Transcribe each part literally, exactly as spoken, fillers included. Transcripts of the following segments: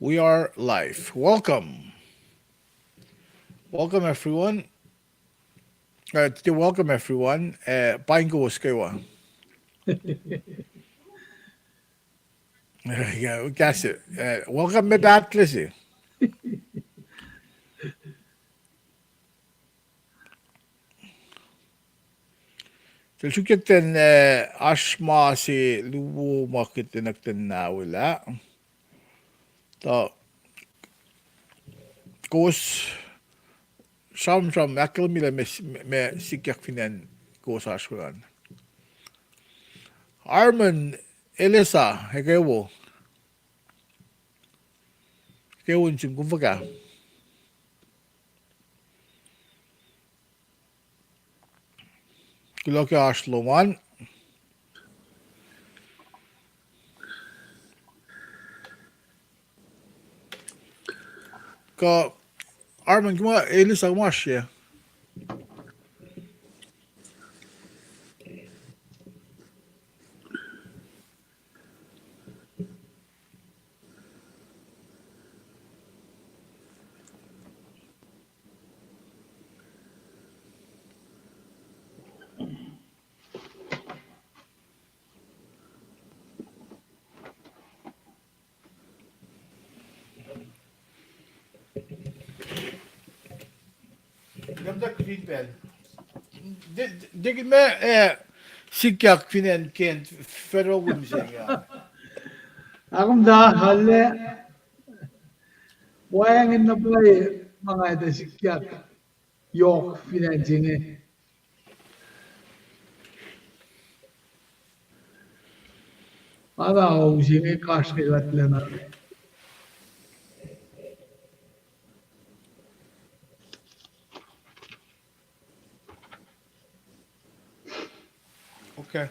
We are live. Welcome. Welcome, everyone. Uh, welcome, everyone. Uh, paing kowos kwewa. Yeah, we got it. Uh, welcome, me paht lesi. Sel suk ten, eh, oasr ma se luo ma kuht enenuh in ahkolah. Tuh kowos sramsram ahkkahlwemye lah meac, meac sikyak fin acn kowos oasr we an. Armin, Elisa, eke wo. Eke wo in sim kom fuhkah. Kuloh ke oasr lom an. Kuh Armin, kom, Elisa, kom oasr yac? Kom tuh fin pacl. De, de, de, ma, eh, sikyak fin acn Kent federal wimsing ah. Akomta, ale. Wacngihn na pwacye ma nga etuh sikyak yohk fin acn se inge. Ana use inge kasrnge kuht lacna. Okay.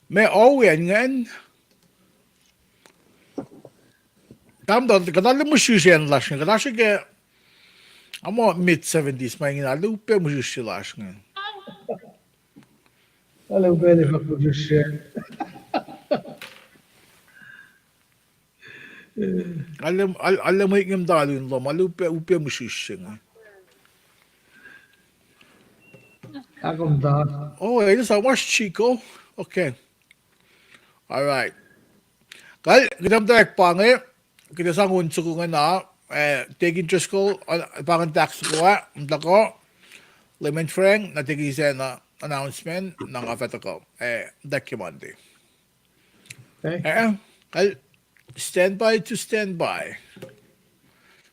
Ma oacna ingacn. Tahmtahel, kuht arlac mihsrihsr acn lasr inge, kuht oasr ke, ama mid seventies ma ingena, arlac upac mihsrihsr lasr inge. Arlac upac fahk mihsrihsr. Arlac, arlac mwet ingacn muhta lun lohm, arlac upac, upac mihsrihsr inge. Akomta. Oh, eh, sa mas Chico. Okay. All right. Kal, kuht muhtwacwacack pa inge, kuht sang on soko ingena, eh, Deacon Driscoll, uh, pa ingacn tahk soko ah, muhta ko, Layman Frank, na Deacon Isacna announcement, na nga fah tuhkuh, eh, muhtwacwacack ke Monday. Okay. Eh, kal, stand by to stand by.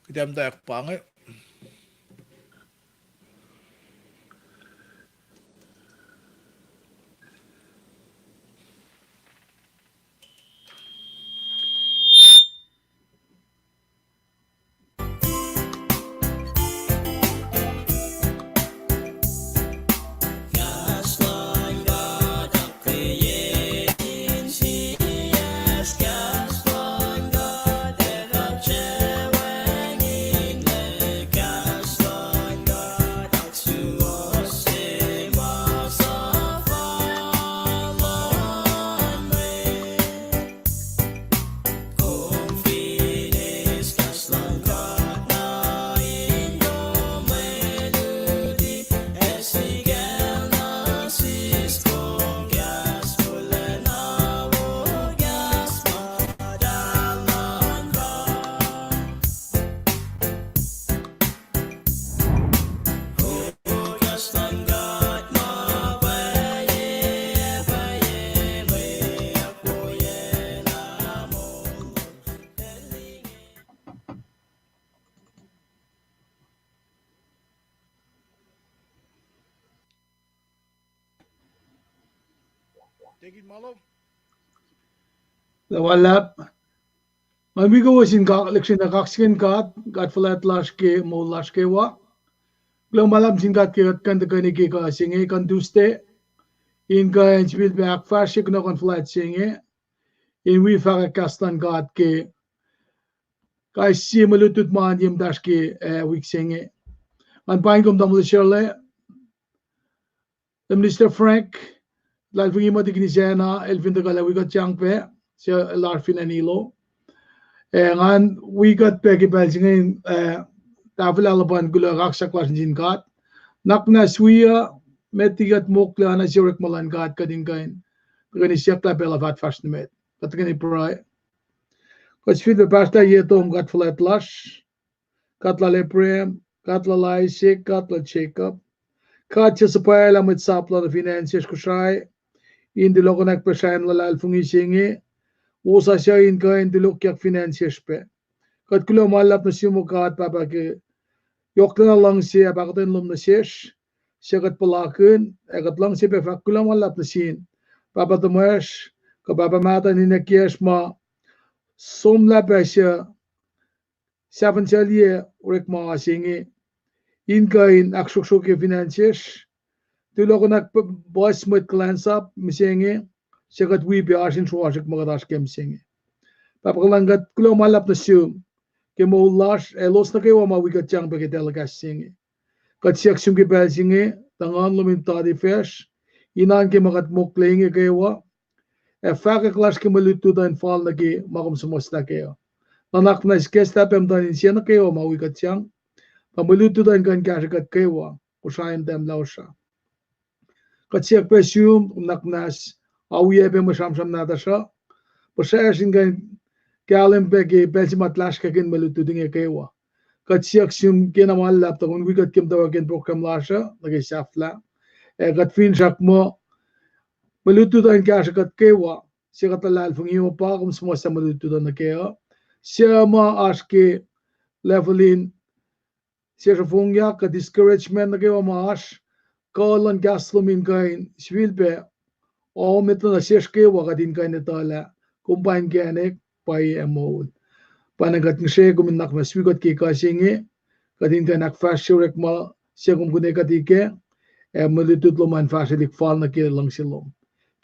Kuht muhtwacwacack pa inge. Take it, Malo. Luhpan luhlahp. Nga wi kowos in kak, lihksreni kaksakihn God, God fuhlwact lasr ke moul lasr kwewa. Kuloh ma luhlahp sin God ke kuht kuh in tuhkweni ke kuh se inge, kuh in Tuesday. In kuh in sifilpac ahkfahsrye kunohkohn fuhlwact se inge. In wi fahkwack kahs luhn God ke kais sie mwe lutlut ma ye muhtahsr ke, eh, wik se inge. Ngan paing kom tamuhlwel Shirley, Minister Frank, luhlahlfongi muh Deacon Isacna el fin tuhkuh lah wi kuht sang pac. se lasr fin acn Hilo. Eh, ngan wi kuht pac ke pacl se inge, eh, tahfwelah luhpan kuloh kaksak lasr nuh sin God. Nuhnak muhnahs wi uh, met liki kuht mokle oacna sie orekma luhn God, kuht in kuh in, kuh in siyuck lah pacl uh fah fahsr nuh met. Kuht kuh in pruhe. Kuht sifilpac pahsrlah ye tom God fuhlwact lasr, God lal Abraham, God lal Isaac, God lal Jacob. God se suhpwaclah mwet sap lal nuh fin acn sesr Kosrae, in tulokihnyak pac sracn luhlahlfongi se inge, wosasuc in kuh in tulokyak fin acn sesr pac. Kuht kuloh ma luhlahp nuh sum God Pahpah ke yohklacna luhngse ac pahkotwen lom nuh sesr, suc kuht puhlakihn, ac kuht luhngse pac fahk kuloh ma luhlahp nuh sin Pahpah tuhmwacsr, kuh Pahpah mahtuh ninac kiyacsr ma somlah pac suc sahfahsryelah orekma se inge, in kuh in ahksrohksrohkye fin acn sesr, tulokihnyak puhs mwet kuhlwacnsap mihsenge, suc kuht wi pac oasr in sruasrak ma kuht oasr ke mihsenge. Pahpah kuhlwacng, kuht kuloh ma luhlahp nuh sum ke moul lasr, ac elos nuh kwewa ma wi kuht sang pac ke telecast se inge. Kuht siyuck sum ke pacl se inge, tuh Nguhn lom in tari facsr, in oan ke ma kuht mokle inge kwewa, ac fahkwack lasr ke mwe lutlut uh in fal nuh ke ma kom suhmuhslah kac uh. Nuhnak muhnahs ikacslah pac muhtuhn insiyac nuh kwewa ma wi kuht sang, tuh mwe lutlut uh in kuh in kahsrwe kuht kwewa, Kosrae in tahmlah osra. Kuht siyuck pac sum, nuhnak muhnahs, awiyac pac mwe sramsram nahtuhsr uh, puhsracsr in kuh in kahlwem pac ke pacl se ma lasr kahkihn mwe lutlut inge kwewa. Kuht siyuck sum kena ma luhlahp tuh kom wi kuht ke muhtwacwacackiyacn program lasr uh nuh ke sahflah, ac kuht finsrak muh mwe lutlut uh in kahsrwe kuht kwewa, suc kuht luhlahlfongi muh pa kom suhmuhslah mwe lutlut uh nuh kac uh, suc ma oasr ke level in sesr ofongyak kuh discouragement nuh kwewa ma oasr, kuh luhn kahs lom in kuh in sifilpac ometuh nuh sesr kwewa kuht in kuh in etuhlah kom pa inkacnek, pwacye ac moul. Pwacnwacng kuht ngihsre kom in nuhnak muhnahs wi kuht ke kuh se inge, kuht in kuh in ahkfahsrye orekma suc kom kuhnwe kuht kac, ac mwe lutlut lom an fahsrwelihk fal nuh ke luhngse lom.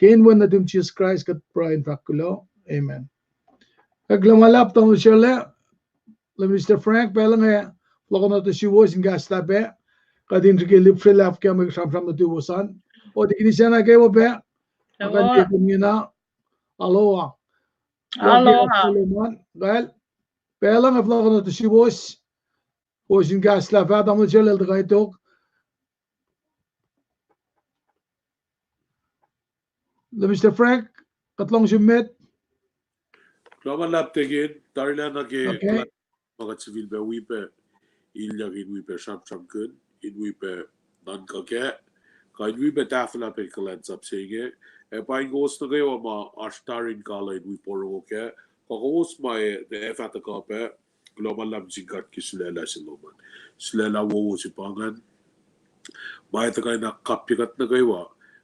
Ke inen wen nuhtum Jisus Kraist kuht pruhe in fahk kuloh. Amen. Ac kuloh ma luhlahp tamuhlwel Shirley, Minister Frank, pacl inge, fohlohkohnatuh suwos in kahslah pac, kuht in srihke lihpsrelah ke mwe sramsram nuhtuwos an. Otikini sacna kwewa pac, ma kuh in tekum ingena, aloha. Aloha. Kal, pacl inge fohlohkohnatuh suwos, kowos in kahslah fah tamuhlwel Shirley el tuhkuh tok. Minister Frank, kuht lohng sum met. Kuloh ma luhlahp tekin, tarilacna ke ma kuht sifilpac wi pac, ilyak in wi pac sramsramkihn, in wi pac nuhnkuh kac, kuh in wi pac tahfwelah pac kuhlwacnsap se inge, ac paing kowos nuh kwewa ma oasr tari in kal in wi porongo kac, kuh kowos ma ac fah tuhkuh pac, kuloh ma luhlahp sin God ke sulaclah se lom an. Sulaclah wowo se pa ingacn. Ma ac tuhkuh in kapye kuht nuh kwewa,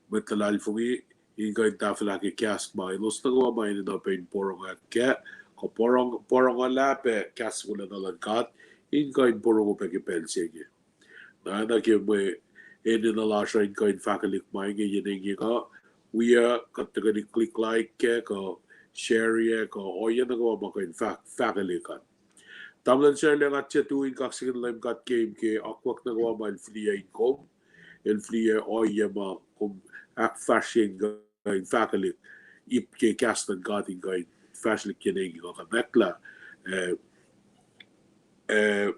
mwet luhlahlfongi, in kuh in tahfwelah ke kahs ma elos nuh kwewa ma enenuh pac in porongo kac, kuh porongolah pac kahs wolacna luhn God, in kuh in porongo pac ke pacl se inge. Na, na ke mwe enenuh lasr uh in kuh in fahkwelihk ma inge yen inge kuh, wi uh kuht tuhkweni click like kac, kuh share ac, kuh ohiyac nuh kwewa ma kuh in fahk, fahkwelihk an. Tamuhlwel Shirley, nga tiac tui in kaksakihn Leum God ke, ke akwuck nuh kwewa ma el fihliyac in kom, el fihliyac ohiyac ma kom ahkfahsrye in kuh in fahkwelihk ip ke kahs luhn God in kuh in fahsrwelihk yen inge kuh kuh nwacklah, eh, eh,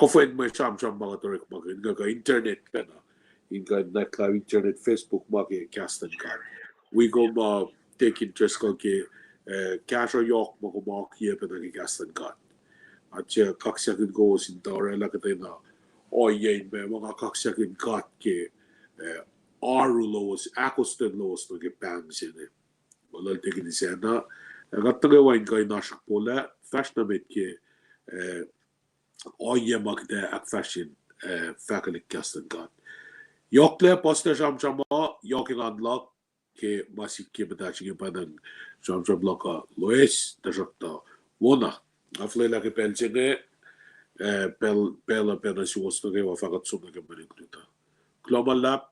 kuhfwen mwe sramsram ma kuht orekmakihn, kuh, kuh internet pacna, in kuh in nwacklah internet, Facebook ma ke kahs luhn God. Wi kom, uh, take interest kuh ke, eh, kahsruh yohk ma kom akiyac pacna ke kahs luhn God. Ac tiac kaksakihn kowos in tuh oraclah kuhtwena ohiyac in ma, ma nga kaksakihn God ke, eh, oaru lowos, ahkostwen lowos nuh ke pahng se inge. Olal tekini sacna, eh, kuht nuh kwewa in kuh in oasr polah, fahsr nuh met ke, eh, ohiyac ma kuht ahkfahsrye, eh, fahkwelihk kahs luhn God. Yohklac, Pastor, sramsram uh, yohk engan luhk ke ma sikyak muhtahl inge, pa ngan sramsram luhk uh loes, tuhsruhktuh wona. Nga fuhlwelah ke pacl se inge, eh, pacl, pacl uh pacna suwos nuh kwewa fah kuht som nuh ke mwe lutlut uh. Kuloh ma luhlahp.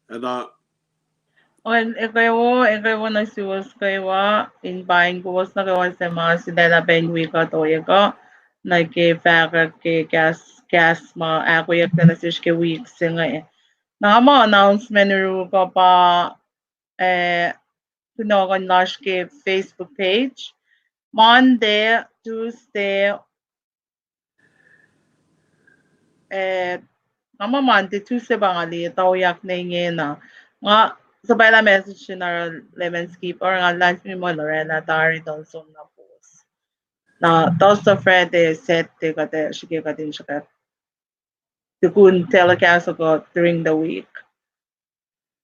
Ena. Wen, ekuh wo, ekuh wo nuh suwos kwewa, in paing kowos nuh kwewa suc ma sulaclah pac in wi kuht ohiyac kuh, nuh ke fahkwack ke kahs, kahs ma ahkoeyucklac nuh sesr ke wik se inge. Na ma announcement uruk uh pa, eh, kunohkohn lasr ke Facebook page. Monday, Tuesday, eh, nga ma Monday, Tuesday pa nga liye, tuyak ne ingena. Nga, suhpwaclah message in oruh Lemon Skip, oruh nga live stream oraclah tari tuh som na post. Na Thursday, Friday, Saturday, kuht ac srihke kuht in srihke tukun telecast uh during the week.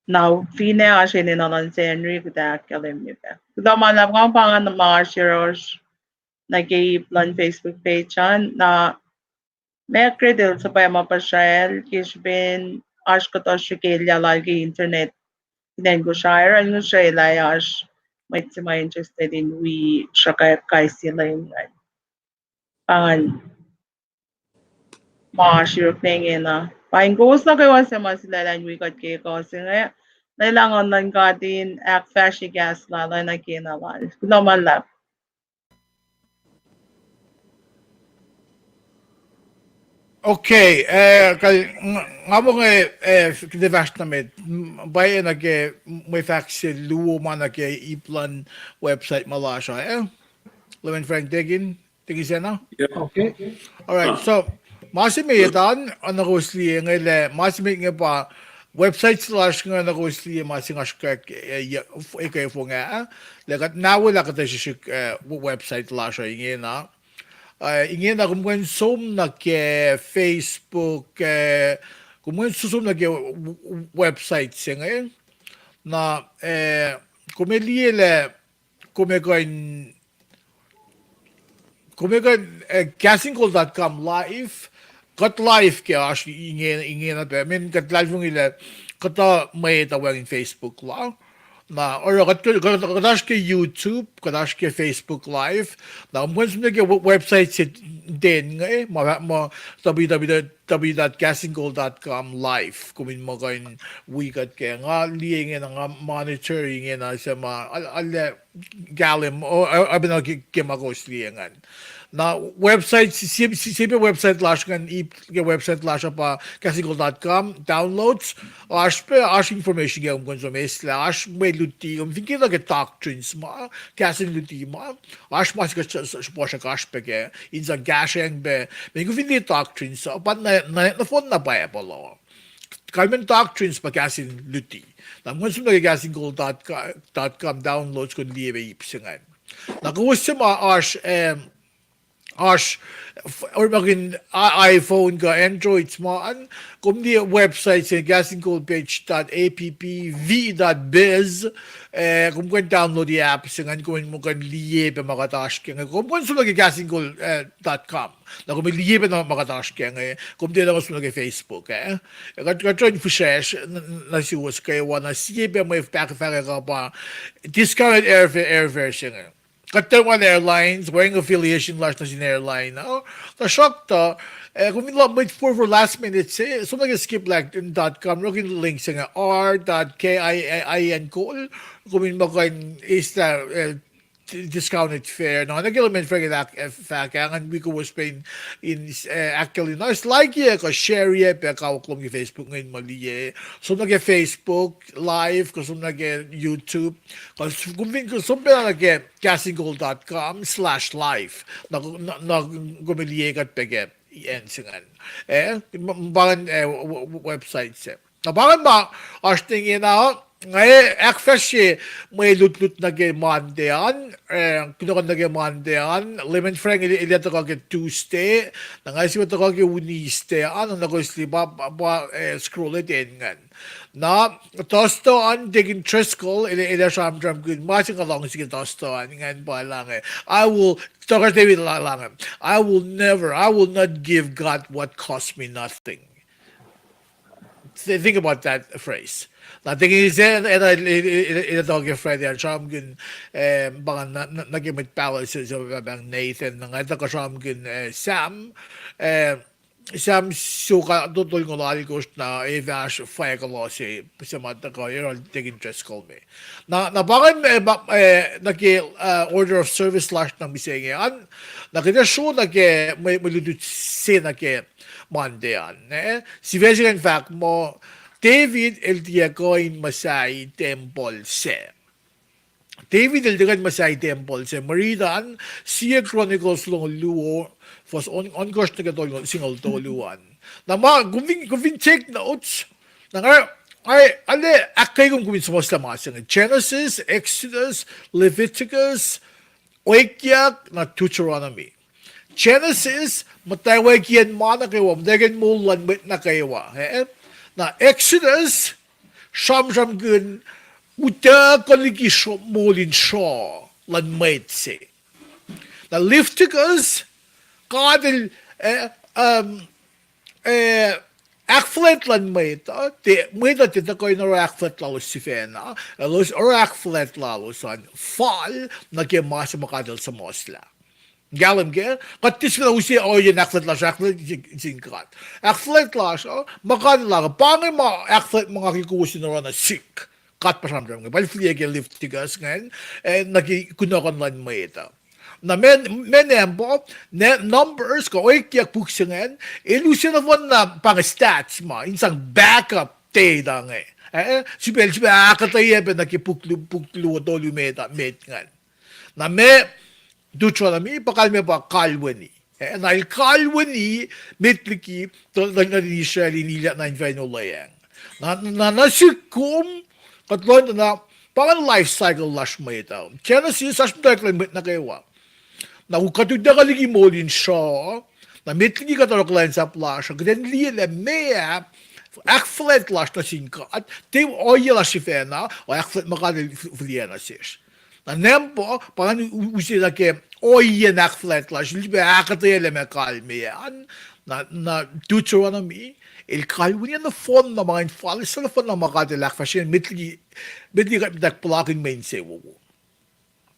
Na finne oasr enenuh luhn Sacnri, kuht ac ahkkahlwemye pac. Kuloh ma luhlahp, nga pa ngan ma oasr yohrohsr nuh ke ip luhn Facebook page an, na Margaret el suhpwacma puhsracl ke srihpen oasr kuhtuh srihke elyah lal ke internet in acn Kosrae, in Kosrae lah oasr mwet se ma interested in wi sruhkwack kais sie lwen ingacn. Pa ngan ma oasr yuruk ne ingena. Pa in kowos nuh kwewa suc ma sulaclah in wi kuht ke ekuh se inge, lwelah Nguhn luhn God in ahkfahsrye kahs lal oacna kena lal. Kuloh ma luhlahp. Okay, eh, kal, ng-, nga muh nge, eh, f-, kite fahsr nuh met, m-, pwacye nuh ke mwe fahk se luo ma nuh ke ip luhn website ma lasr uh, eh? Lemon Frank Tekin, Tekin Sena? Okay. All right, so, ma se met an, oacna kowos liye inge lah, ma se met inge pa website se lasr inge oacna kowos liye ma se nga srihke, eh, f-, eke fong ah, lah kuht na welah kuhtuh srihsrihk, eh, w-, website lasr uh ingena. Eh, ingena kom kuh in som nuh ke Facebook, eh, kom kuh in som nuh ke w-, w-, website se inge. Na, eh, kom liye lah, kom kuh in, kom kuh in, eh, kahs in kol dot com live, kuht live ke oasr inge, ingena pac, men kuht luhlahlfongi lah kuhtuh mwet uh wacngihn Facebook la. Na, oruh kuht, kuht, kuht oasr ke YouTube, kuht oasr ke Facebook Live. Na, kom kuh in som nuh ke w-, website se ten inge, ma, ma w w w dot kahs in kol dot com live. Kom in muh kuh in wi kuht ke. Nga liye ingena, nga monitor ingena, se ma, al-, al-, kahlwem, o, o, oacpacna ke, ke ma kowos liye ingacn. Na website, sie, sie, sie pac website lasr ingacn, ip ke website lasr uh pa kahs in kol dot com, downloads, oasr pac, oasr information ke kom kuh in som eislah, oasr mwe luti, kom fin ke nuh ke doctrines ma, kahs in luti ma, oasr ma se kuht s-, s-, srihpac oasr pac ke, in sang kahsrweacng pac, mweyen kom fin liye doctrines, pa na, na, nohfohn na Bible uh. Kalmacn doctrines pa kahs in luti. Na kom kuh in som nuh ke kahs in kol dot com, dot com downloads, kom liye pac ip se ingacn. Na kowos se ma oasr, em, oasr, f-, orekmakihn i-, iPhone kuh Android ma an, kom liye website se kahs in kol page dot app, v dot biz, eh, kom kuh in download app se ingacn, kom in muh kuh in liye pac ma kuht oasr ke inge. Kom kuh in som nuh ke kahs in kol, eh, dot com. Na kom liye pac na ma kuht oasr ke inge, kom tiacna som nuh ke Facebook, eh. Kuht, kuht in fihsracsr, n-, n-, nuh suwos kwewa, na sie pac mwe fahk-, fahkwack uh pa discounted airfare, airfare se inge. Kuht tiac ma airlines, weacng affiliation lasr nuh sin airline, uh. Tuhsruhktuh, eh, kom fin la mwet forfor last minute se, som nuh ke skiplag dot com, orekmakihn link se inge, r dot k i n kol, kom in muh kuh in eislah, eh, discounted fare. Na, nuh ke Lemon Frank el ahk-, eh, fahk ah, ngan wi kowos pac in, in, eh, ahkkahlwemye. Na, like-ye kuh share-ye pac kawuck lom ke Facebook inge in muh liye. Som nuh ke Facebook Live, kuh som nuh ke YouTube. Kuh s-, kom fin, kuh som pac nuh ke kahs in kol dot com slash live. Na, na, na kom liye kuht pac ke acn se ingacn. Eh, m-, m-, pa ingacn, eh, w-, w-, website se. Na pa ingacn ma oasr ingena, nga ac ahkfahsrye mwe lutlut nuh ke Monday an, eh, kunohkohn nuh ke Monday an, Lemon Frank el, el ac tuhkuh ke Tuesday, na nga sifilpac tuhkuh ke Wednesday an, na kowos liye pa, pa, pa, eh, scroll-e ten ingacn. Na, Thursday an, Deacon Driscoll, el, el ac sramsramkihn, ma se nga luhngse ke Thursday an, ingacn pa lah inge. I will, Doctor David lah, lah inge. I will never, I will not give God what cost me nothing. Th-, think about that phrase. Na, Deacon se, el, el, el, el, el tuhkuh ke Friday an, sramsramkihn, eh, pa ingacn nuh, nuh, nuh ke mwet pahluh se, se pa Nathan, na nga tuhkuh sramsramkihn, eh, Sam, eh, Sam suka to-, tolngoul alkosr na, eh, fahsr fahk lal se, se ma tuhkuh, eh, Deacon Driscoll me. Na, na pa ingacn, eh, ma, eh, nuh ke, eh, order of service lasr na mihsenge an, na kuht ac sro nuh ke mwe, mwe lutlut se nuh ke Monday an, eh. Sifac se ingacn fahk muh, David el tiac kuh in muhsahi tempuhl sac. David el tiac kuh in muhsahi tempuhl sac. Mwe riti an, Sie Chronicles longoul luo, fuhs on, ohnkohsr nuh ke tolu, singucul tolu an. Na ma, kom fin, kom fin take notes, na nga, nga, ale ahkkweye kom kom in suhmuhslah ma se inge. Genesis, Exodus, Leviticus, Oekiak, na Deuteronomy. Genesis, muhtwacwacackiyacn ma nuh kwewa, muhtwacwacackiyacn moul luhn mwet nuh kwewa, eh? Na Exodus, sramsramkihn utuckuh liki sro-, moul in sruoh luhn mwet se. Na Leviticus, God el, eh, um, eh, ahkfuhlwact luhn mwet uh, tiac, mwet uh tiac tuhkuh in oruh ahkfuhlwact lalos sifacna, elos oruh ahkfuhlwact lalos an fal nuh ke ma se ma God el suhmuhslah. Kahlwem ke, kuht tiac sifacna use ohiyacn ahkfuhlwact lasr, ahkfuhlwact sin God. Ahkfuhlwact lasr uh, ma God el, pa inge ma ahkfuhlwact ma nga ke kowos in oruh nuh sihk. God pa sramsram inge, pa el fihliyac ke Leviticus ingacn, eh, nuh ke kunohkohn luhn mwet uh. Na ma, ma nampa, na Numbers, kuh Oekiak puk se ingacn, el use nohfohn na pa inge stats ma, in sang back up data inge. Eh, srihpac, srihpac ahkuhtweyac pac nuh ke puk lu-, puk luo tolu met, met ingacn. Na ma Deuteronomy, pa kalmac pa kalweni. Eh, na el kalweni met liki tuh, tuh, tuh Israel in ilyak nuh in fahsr in olweacng. Na, na, na sihk kom, kuht lohng tuh na, pa inge life cycle lasr mwet uh. Genesis, oasr muhtwacwacack luhn mwet nuh kwewa. Na kuht utuckuh liki moul in sruoh, na met liki kuht oruh kuhlwacnsap lasr uh, kuht in liye lah meac, ahkfuhlwact lasr nuh sin God, tiac ohiyac lasr sifacna, o ahkfuhlwact ma God el f-, fihliyac nuh sesr. Na nampa, pa inge u-, use nuh ke ohiyacn ahkfuhlwact lasr, el srihpac ahkuhtweyac lah ma kalmac an, na, na Deuteronomy, el kalweni nohfohn na ma ingacn fal, suc nohfohn na ma God el ahkfahsrye, met liki, met liki kuht muhtwacwacack puhlakihn mwe insewowo.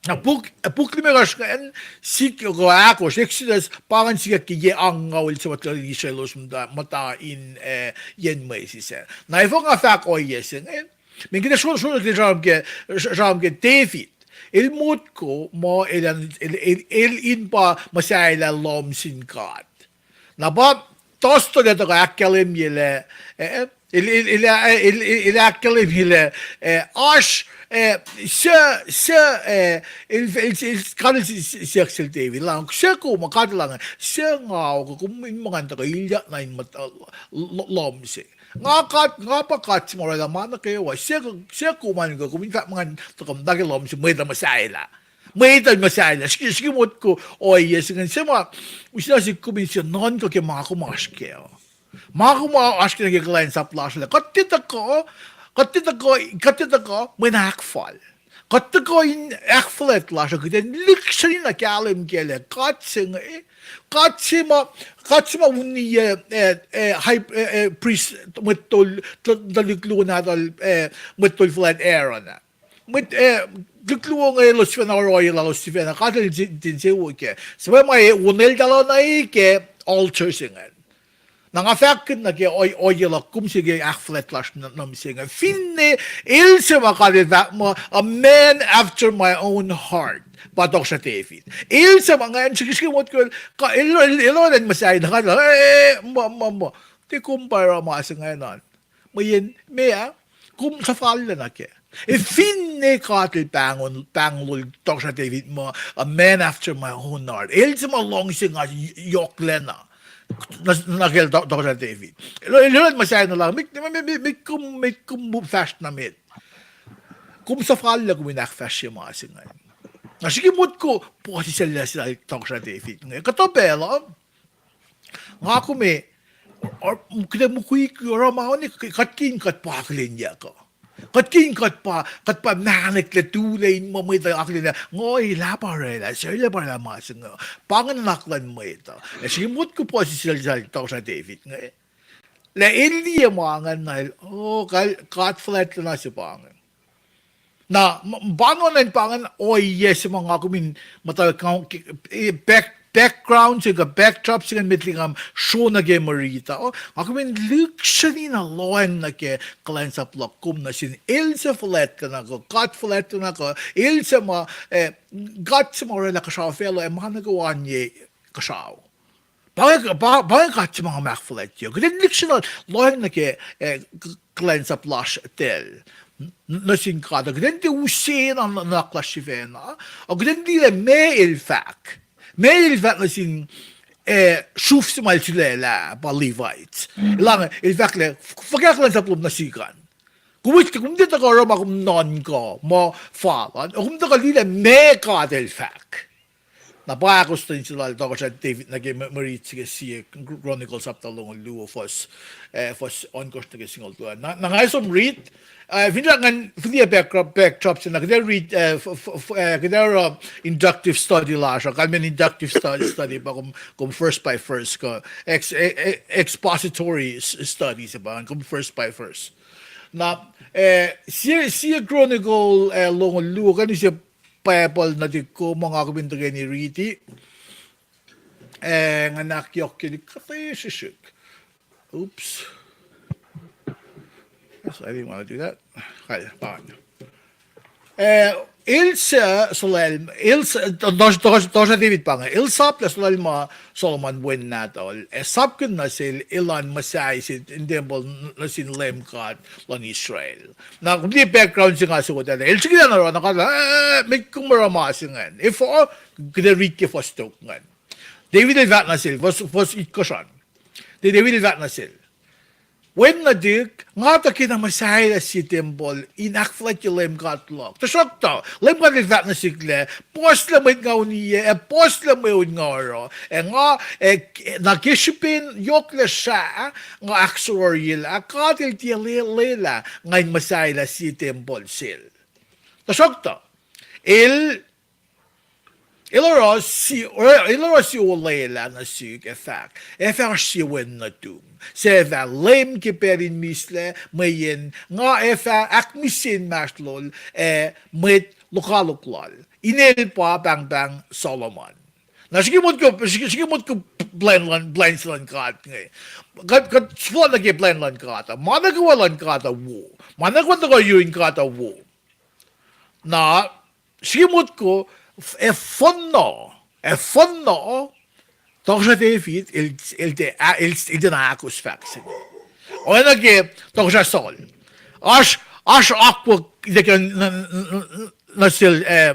Na puk, puk limekohsr ingacn, sik kuh ahkosr, Exodus, pa ingacn sikyak ke yac angngaul se ma tuh Israel elos muhta, muhta in, eh, yen mwesis ah. Na efuh nga fahk ohiyac se inge, mweyen kuht ac sro-, sro-, sram ke, sram ke David. El motko muh el, el, el, el in pa muhsahelah lohm sin God. Na pa Tolstoy el tuhkuh ahkkahlwemye lah, eh, el, el, el, el, el, el ahkkahlwemye lah, eh, oasr, eh, suc, suc, eh, el, el, el, God el siyuck sel David, lah, suc kom, God el lohng, suc nga kuh kom in muh ngan tuhkuh ilyak nuh in muhta, lo-, lohm se. Nga God, nga pa God se ma orwaclah ma nuh kwewa, suc, suc kom an kuh kom in fahk muh ngan tuhkuh muhta ke lohm se mwet uh muhsahelah. Mwet uh muhsahelah, srihke, srihke motko ohiyac se ingacn se ma, use na sihk kom in se nuhnkuh ke ma kom oasr kac. Ma kom oasr kac nuh ke kuhlwacnsap lasr uh. Kuht tiac tuhkuh, kuht tiac tuhkuh, kuht tiac tuhkuh mwe ahkfal. Kuht tuhkuh in ahkfuhlwact lasr uh, kuht in lihksreni na kahlwem kac lah God se inge, God se ma, God se ma uniyac, eh, eh, high, eh, eh, priest, mwet tol, tuhlihk luo nahtuhl, eh, mwet tol fuhlwact Aaron ah. Mwet, eh, tuhlihk luo inge elos sifacna oruh ohiyac lalos sifacna, God el ti-, tiac insewowo kac. Suhpwacma e oneltahl na e ke altar se ingacn. Na nga fahkkihn nuh ke ohiyac luhk kom se ke ahkfuhlwact lasr nuh, nuh mihsenge. Finne el se ma God el fahk muh, a man after my own heart. Pa Tohkohsrah David. El se ma ingacn srihke, srihke motko el, ka-, el, el, el oruh in muhsahi na God, eh, muh, muh, muh. Tiac kom pa oruh ma se ingacn an. Mweyen meac, kom suhfal nuh kac. Ac finne God el pahngon, pahngon Tohkohsrah David muh, a man after my own heart. El se ma luhngse nga yohklacna. Nuh, nuh kacl To-, Tohkohsrah David. El, el oruh in muhsahi na lah, mik, mik, mik, mik kom, mik kom fahsr nuh met. Kom suhfal lah kom in ahkfahsrye ma se ingacn. Na srihke motko puhsisacl se lal Tohkohsrah David inge. Kuhtuh pacl uh, nga kom e, kuht ac mukwikwi oruh ma oan, kuht ke in kuht pa akihlenyuck uh. Kuht ke in kuht pa, kuht pa mahneklac tuhlac in muh mwet uh akihlenyuck, nga elah pa orwaclah, suc elah pa orwaclah ma se inge. Pa inge nuhnak luhn mwet uh. Ac srihke motko puhsisacl se lal Tohkohsrah David inge. Lah el liye ma ingacn na el, o, kal-, God fuhlwactlacna se pa inge. Na, m-, pa ingacn, pa ingacn ohiyac se ma nga kom in muhta, eh, back-, background se kuh backdrop se ingacn met liki nga sro nuh ke mwe riti uh. Nga kom in lihksreni na lohacng nuh ke kuhlwacnsap luhk kom nuh sin el suc fuhlwactlacna kuh, God fuhlwactlacna kuh, el suc ma, eh, God suc ma orwaclah kuhsrao facluh ac ma nuh kwewa oan ye kuhsrao. Pa, pa, pa inge God se ma nga ahkfuhlwactye. Kuht in lihksreni lohacng nuh ke, eh, k-, kuhlwacnsap lasr tacl. N-, nuh sin God. Kuht in tiac use na nuhnak lasr sifacna. Kuht in liye meac el fahk. Meac el fahk nuh sin, eh, sruf se ma el sulaclah pa Levites. Elan, el fahk lah, f-, fuhkah kuhlwacnsap lom nuh sik an. Kom, kom tiac tuhkuh oruh ma kom nuhnkuh, muh fal an, kom tuhkuh liye lah meac God el fahk. Na pa ahkostwen se lal tohkohsrah David nuh ke mwe, mwe rit se ke sie Chronicles sapta longoul luo fuhs, eh, fuhs ohnkohsr nuh ke singucul luo. Na, na nga som rit, eh, fin ngan fihliyac backdrop, backdrop se na kuht ac rit, eh, f-, f-, f-, eh, kuht ac oruh inductive study lasr uh, kalmen inductive stu-, study pa kom, kom verse by verse kuh ex-, e-, e-, expository s-, study se pa kom verse by verse. Na, eh, sie, sie Chronicle, eh, longoul luo, kuh in use Bible nuhtihk kom, ma nga kom in tuhkweni riti. Eh, nga ahkyohkye liki kuhtuh srihsrihk. Oops. Yes, I didn't want to do that. Hi, fine. Eh, el suc sulacl-, el suc, tohkohsrah David pa inge, el sap lah sulacl ma Solomon wen nahtuhl, ac sapkihn nuh sel elan muhsahi se in tempuhl nuh sin Leum God luhn Israel. Na, kom liye background se nga sokota, el srihke na oruh, na God, eh, met kom oruh ma se ingacn. Efuh, kuht ac rit ke fuhs tok ingacn. David el fahk nuh sel, fuhs, fuhs itkohsr an. David el fahk nuh sel, wen nuhtihk, nga tuh kena muhsahi lah sie tempuhl in ahkfuhlwactye Leum God luhk. Tuhsruhktuh, Leum God el fahk nuh sihk lah, puhslac mwet nga uniyac, ac puhslac mweun nga oruh, ac nga, ac, na ke srihpen yohk lasr ah, nga ahksohrohryelah, God el tiac le-, lwelah, nga in muhsahi lah sie tempuhl sel. Tuhsruhktuh, el, el oruh sie, el oruh sie olwelah nuh sihk ac fahk, ac fah oasr sie wen nuhtum, suc fah leum ke pacl in mislac, mweyen nga ac fah ahkmihsye inmahsrlol ac mwet lokoalok lal. Inel pa pahngpahng Solomon. Na srihke motko, srihke, srihke motko plwacn luhn, plwacn se luhn God inge. Kuht, kuht sifacna nuh ke plwacn luhn God uh. Ma nuh kwewa luhn God uh wo. Ma nuh kwewa tuhkuh yurin God uh wo. Na, srihke motko, f-, ac fohnna, ac fohnna, tohkohsrah David, el, el tiac, el, el tiacna ahkos fahk se inge. Oacna ke tohkohsrah Saul. Oasr, oasr akwuck nuh ke, nuh, nuh, nuh sel, eh,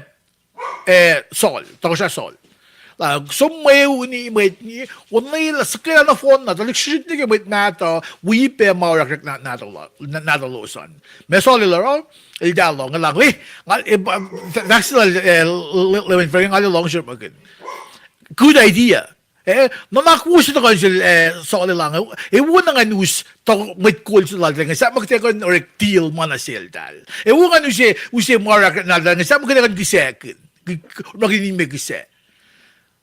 eh, Saul, tohkohsrah Saul. Lah, som mweuni mwet inge, onwelah srihke na nohfohn na, tuhlihk srihsrihk nuh ke mwet mahtuh, wi pac ma orek nahtuhlos an. Ma Saul el oruh, el tiac lohng, el lohng, eh, nga, eh, fahk se lal, eh, Leum, fahk nga lohng srihpakin. Good idea. Eh, nuhnak wo se tuhkuh sel, eh, Saul el lohng, eh, wo na ngan us mwet kol se lal, ngan sahp ma kuht ac kuh in orek deal ma nuh seltahl. Eh, wo ngan use, use ma orek nahtuhl, ngan sahp ma kuht ac kuh in kihsackuhn. Ma kuht in me kihsac.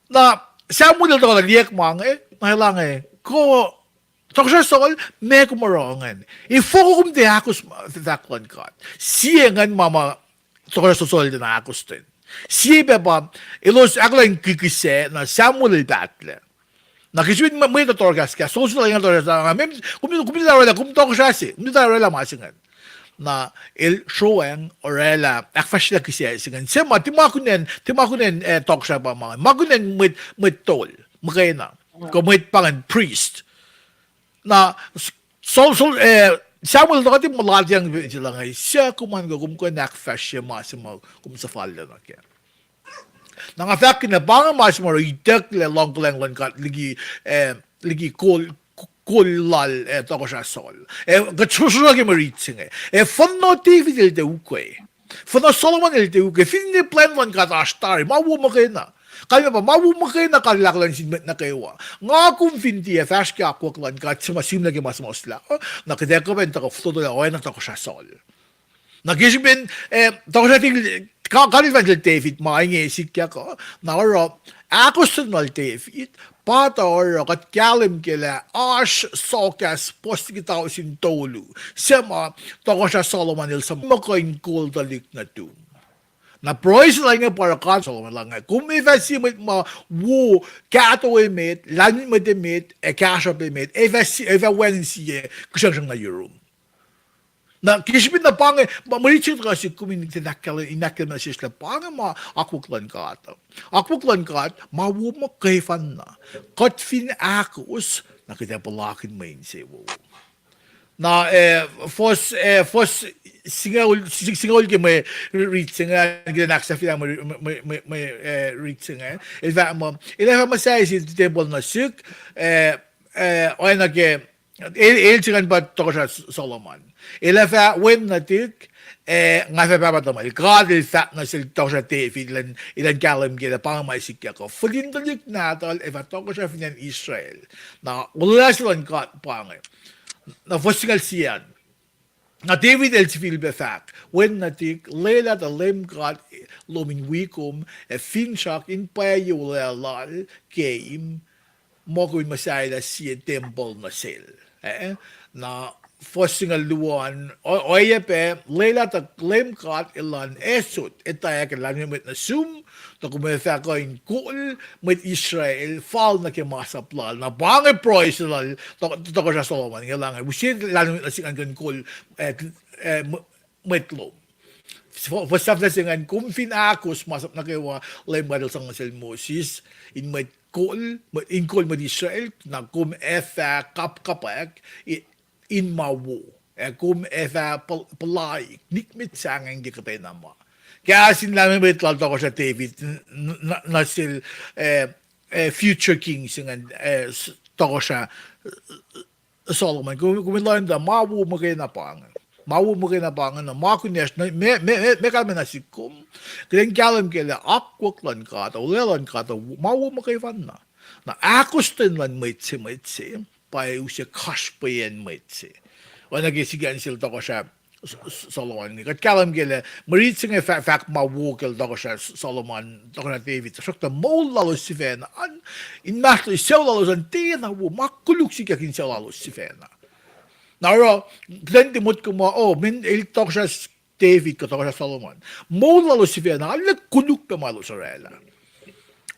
Na, Samuel el tuhkuh liyeyuck ma inge, na el lohng, eh, ko, tohkohsrah Saul, meac kom oruh ingacn? Efuh kom tiac ahkos fahk luhn God? Sie ingacn ma ma tohkohsrah Saul tiacna ahkos ten. Sie pac pa, elos ahkolah in kihkihsac, na Samuel el pahtlac. Na ke srihpen mwet uh tohrkahskahs, Saul el inge tohrkahskahs, kom, kom tiac orwaclah, kom tohkohsrah se, kom tiac orwaclah ma se ingacn. Na el sroacng orwaclah, ahkfahsryelah kihsac se ingacn. Suc ma, tiac ma kunacn, tiac ma kunacn, eh, tohkohsrah pa ma, ma kunacn mwet, mwet tol muhkwena, kuh mwet pa ingacn priest. Na, Saul, Saul, eh, Samuel el tuhkuh tiac muhlatyang, el lohng, suc kom an kuh kom kuh in ahkfahsrye ma se ma kom suhfallac nuh kac? Na nga fahk na pa inge ma se ma oruh itucklac luhngkuhlacng luhn God liki, eh, liki kol, kol lal, eh, tohkohsrah Saul. Eh, kuht srohsrohsr ke mwe rit se inge. Eh, fohnna David el tiac ukwe. Fohnna Solomon el tiac ukwe. Finne plwacn luhn God oasr tari, ma wo muhkwena. Kalmac pa, ma wo muhkwena God el ahkolah nuh sin mwet nuh kwewa. Nga kom fin tiac fahsr ke akwuck luhn God, suc ma sihmlac ke ma suhmuhslah, na kuht ac kuh pac in tuhkuh fototolah oacna tohkohsrah Saul. Na ke srihpen, eh, tohkohsrah, God el fahk sel David ma inge sikyak uh, na oruh, ahkostwen lal David, pa tuh oruh kuht kahlwem ke lah oasr sohkahs puhs liki tausin tolu, suc ma tohkohsrah Solomon el suc ma kuh in kol tuhlihk nuhtum. Na pruhe se lal inge pa oruh God Solomon el lohng, kom ac fah sie mwet ma wo, kahto emet, lahlmwetmwet emet, ac kahsruhp emet, ac fah sie, ac fah wacngihn sie kihsrangsrang nuh yurum. Na ke srihpen na pa inge, ma, ma riti se tuhkuh sihk kom in, in ahkkahlwem, in ahkkahlwemye nuh sesr lah pa inge ma akwuck luhn God uh. Akwuck luhn God, ma wo muhkwena. Kuht fin ahkos, na kuht ac puhlakihn mwe insewowo. Na, eh, fuhs, eh, fuhs singucul, si-, singucul ke mwe ri-, rit se inge, kuht in ahksahfyelah mwe, mwe, mwe, mwe, eh, rit se inge. El fahk muh, el ac fah muhsahi sel tempuhl nuh sihk, eh, eh, oacna ke, el, el se ingacn pa Tohkohsrah S-, Solomon. El ac fah wen nuhtihk, eh, nga fah pahpah tuhmwacl. God el fahk nuh sel Tohkohsrah David, elan, elan kahlwem ke lah pa inge ma sikyak uh. Fihlin tuhlihk nahtuhl ac fah tohkohsrah fin acn Israel. Na, olwelah se luhn God pa inge. Na fuhs singucul sie an. Na David el sifilpac fahk, wen nuhtihk, lwelah tuh Leum God lom in wi kom, ac finsrak in pwacye olwelah lal keim, muh kom in muhsahelah sie tempuhl nuh sel. Eh? Na fuhs singucul luo an, o-, oacyacpac, lwelah tuh Leum God elan asot etwacack lahlmwetmwet nuh sum, tuh kom ac fah kuh in kol mwet Israel fal nuh ke masap lal. Na pa inge pruhe se lal to-, Tohkohsrah Solomon, inge lah inge, use lahlmwetmwet nuh sihk ngan kuh in kol, eh, eh, mw-, mwet lom. Fuhs sahflah se ingacn, kom fin ahkos masap nuh kwewa Leum God el sang nuh sel Moses, in mwet kol, mw-, in kol mwet Israel, na kom ac fah kapkapwack, i-, in ma wo. Ac kom ac fah pul-, puhlaik, nikmet sahngweng ke kuhtwena ma. Kahs in lahlmwetmwet lal Tohkohsrah David, n-, n-, nuh sel, eh, eh, future king se ingacn, eh, s-, Tohkohsrah, eh, Solomon, kom, kom in lohng tuh ma wo muhkwena pa inge. Ma wo muhkwena pa inge na ma kunacsr, na, me, me, me, me kalmac nuh sihk kom. Kuht in kahlwem ke lah akwuck luhn God, olwelah luhn God, ma wo muhkwena. Na ahkostwen luhn mwet se, mwet se, pa use kasrpweyacn mwet se. Oacna ke sikyak sel Tohkohsrah S-, S-, Solomon inge. Kuht kahlwem ke lah, mwe rit se inge fah-, fahk ma wo kacl Tohkohsrah S-, Solomon, Tohkohsrah David, tuhsruhktuh moul lalos sifacna an, inmahsrlon sucu lalos an tiacna wo, ma koluk sikyak in sucu lalos sifacna. Na oruh, kuht in tiac motko muh, oh, mweyen el Tohkohsrah S-, David kuh Tohkohsrah Solomon. Moul lalos sifacna, arlac koluk pac ma elos orwaclah.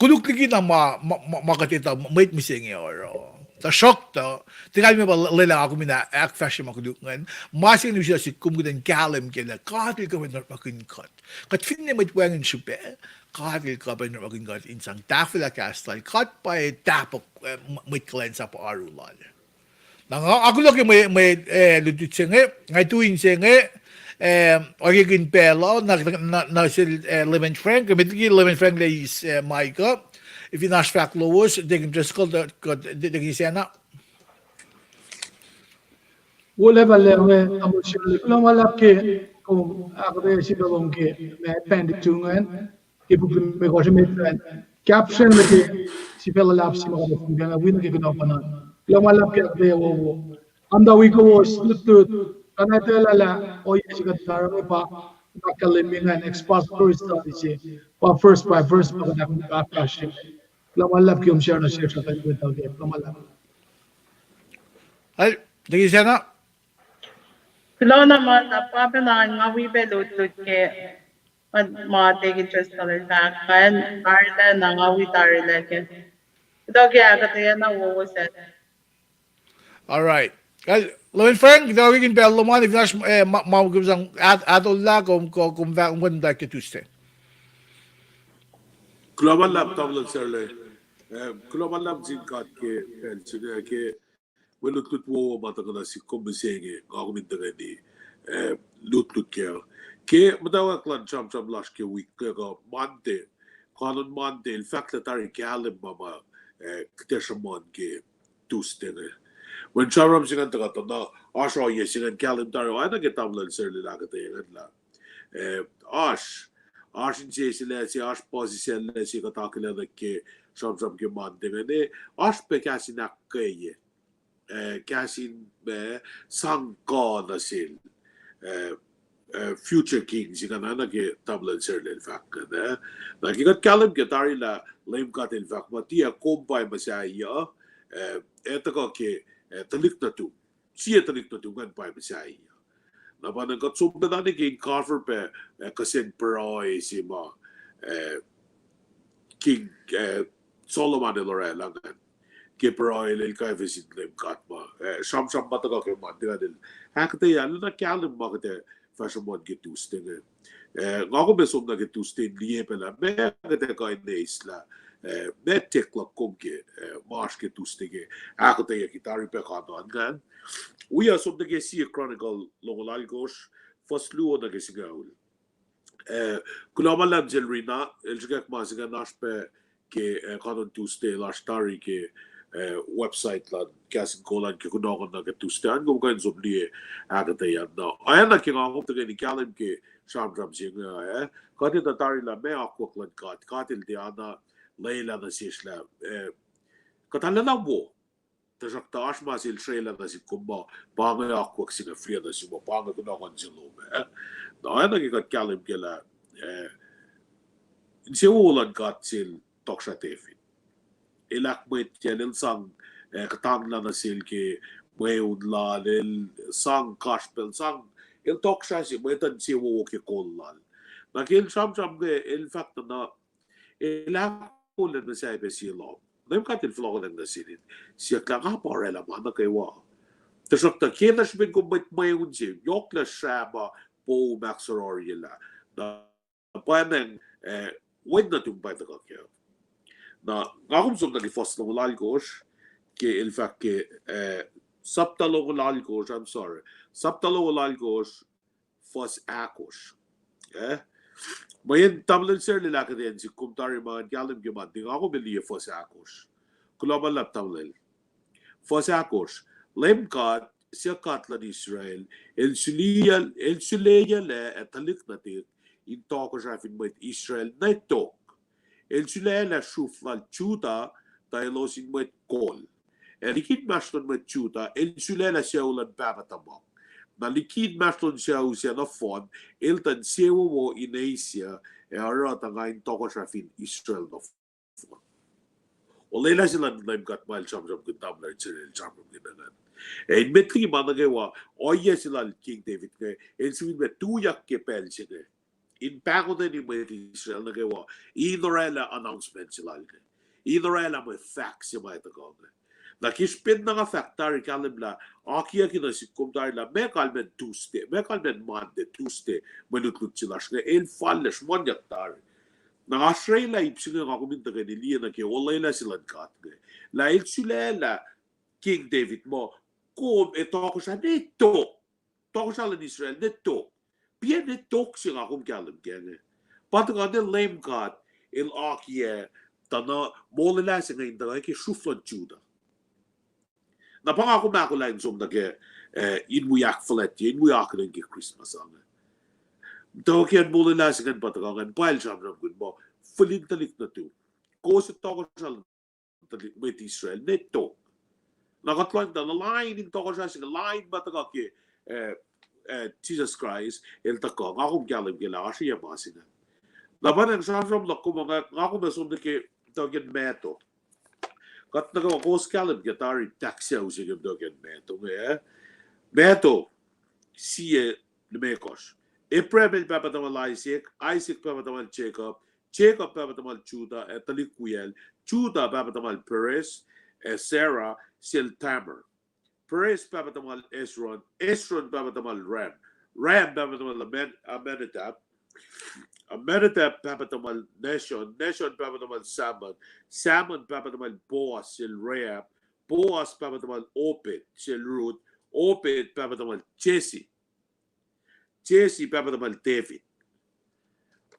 Koluk liki na ma, ma, ma, ma kuht etuh mwet mihsenge oruh. Tuhsruhktuh, tiac kalmac pa lwelah nga kom in ahkfahsrye ma koluk ingacn. Ma se inge use sihk kom kuht in kahlwem ke lah God el kuh in orekmakihn kuht. Kuht finne mwet wacngihn srihpac, God el kuh in orekmakihn kuht in sang tahfwelah kahs lal. God pa tahpuhk, eh, m-, mwet kuhlwacnsap oaru lal. Na nga, nga kuloh ke mwe, mwe, eh, lutlut se inge, nga tui in se inge, eh, oakekihn pacl uh, na, na, na sel, eh, Reverend Frank, met liki Reverend Frank lah eis, eh, mic uh, fin oasr fahk lowos, Deacon Driscoll, kuh, kuh, Deacon Sena. Wo level lah inge, tamuhlwel Sherley, kuloh ma luhlahp ke kom ahkuhtweyac sifacna lom ke ma pacntuhng an, ke puk limekohsr met an. Caption nuh ke sifac luhlahp se ma kuht fin pacna wi nuh ke kunohkohn an. Kuloh ma luhlahp ke ahkuhtweyac wowo. Amda wi kowos lutlut, kuht etuh lah ohiyac se kuht karihngihn pa ahkkahlwemye ingacn expository study se, pa verse by verse pa kuht ahkfahsrye. Kuloh ma luhlahp ke kom share nuh sesr, kuht etuh ke kuloh ma luhlahp. Deacon Sena. Kuloh na muh na pa pacna nga wi pac lutlut ke ma Deacon Driscoll el fahk ingacn, tarilac na nga wi tarilac ke. Kuloh ke ahkuhtweyac na wowo sac. All right. Kal, Reverend Frank, kuht oakekihn pacl lom an, if not, eh, ma, ma, kom sang aht-, ahtollah, kom, kom, kom fah, kom kuh in muhta ke Tuesday. Kuloh ma luhlahp, tamuhlwel Sherley. Eh, kuloh ma luhlahp sin God ke pacl se inge, ke mwe lutlut wowo ma tuhkuh nuh sihk kom mihsenge, nga kom in tuhkweni, eh, lutlut kac. Ke muhtwacwacack luhn sramsram lasr ke wik, ke kuh Monday, kuh on Monday, el fahk lah tari kahlwem ma ma, eh, kuht ac sruhmuhn ke Tuesday inge. Mweyen sramsram se ingacn tuhkuh tuh na oasr ohiyac se ingacn kahlwem tari, oacna ke tamuhlwel Sherley el ahkuhtweyac ingacn lah, eh, oasr, oasr insese lac se, oasr puhsisacl lac se kuht akihlen nuh ke sramsram ke Monday ingacn, eh, oasr pac kahs in ahkkweye, eh, kahs in, eh, sang kuh nuh sel, eh, eh, future king se ingacn, oacna ke tamuhlwel Sherley el fahk ingacn, eh. Na ke kuht kahlwem ke tari lah Leum God el fahk muh tiac kom pa muhsahi uh, eh, ac tuhkuh ke, eh, tuhlihk nuhtum. Sie tuhlihk nuhtum ingacn pa muhsahi uh. Na pa na kuht som pacna nuh ke in cover pac, eh, kihsen pruhe se ma, eh, King, eh, Solomon el orwaclah ingacn. ke pruhe lal, el kwacfe sin Leum God ma, eh, sramsram ma tuhkuh ke Monday an el ahkuhtweyac, el na kahlwem ma kuht ac fahsruh muh ke Tuesday inge. Eh, nga kom ac som nuh ke Tuesday in liye pac lah meac kuht ac kuh in eis lah, eh, meac take luhk kom ke, eh, ma oasr ke Tuesday ke ahkuhtweyac ke tari pac kanon ingacn. Wi uh som nuh ke sie Chronicle longoul alkosr, fuhs luo nuh ke singucul. Eh, kuloh ma luhlahp sel Rina, el sruhkwack ma se ingacn oasr pac ke, eh, kanon Tuesday lasr tari ke, eh, website lal Kahs in Kol an ke kunohkohn nuh ke Tuesday an, kom kuh in som liye ahkuhtweyac an. Na oacna ke nga kom tuhkweni kahlwem ke sramsram se inge, eh, kuht etuh tari lah meac akwuck luhn God, God el tiacna lwelah nuh sesr lah, eh, kuht arulacna wo. Tuhsruhktuh oasr ma se el srwaclah nuh sin kom muh pa inge akwuck se inge fihliyac nuh sum uh, pa inge kunohkohn se lom ah. Na oacna ke kuht kahlwem ke lah, eh, insewowo luhn God sel tohkohsrah David. El ahkmwetyac, el sang, eh, kuhtanglah nuh sel ke mweun lal, el sang kasrpacl, sang, el tohkohsrah se mwet uh insewowo ke kol lal. Na ke el sramsram ke, el fahk na, el ahkolah nuh sahyac pac sie lohm. Leum God el fohlohkohnacng nuh sel in siyuck lah nga pa orwaclah ma nuh kwewa. Tuhsruhktuh ke na srihpen kom mwet mweun se, yohklah srah ma poum ahksohrohryelah. Na pwacnwacng, eh, wen nuhtum pa tuhkuh kac. Na nga kom som nuh ke fuhs longoul alkosr, ke el fahk ke, eh, sapta longoul alkosr, I'm sorry, sapta longoul alkosr, fuhs ahkosr. Eh? Mweyen tamuhlwel Sarlel ahkuhtweyac nuh sihk kom tari ma ngan kahlwem ke Monday, nga kom liye fuhs ahkosr. Kuloh ma luhlahp tamuhlwel. Fuhs ahkosr. Leum God, suc God luhn Israel, el suliyuc-, el suleyuclac ac tuhlihk nuhtihk in tohkohsrah fin mwet Israel ne tok. El sulaclah sruf lal Judah, tuh elos in mwet kol. Ac liki inmahsrlon mwet Judah, el sulaclah sucu luhn pahpah tuhmuhk. Na liki inmahsrlon sucu sac nohfohn, el tuh insewowo in eis, ac oruh tuh nga in tohkohsrah fin Israel nohfohn. Olwelah se luhn Leum God ma el sramsramkihn tamuhlwel Sarlel sramsramkihn ingacn. Ac in met liki ma nuh kwewa, ohiyac se lal King David inge, el sifilpac tuyak ke pacl se inge in pahngotweni mwet Israel nuh kwewa, in orwaclah announcement se lal inge, in orwaclah mwe fahk se ma tuhkuh inge. Na ke srihpen na nga fahk tari kahlwem lah, akiyucki nuh sihk kom tari lah meac kalmacn Tuesday, meac kalmacn Monday, Tuesday, mwe lutlut se lasr inge, el fal lah sruhmuhnyuck tari. Na nga srwaclah ip se inge nga kom in tuhkweni liye nuh ke olwelah se luhn God inge, lah el sulaclah King David muh kom ac tohkohsrah ne tok. Tohkohsrah luhn Israel ne tok. Piac ne tok se nga kom kahlwem kac inge? Pa tuhkuh ne Leum God el akiyac, tuh na molwelah se inge in tuhkuh ke sruf luhn Judah. Na pa nga kom ahkolah in som nuh ke, eh, in wi ahkfuhlwactye, in wi akihlen ke Christmas inge. Tuh ke molwelah se ingacn pa tuhkuh ingacn, pa el sramsramkihn muh fihl in tuhlihk nuhtum, kowos ac tohkohsrah mwet Israel ne tok. Na kuht lohng tuh na lain in tohkohsrah se inge, lain ma tuhkuh ke, eh, eh, Jisus Kraist el tuhkuh, nga kom kahlwem ke lah oasr yac ma se inge. Na pa nacng sramsram luhk kom, nga kom ac som nuh ke, tuh ke Matthew. Kuht nuh kwewa kowos kahlwem ke tari tahk sucu se ke tuh ke Matthew inge, eh? Matthew sie limekohsr. Abraham el pahpah tuhmal Isaac, Isaac pahpah tuhmal Jacob, Jacob pahpah tuhmal Judah ac tuhlihk wiyacl, Judah pahpah tuhmal Perez ac Sarah sel Tamar. Perez pahpah tuhmal Hezron, Hezron pahpah tuhmal Ram, Ram pahpah tuhmal Ammin-, Amminadab, Amminadab pahpah tuhmal Nahshon, Nahshon pahpah tuhmal Salmon, Salmon pahpah tuhmal Boaz sel Rahab, Boaz pahpah tuhmal Obed sel Ruth, Obed pahpah tuhmal Jesse, Jesse pahpah tuhmal David.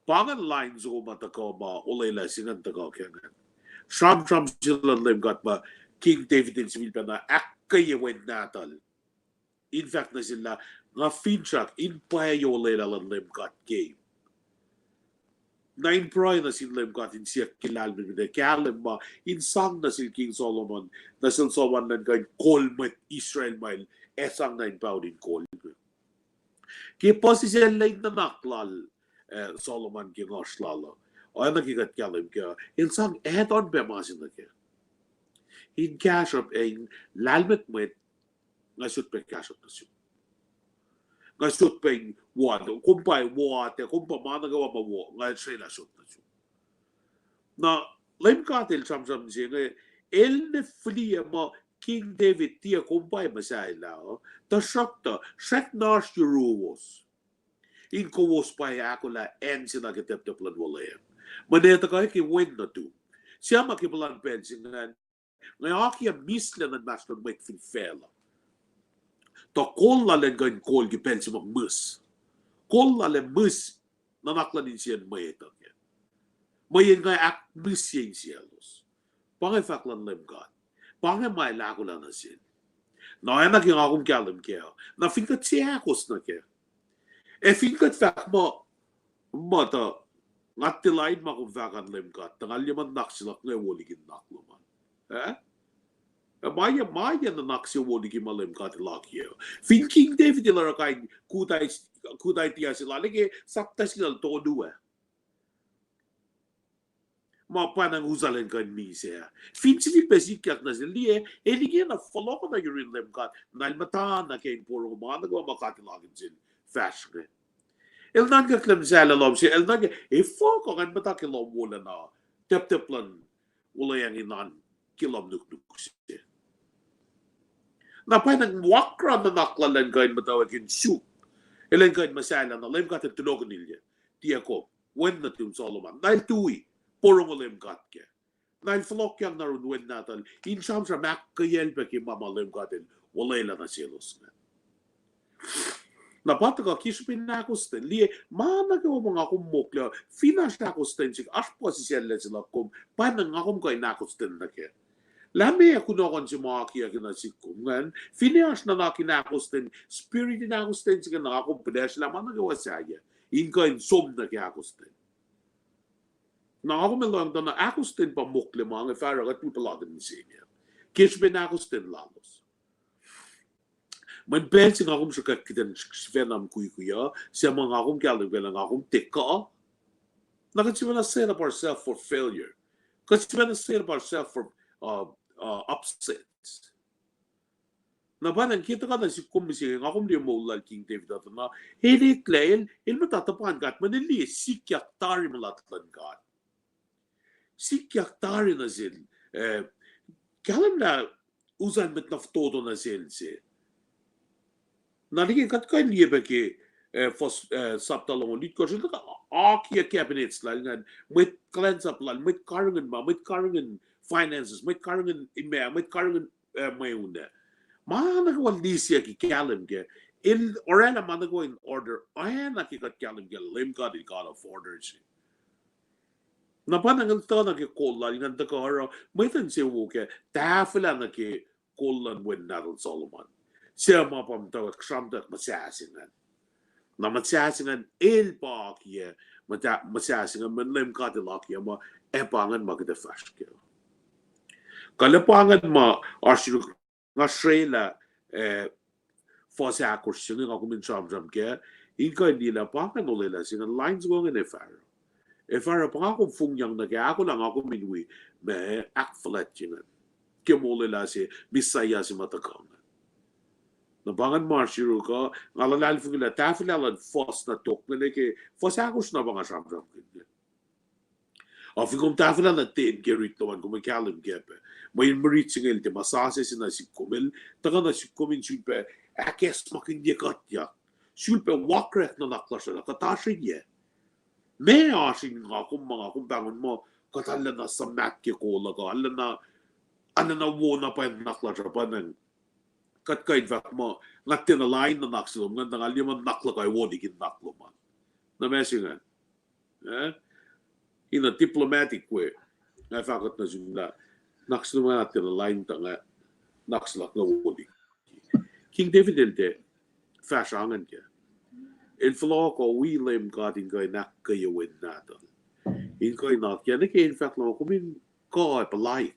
Pa ingacn lain soko ma tuhkuh ma olwelah se ingacn tuhkuh ke ingacn. Sramsram se luhn Leum God ma King David el sifilpacna ahkkweye wen nahtuhl in fahk nuh sel lah, nga finsrak in pwacye olwelah luhn Leum God keim. Na in pruhe nuh sin Leum God in siyuck ke lahlmwetmwet ac kahlwem ma in sang nuh sel King Solomon, nuh sel Solomon elan kuh in kol mwet Israel ma el ac sang na in paol in kol. Ke puhsisacl in nuhnak lal, eh, Solomon ke ngohsr lal uh, oacna ke kuht kahlwem kac, el sang add on pac ma se nuh kac in kahsruhp ac in lahlmwetmwet, nga sot pac kahsruhp nuh sum. Nga sot pac in ward, kom pa ward ac kom pa ma nuh kwewa ma wo, nga srwaclah sot nuh sum. Na Leum God el sramsram se inge, El ne fihliyac muh King David tiac kom pwacye muhsahllah uh, tuhsruhktuh srackna oasr yuruwos in kowos pwacye ahkolah acn se na ke teptep luhn wuhlweacng. Mwe ne tuhkuh ke wen nuhtum. Suc ma ke puhlan pacl se ingacn, nga akiyac mihslac nuh inmahsrlon mwet fin facluh. Tuh kol lal an kuh in kol ke pacl se ma mihs. Kol lal ac mihs nuhnak luhn insiyacn mwet uh kac. Mweyen nga ahkmihsye insiyaclos. Pa inge fahk luhn Leum God. Pa inge ma El ahkolah nuh sel. Na oacna ke nga kom kahlwem kac uh, na fin kuht seahkos nuh kac, ac fin kuht fahk muh, muh tuh, nga tiac lain ma kom fahk an Leum God, tuh nga liye muh nuhnak se luhk inge wo liki nuhnak lom an. Eh? Ma yac, ma yac nuhnak se wo liki ma Leum God El akiyac uh. Fin King David el oruh kain kuht, kuht idea se lal ke sapta singucul tolu ah, ma pwacnwacng usal in kuh in misac ah. Fin sifilpac sikyak nuh sel, liye, el ingena fohlohkoh na yurin Leum God, na el muhtana ke in porongo ma nuh kwewa ma God El akihlen sel fahsr inge. El nuhnkuh ke Leum sahlah lohm se, el nuhnkuh, efuh kuh ngan muhta ke lohm wolacna, teptep luhn wuhlweacng in an ke lohm nuknuk se. Na pwacnwacng wakra nuhnak lal an kuh in muhtwacwacack in suk, el an kuh in muhsahllah na Leum God El tulohkihnyuclyac, tiac kom, wen nuhtum Solomon. Na el tui, porongo Leum God kac. Na el fohlohkyang na run wen nahtuhl in sramsram ahkkweyacl pac ke ma ma Leum God El olwelah nuh selos ingacn. Na pa tuhkuh ke srihpen ahkostwen, liye, ma nuh kwewa ma nga kom mokle, fin oasr ahkostwen sihk, oasr puhsisacllac se luhk kom, pwacnwacng nga kom kuh in ahkostwen nuh kac. Lah meac kunohkohn se ma akiyac ke nuh sihk kom ingacn, finne oasr nuhnak in ahkostwen, spirit in ahkostwen se ke na nga kom pihlesrlah ma nuh kwewa sahyac in kuh in som nuh ke ahkostwen. Na nga kom ac lohacng tuh na ahkostwen pa mokle ma inge fahsruh kuht puhlakihn mihsenge ke srihpen ahkostwen lalos. Mweyen pacl se nga kom sruhkwack kuht in sifacna mukwikwi uh, suc ma nga kom kahlwem kac lah nga kom tiac kuh. Na kuht sifacna set up ourselves for failure. Kuht sifacna set up ourselves for, uh, uh, upsets. Na pwacnwacng ke tuhkuh nuh sihk kom mihsenge, nga kom liye moul lal King David uh tuh na, el eklac, el, el muhta tuhpan God, mweyen el liye sikyak tari mulat luhn God. Sikyak tari nuh sel, eh, kahlwem lah usal mwet na fototo nuh sel se. Na liki kuht kuh in liye pac ke, eh, first, eh, sapta longoul itkohsr, el akiyac cabinets lal ingacn, mwet kuhlwacnsap lal, mwet karihngihn ma, mwet karihngihn finances, mwet karihngihn imac, mwet karihngihn, eh, mweun ah. Ma nuh kwewa lisiyucki kahlwem kac, el oraclah ma nuh kwewa in order, oacna ke kuht kahlwem kac lah Leum God El God of order se. Na pwacnwacng el tuh nuh ke kol lal ingacn tuhkuh oruh mwet insewowo kac tahfwelah nuh ke kol luhn wen nahtuhl Solomon, suc ma pa muhtwacwacack sramtweack muhsah se ingacn. Na muhsah se ingacn el pa akiyac muhta-, muhsah se ingacn, mweyen Leum God El akiyac muh, ac pa ingacn ma kuht ac fahsr kac. Kuh lah pa ingacn ma oasr, nga srwaclah, eh, fuhs ahkosr se inge nga kom in sramsram kac, in kuh in liye lah pa ingacn olwelah se ingacn, lain soko ingacn ac fahsruh. Ac fahsruh pa nga kom fongyang nuh ke ahkolah nga kom in wi ma ahkfuhlwactye ingacn ke molwelah se, Messiah se ma tuhkuh ingacn. Na pa ingacn ma oasr yuruk uh, nga luhlahlfongi lah tahfwelah luhn fuhs na tok inge ke fuhs ahkosr na pa nga sramsramkihn inge. Ac fin kom tahfwelah nuh ten ke rit lom an, kom ac kahlwem kac pac. Mweyen mwe rit se inge el tiac ma sasuc se nuh sihk kom, el tuhkuh nuh sihk kom in sulpac ahkacsmakihnye kuhtyak, sulpac wakrek nuhnak lasr uh lah kuht oasr yac. Meac oasr in nga kom ma nga kom pahngon muh kuht arulacna suhmaht ke kol uh kuh arulacna, arulacna wo na pwacye nuhnak lasr uh, pwacnwacng kuht kuh in fahk muh nga tiacna lain nuhnak se lom ingacn, tuh nga liye muh nuhnak luhk uh ac wo liki nuhnak lom an. Na ma se ingacn, eh, in a diplomatic way, nga fahk kuht nuh sum lah nuhnak se lom an tiacna lain, tuh nga, nuhnak se luhk inge wo liki. King David el tiac fahsr ingacn kac. El fohlohkoh wi Leum God in kuh in ahkkweye wen nahtuhl, in kuh in akiyac nuh ke in fahk lah kom in kuh ac puhlaik.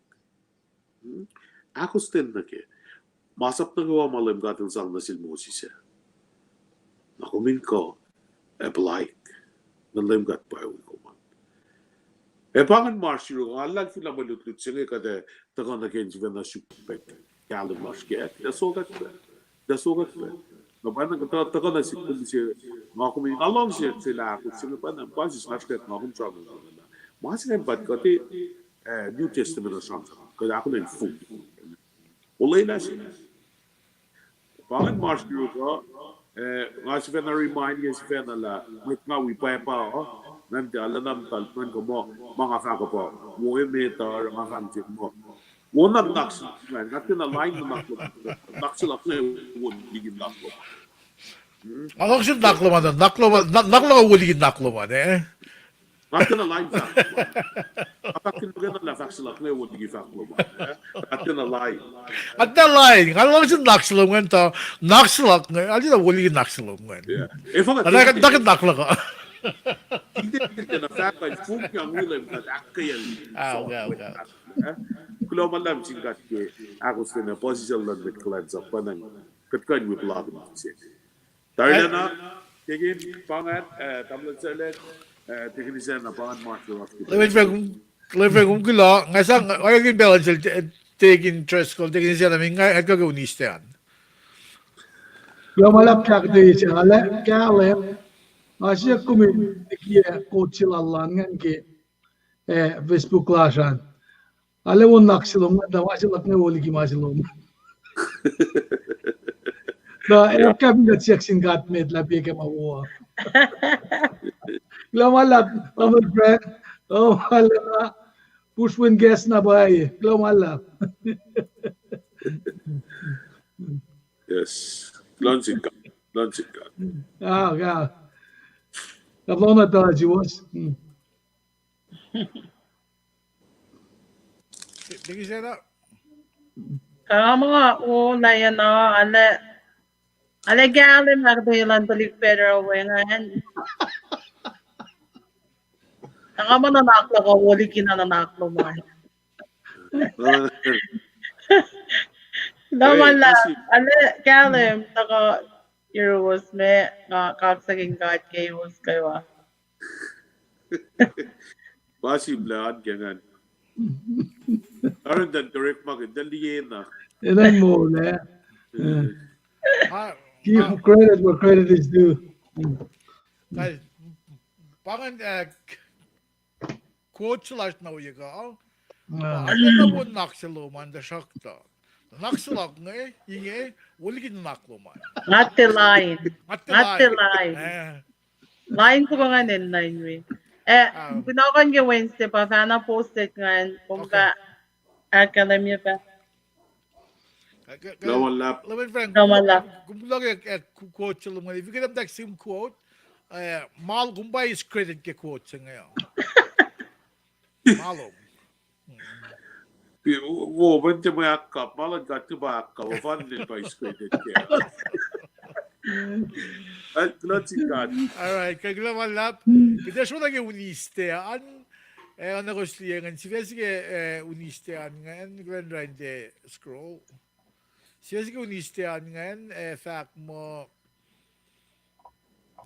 Hmm? Ahkostwen nuh kac. Masap nuh kwewa ma Leum God El sang nuh sel Moses ah, na kom in kuh ac puhlaik, na Leum God pa wi kom an. Ac pa ingacn ma oasr yuruk, nga luhlahlfongi lah mwe lutlut se inge kuht ac tuhkuh nuh ke in sifacna suk pac kahlwem lasr kac, tuh sokwack pac, tuh sokwack pac. Na pwacnwacng kuht tuhkuh nuh sihk kom se, nga kom in, nga luhngse sel ahkos se inge, pwacnwacng pa sis nga srihkwack nga kom sramsram. Ma se ingacn pa kuht, eh, New Testament uh sramsram. Kuht ahkolah in fong. Olwelah se. Pa ingacn ma oasr yuruk uh, eh, nga sifacna remind ke sifacna lah mwet nga wi pwacpa uh, ngan tiac lana muhtahl ngan kuh muh, ma nga fahk uh pa, wo emet uh, nga fahk se muh, wo na nuhnak se, nga tiacna lain nuhnak lom, nuhnak se luhk inge wo liki nuhnak lom. Nga luhngse nuhnak lom an, nuhnak lom, nuhnak lom wo liki nuhnak lom an, eh? Nga tiacna lain fahk lom an. Nga fahk ke nuh ke na lah fahk se luhk inge wo liki fahk lom an, eh? Nga tiacna lain. Nga tiacna lain. Nga luhngse nuhnak se lom ingacn tuh, nuhnak se luhk inge, nga tiacna wo liki nuhnak se lom ingacn. Efuh nga tiacna nuhnak luhk uh. Tiac tiacna fahk lah fong yang wilem kuht ahkkweyacl. Kuloh ma luhlahp sin God ke ahkostwen ac puhsisacl luhn mwet kuhlwacnsap, pa na kuht kuh in wi puhlakihn se. Tarilacna, kekin pa ingacn, eh, tamuhlwel Serlek, eh, tekeni sacna pa ingacn ma se lasr. Lefren, kom kuloh, nga sang, nga yakin balance el, eh, tekeni Driscoll, tekeni sacna, nga, nga kuh ke Wednesday an. Kuloh ma luhlahp kahk te se, ale, kahlwem, nga siyuck kom in liye quote se lal an ingacn ke, eh, Facebook lasr an. Ale wo nuhnak se lom, tuh ma se luhk inge wo liki ma se lom. Na, eh, kapin kuht siyuck sin God met lah pia ke ma wo. Kuloh ma luhlahp, Tamuhlwel Frank. Kuloh ma luhlahp. Push win gas na pwacye. Kuloh ma luhlahp. Yes. Kuloh sin God. Kuloh sin God. Ah, God. Kuloh na pacl jiwos. Hmm. Dikisena. Kama o la yana ale, ale kahlwem ma kuht elan tuhlihk federal we ingacn. Kama nuhnak luhk uh wo liki na nuhnak lom an. Kuloh ma luhlahp, ale kahlwem tuhkuh yuruwos me, nga kaksakihn God ke yuruwos kwewa. Ma sihmlac an ke ingacn. Arun than correct ma ke, than liye na. Elan moul, eh? Give credit where credit is due. Kal, pa ingacn, eh, quote se lasr na wi ka. Arulacna wo nuhnak se lom an tuhsruhktuh nuhnak se luhk inge, inge, wo liki nuhnak lom an. Nga tiac lain. Nga tiac lain. Lain soko ingacn enenuh in wi. Eh, kunohkohn ke Wednesday pa fahna posted ingacn, kom fah ahkkahlwemye pac. Kuloh ma luhlahp. Lefren Frank, kom luhk, eh, quote se lom ingacn. If you get them that same quote, eh, ma kom pa eis credit ke quote se inge. Ma lom. Wo, mwet tiac mwe ahkkap, ma luhn God tiac pa ahkkap, o fan nil pa eis credit ke. All right, kuloh ma luhlahp. Kuht ac srolah ke Wednesday an, eh, oacna kowos liye ingacn, sifac se ke, eh, Wednesday an ingacn, kuloh na run the scroll. Sifac se ke Wednesday an ingacn, eh, fahk muh,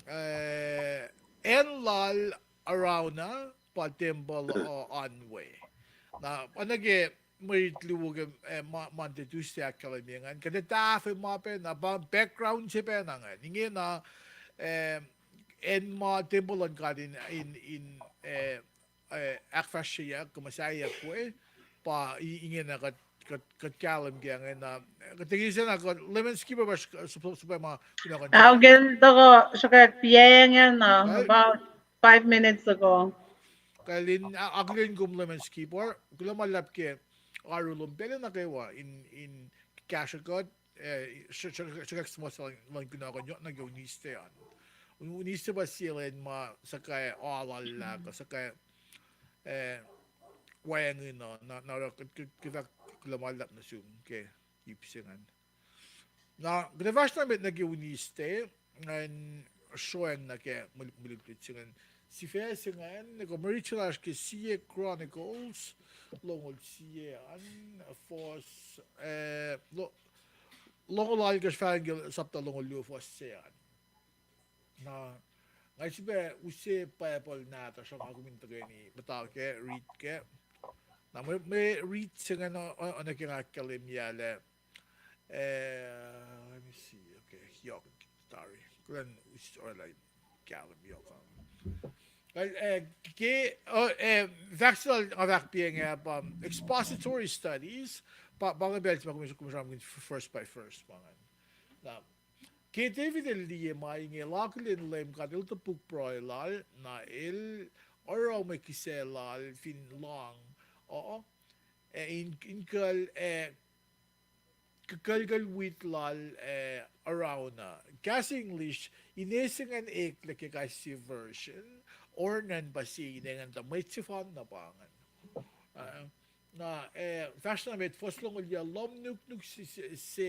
eh, acn lal Araunah pa tempuhl uh an we. Na, oacna ke mwe rit luo ke, eh, Monday, Tuesday ahkkahlwemye ingacn, kuht ac tahfuh ma pacna, pa background se pacna ingacn. Ingena, eh, acn ma tempuhl luhn God in, in, in, eh, ahkfahsryeyuck, kuh muhsahyuck we, pa ingena kuht, kuht kahlwem ke ingena. Kuht tekeni sacna kuh Leman Skipper pa suhpwacma kunohkohn. Aokel tuhkuh sruhkwack piacngacna about five minutes ago. Kalin akihlen kom Leman Skipper, kuloh ma luhlahp ke oaru lom pacl nuh kwewa in, in kahsruh kuht, eh, sruhkwack suhmuhslah luhn kunohkohn yohk nuh ke Wednesday an. Wednesday pa sie lwen ma suhkwac oalalla kuh suhkwac, eh, wacngihn uh, na, na oruh kuht, kuht, kuht fahk kuloh ma luhlahp nuh sum ke ip se ingacn. Na kuht ac fahsr na met nuh ke Wednesday, ngan sroacng nuh ke mwe lutlut se ingacn. Sifac se ingacn, kom mwe rit se lasr ke Sie Chronicles, longoul sie an, fuhs, eh, longoul alkohsr fahk ke sapta longoul luo fuhs se an. Na, nga sifilpac use Bible nahtuhsr uh, nga kom in tuhkweni muhta kac, rit kac. Na mwe, mwe rit se ingacn, oacna ke nga ahkkahlwemye lah, eh, let me see, okay, yohk, tari. Kuloh, us oraclah kahlwem yohk an. Kal, eh, ke, uh, eh, fahk se lal nga fahk piacng ah pa expository studies, pa, pa inge pacl se ma kom, kom sramsramkihn first by first pa ingacn. Na, ke David el liye ma inge, el akihlen Leum God el topuk pruhe lal, na el oruh mwe kihsac lal fin lohng uh, eh, in, in kuhl, eh, k-, kuhlkuhl wit lal, eh, around uh. Kahs English, ine se ingacn eklac ke kais sie version, oruh ingacn pa sie ine ingacn tuh mwet sefanna pa ingacn. Uh, na, eh, fahsr na met fuhs longoul yac, lohm nuknuk se, se, se,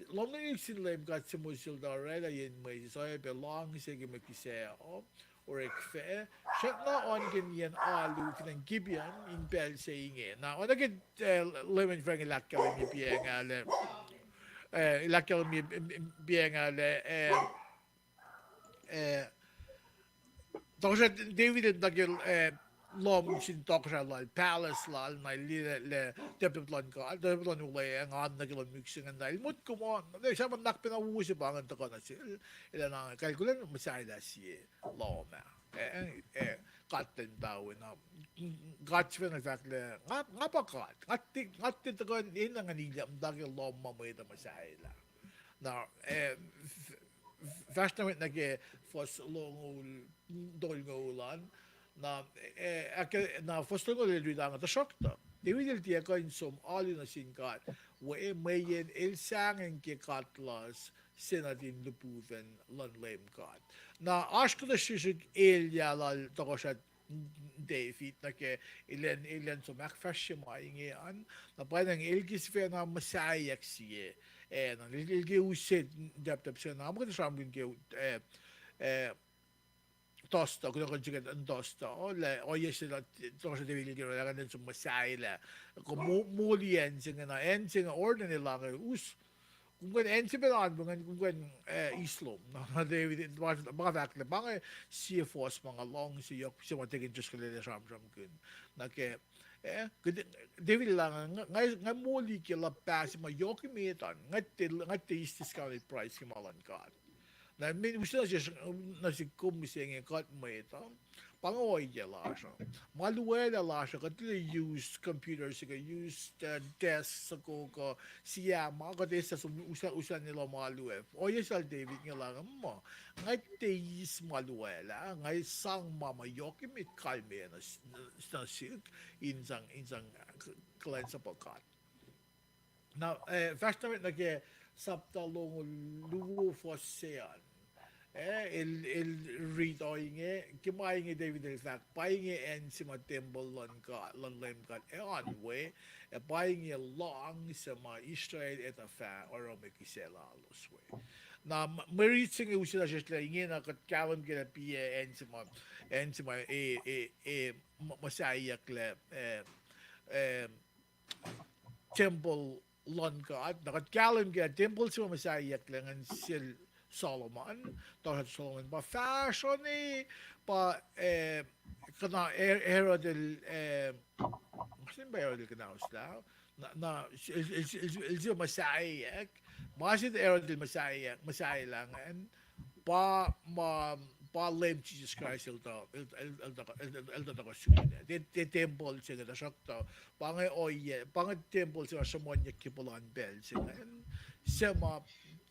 lohm nuknuk sin Leum God suc motsiltuh oraclah yen Moses, oacyacpac luhngse ke mwe kihsac uh, orekfac, srackna oan ke nien alu fin acn Gibeon in pacl se inge. Na, oacna ke, eh, Leum el fahk in ahkkahlwemye piacng ah lah, eh, el ahkkahlwemye piacng ah lah, eh, eh, tohkohsrah David el nuh ke, eh, lohm sin tohkohsrah lal, palace lal, na el liye lah, lah teptep luhn God, teptep luhn olweacng an nuh ke lohm nuknuk se ingacn, na el motko muh, na sahp nakpacna wo se pa ingacn tuhkuh nuh sel, el, el na kalkulen muhsahelah sie lohm ah. Eh, eh, God el muhta we na, God sifacna fahk lah, nga, nga pa God, nga tiac, nga tiac tuhkuh enenuh ngan ilyak muhta ke lohm ma mwet uh muhsahelah. Na, eh, f-, f-, fahsr na met nuh ke fuhs longoul, tolngoul an. Na, eh, ahk-, na fuhs tolngoul el riti lah, tuhsruhktuh David el tiac kuh in som alu nuh sin God we, mweyen el sahngweng ke katlas se nuhtin lihpufacn luhn Leum God. Na oasr kuhtuh srihsrihk elyah lal tohkohsrah David nuh ke elan, elan som ahkfahsrye ma inge an. Na pwacnwacng el ke sifacna muhsaheack sie, eh, na el, el ke use teptep se na ma kuht sramsramkihn ke, eh, eh, Thursday, kunohkohn se ke Thursday, lah ohiyac se na tohkohsrah David el ke orwaclah ngan som muhsahelah. Kom mo-, moli acn se inge, na acn se inge oruh nwe elange us. Kom kuh in acn se pacna an, kom kuh in, eh, eis lom. Na, na David, ma, ma fahk lah, pa inge sie fuhs ma nga luhngse yohk se ma tiac kuh in just kuh in sramsramkihn. Na ke, eh, kuht, David el, nga, nga, nga moli ke luhpah se ma yohk emet an, nga tiac, nga tiac eis discounted price ke ma luhn God. Na mwe use nuh sesr, nuh sihk kom mihsenge kuht mwet uh, pa inge ohiyac lasr uh. Ma luwaclah lasr uh, kuht tilac use computer se kuh use, uh, desk soko kuh sie ma kuht eis som us-, usacni lohm alu ah. Ohiyac sel David inge lah muh, nga tiac eis ma luwaclah, nga sang ma ma yohk emet kalmeyac nuh, nuh sihk in sang, in sang kuhlwacnsapuh God. Na, eh, fahsr na met nuh ke sapta longoul luo fuhs se an. Eh, el, el riti ohinge, ke ma inge David el fahk, pa inge acn se ma tempuhl luhn God, luhn Leum God, ac oan we, ac pa inge lohng se ma Israel ac tuhfah oruh mwe kihsac lalos we. Na m-, mwe rit se inge use nuh sesr lah ingena kuht kahlwem ke lah piac acn se ma, acn se ma e, e, e, m-, muhsahiyucklac, eh, eh, tempuhl luhn God. Na kuht kahlwem ke tempuhl se ma muhsahiyucklac ingacn sel Solomon, tohkohsrah Solomon, pa fahsruh ne, pa, eh, kuhna Her-, Herod el, eh, ma se pa Herod el kuhnauslah, na, na, el, el, el, el se muhsahiyuck, ma se Herod el muhsahiyuck, muhsahelah ingacn, pa ma, pa Leum Jisus Kraist el tuh, el, el, el tuh, el, el, el tuh tuhkuh suni. Te, te tempuhl se inge, tuhsruhktuh pa inge ohiyac, pa inge tempuhl se ma sruhmuhnyuck ke puhlan pacl se ingacn, se ma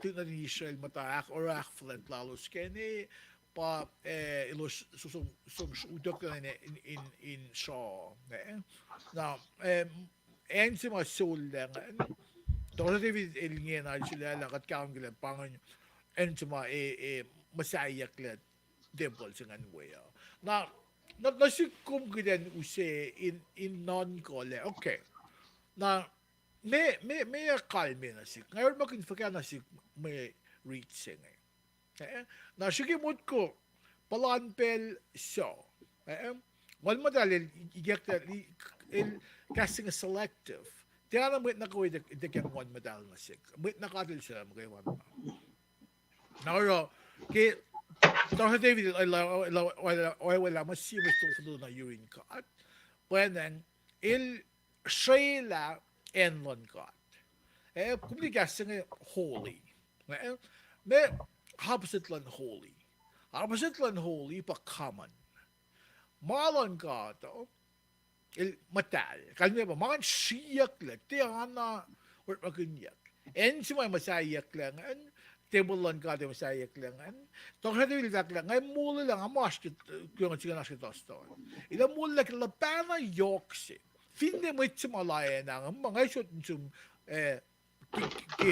tuhlihk nuhtin Israel muhta ahk-, oruh ahkfuhlwact lalos kacne, pa, eh, elos s-, som, som utucklah in, in, in, in sruoh, eh. Na, eh, acn se ma sollac ingacn, tohkohsrah David el ingena el sulaclah, kuht kahlwem ke lah pa ingacn acn se ma e, e, muhsahiyucklac tempuhl se ingacn we uh. Na, na, nuh sihk kom kuht in use in, in nuhnkuh lah, okay. Na, me, me, meac kalmac nuh sihk? Nga orekmakihn fuhkah nuh sihk mwe rit se inge? Eh, na srihke motko, puhlan pacl suc, eh, Nguhn Muhtahl el, ikacklah, el kahs se inge selective. Tiacna mwet nuh kwewa tuh, tuh ke Nguhn Muhtahl nuh sihk. Mwet nuh kwewa el suc muhkwena. Na oruh, ke, tohkohsrah David el, el, el, el, el, el, el, ma sie mwe stosah fototo na yurin God. Pwacnwacng, el srelah acn luhn God. Eh, kom liye kahs se inge holy. Eh, meac opposite luhn holy? Opposite luhn holy pa common. ma luhn God uh, el muhtahl. Kalmac pa ma ngan sriyucklac, tiacna orekmakihnyuck. Acn se ma muhsahyucklac ingacn, tempuhl luhn God ac muhsahyucklac ingacn. Tohkohsrah David el fahk lah, nga molwelah nga masr ke, ke nga sika nasr ke tohstohn. El molwelah ke luhpahna yohk se. Finne mwet se ma la acn ah, ma nga sot in sum, eh, ke, ke,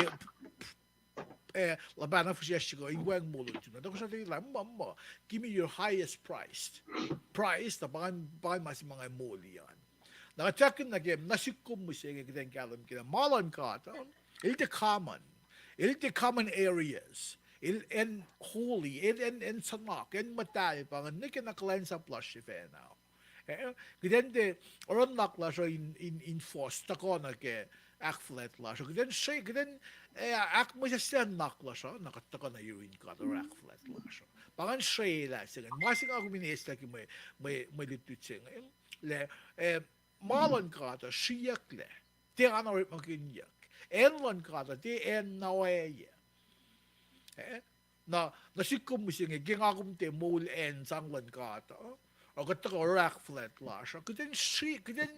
eh, luhpahna fihsracsr soko in wacng molwe nuh sum. Tohkohsrah David el fahk, muh, muh, give me your highest priced price, na pa ngan, pa ngan ma se ma nga molwe an. Na kuht fahk nuh ke, na sihk kom mihsenge kuht in kahlwem ke lah ma luhn God uh, el tiac common. El tiac common areas. El acn holy, el acn, acn suhnak, acn muhtahl, pa ngan nwe ke na kuhlwacnsap lasr sifacna. Eh, kuht in tiac, oruh nuhnak lasr uh in, in, in fohs tuhkuh nuh ke ahkfuhlwact lasr uh. Kuht in sre-, kuht in, eh, ahkmihsaclah nuhnak lasr uh, na kuht tuhkuh nuh yurin God oruh ahkfuhlwact lasr uh. Pa ngan srwaclah se ingacn. Ma se nga kom in eislah ke mwe, mwe, mwe lutlut se inge. Lah, eh, ma luhn God uh sriyucklac. Tiacna orekmakihnyuck. Acn luhn God uh, tiac acn na ohiyac. Eh? Na, na sihk kom mihsenge, ke nga kom tiac moul acn sang luhn God uh, oruh kuht tuhkuh oruh ahkfuhlwact lasr uh, kuht in sri-, kuht in,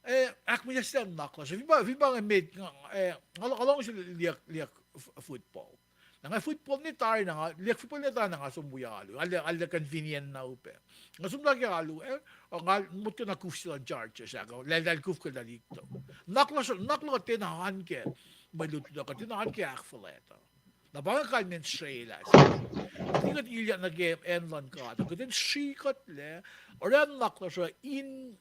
eh, ahkmihsaclah nuhnak lasr uh. Fin pa, fin pa inge met, nga, eh, nga, nga luhngse liye, liye f-, football. Na nga football ne tari na nga, liye football ne tari na nga som wi alu. Arlac, arlac convenient na upac. Nga som nuh ke alu, eh, nga motko na kuf se luhn Chargers, ah, lal, lal kuf kuh lal ikto. Nuhnak lasr, nuhnak lasr tiacna oan ke mwe lutlut uh, tiacna oan ke ahkfuhlwact uh. Na pa inge kalmacn srwaclah se. Kuht in kuht ilyak nuh ke acn luhn God uh, kuht in srikuhtlac, oruh nuhnak lasr uh in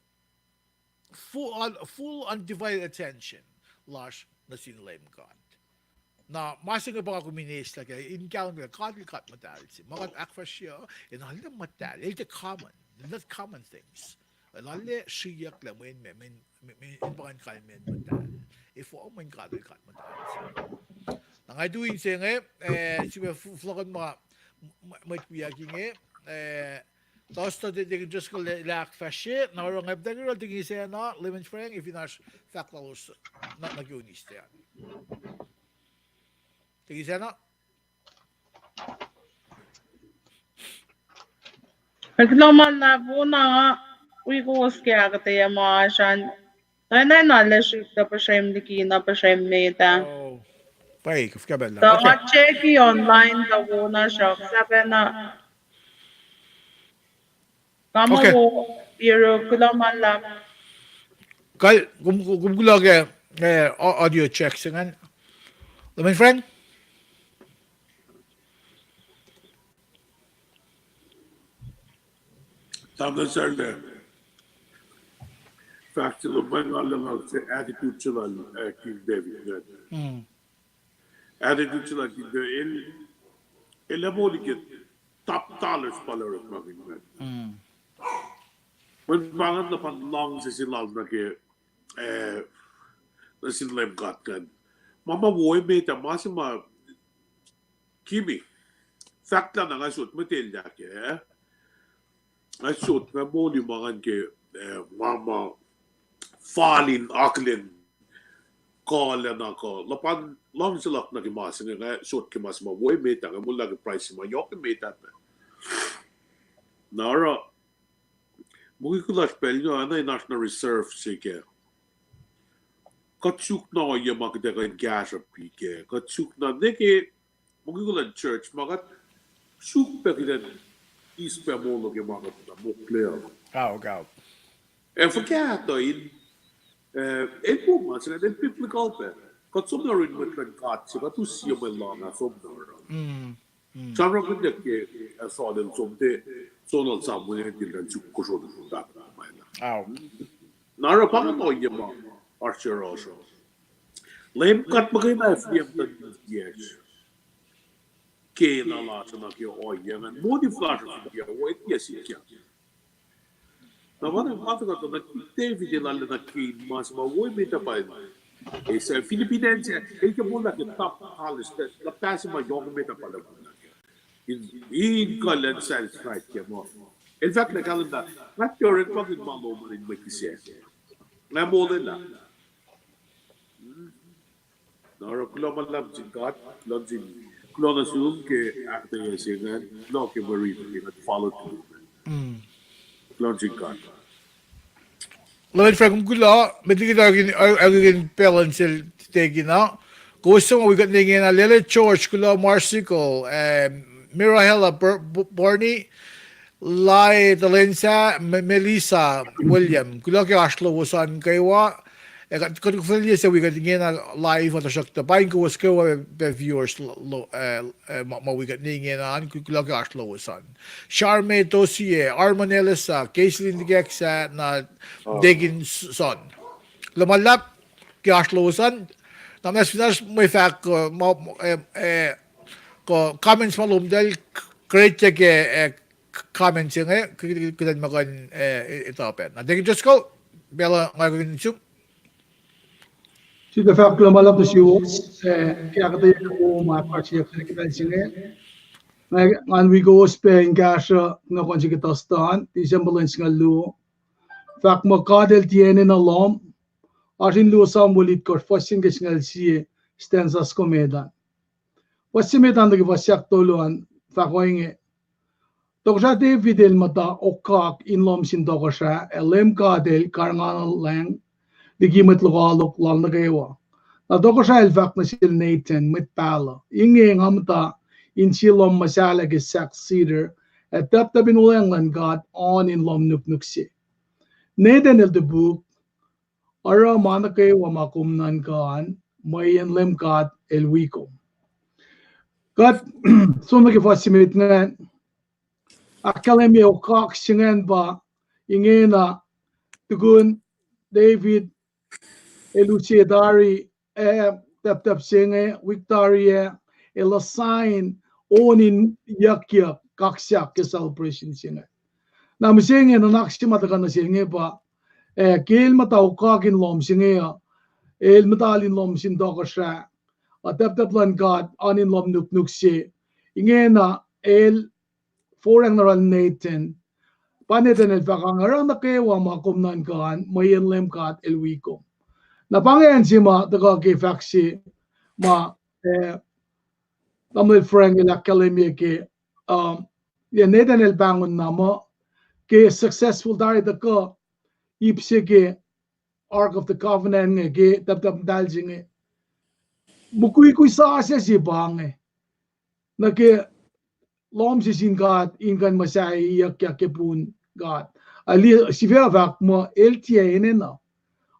full, full undivided attention lasr nuh sin Leum God. Na ma se inge pa nga kom in eislah ke, in kahlwem ke God el God muhtahl se. Ma kuht ahkfahsrye uh, in arlac muhtahl, el tiac common, not common things. El arlac sriyucklac mweyen, mweyen, mweyen, mweyen pa ngan kalmacn muhtahl. Efuh? Mweyen God el God muhtahl se. Na nga tu inse inge, eh, sifilpac f-, fohlohkohn ma, m-, mwet wiyuck inge, eh, Tohstoh, Deacon Driscoll el ahkfahsrye, na oruh nga pahtak yohrohl Deacon Isacna, Layman Frank, ac fin oasr fahk lalos nuh, nuh ke uniste an. Deacon Isacna? Kuloh ma luhlahp, wona nga wi kowos ke ahkuhtweyac ma oasr an. Tuh na na lwelah srihk tuh puhsrwem liki na puhsrwem met ah. Tuh nga checki online tuh wona sruhk sahpacna. Nga muh wo, Iro, kuloh ma luhlahp. Kal, kom, kom kuloh ke, eh, audio check se ingacn. Layman Frank? Tamuhlwel Sarla, fahk se lom, ma nga lungah se attitude se lal, eh, King David ingacn. Attitude se lal King David, el, el ac moli ke top dollars pa el orekmakihn ingacn. Mweyen pa ingacn na pa luhngse se lal nuh ke, eh, nuh sin Leum God ingacn. Ma ma wo emet ah, ma se ma Kimi, fahk lah na nga sot met elyah kac, nga sot nga moli ma ngan ke, eh, ma ma fal in akihlen kuhlacna kuh luhpan luhngse luhk nuh ke ma se inge, nga sot ke ma se ma wo emet ah, nga moul lah ke price se ma yohk emet ah pac. Na oruh, mukwikwi lasr pacl inge, oacna in oasr na reserve se kac. Kuht suk na ohiyac ma kuht ac kuh in kahsruhp kac. Kuht suk na nwe ke mukwikwi luhn church ma kuht suk pac kuht in eis pac moul ke ma kuht na mokle uh. Ac fuhkah tuh in, eh, el po ma se ingacn el biblical pac. Kuht som na yurin mwet luhn God se kuht us sie mwe lohng ah som na oruh. Sramsramkihnyuck ke, eh, Saul el som tiac, Saul el Samuel el tilac suk kosro nuh ke pahpah ma el ah. Na oruh pa ingacn ohiyac ma oasr yohrohsr uh. Leum God muhkwena ac fihliyac muhtuhn yac ke na lasr uh nuh ke ohiyac ingacn. Motive lasr uh fin tiac wo, tiac sikyak. Na ma na ma tuhkuh tuh na David el arulacna ke ma se ma wo emet ah pa el, eh, se Philippians ah, el ke moul lah ke top dollars, luhpah se ma yohk emet ah pa el moul lah kac. In, in kuh in satisfied kac muh el fahk lah kahlwem lah nga tiac orekmakihn ma lom an in mwe kihsac. Nga molwelah. Na oruh kuloh ma luhlahp sin God, kuloh sin, kuloh nuh sum ke ahkuhtweyac se ingacn, kuloh ke mwe rit ke kuht follow through. Kuloh nuh sin God. Lord Frank, kom kuloh, met liki tuh akin, akin balance el tekina. Kowos suc ma wi kuht ne ingena, Lele George, kuloh, Marsicle, eh, Mirahela, Ber-, Ber-, Bernie, Lai Talensa, Me-, Melissa, William. Kuloh ke oasr lowos an kwewa. Eh, kuht, kuht, kuht fihliyac se wi kuht ingena live, tuhsruhktuh paing kowos kwewa pac viewers lo-, lo-, eh, eh, ma, ma wi kuht ne ingena an, ku-, kuloh ke oasr lowos an. Sharme Tosie, Armon Elisa, Caitlin Dikaksa, na Deacon S-, Son. Kuloh ma luhlahp ke oasr lowos an. Na muhnahs fin oasr mwe fahk, uh, ma, eh, eh, kuh comments ma lom tahl, k-, create ke, eh, k-, comments inge, k-, k-, kuht in muh kuh in, eh, etuh pac. Na Deacon Driscoll, pacl uh nga kuh in sum. Sifac fahk kuloh ma luhlahp nuh suwos, eh, ke ahkuhtweyac wo ma ahkfahsryeyuck ke pacl se inge. Nga, ngan wi kowos pac in kahsruh nohfohn se ke Thursday an, December lwen singucul luo. Fahk muh God El tiac enenuh lohm, oasr in luo Samuel itkohsr, fuhs se ke singucul sie, stanza soko met an. Fuhs se met an nuh ke fuhs ahktolu an, fahk ohinge. Tohkohsrah David el muhta okak in lohm sin tohkohsrah, ac Leum God El karihngihnuhlwacng liki mwet lokoalok lal nuh kwewa. Na tohkohsrah el fahk nuh sel Nathan, mwet pahluh, Inge nga muhta in sie lohm muhsahllah ke sahk cedar, ac tahptahp in wuhlweacng luhn God oan in lohm nuknuk se. Nathan el topuk, Oruh ma nuh kwewa ma kom nuhnkuh an, mweyen Leum God El wi kom. Kuht som nuh ke fuhs se met ingacn, ahkkahlwemye okak se ingacn pa ingena, tukun David el use tari, eh, tahptahp se inge, wik tari ah, el assign on in yuckyak kaksak ke celebration se inge. Na mihsenge nuhnak se ma tuhkuh nuh sel inge pa, eh, ke el muhta okak in lohm se inge uh, el muhta in lohm sin tohkohsrah, uh, tahptahp luhn God oan in lohm nuknuk se, ingena el forang nuh yohrohl Nathan. Pa Nathan el fahk, Oruh nuh kwewa ma kom nuhnkuh an, mweyen Leum God El wi kom. Na pa inge acn se ma tuhkuh ke fahk se ma, eh, Tamuhlwel Frank el ahkkahlwemye ke, um, ya Nathan el pahngon na muh, ke successful tari tuhkuh ip se ke Ark of the Covenant inge, ke tahptahp muhtahl se inge. Mukwikwi sasuc se pa inge nuh ke lohm se sin God in kuh in muhsahiyuckyak ke pun God. Ac liye sifac fahk muh el tiac enenuh.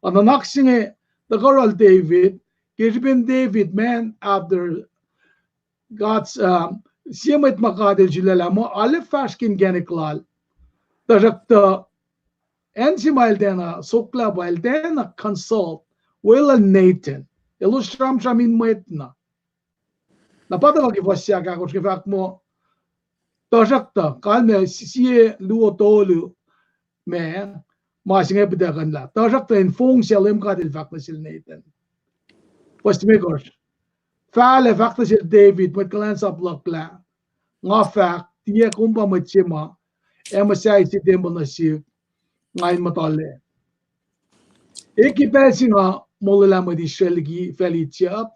Ac nuhnak se inge tuhkuh yohrohl David, ke srihpen David, man after God's, um, sie mwet ma God El sulaclah muh arlac fahsr ke inkacnek lal. Tuhsruhktuh acn se ma el tiacna soklah pa el tiacna consult weluhl Nathan. Elos sramsram in mwet na. Na pa tuhkuh ke fuhs se ahkosr ke fahk muh, Tuhsruhktuh, kalmac sie luo tolu, ma, ma se inge pihtuckuhnlah. Tuhsruhktuh in fong se Leum God El fahk nuh sel Nathan, fuhs limekohsr, Fahlah fahk nuh sel David, mwet kuhlwacnsap luhk lah, nga fahk, tiac kom pa mwet se ma ac muhsahi sie tempuhl nuh sihk, nga in muhtuhlac. Ke pacl se nga molwelah mwet Israel liki facl Egypt,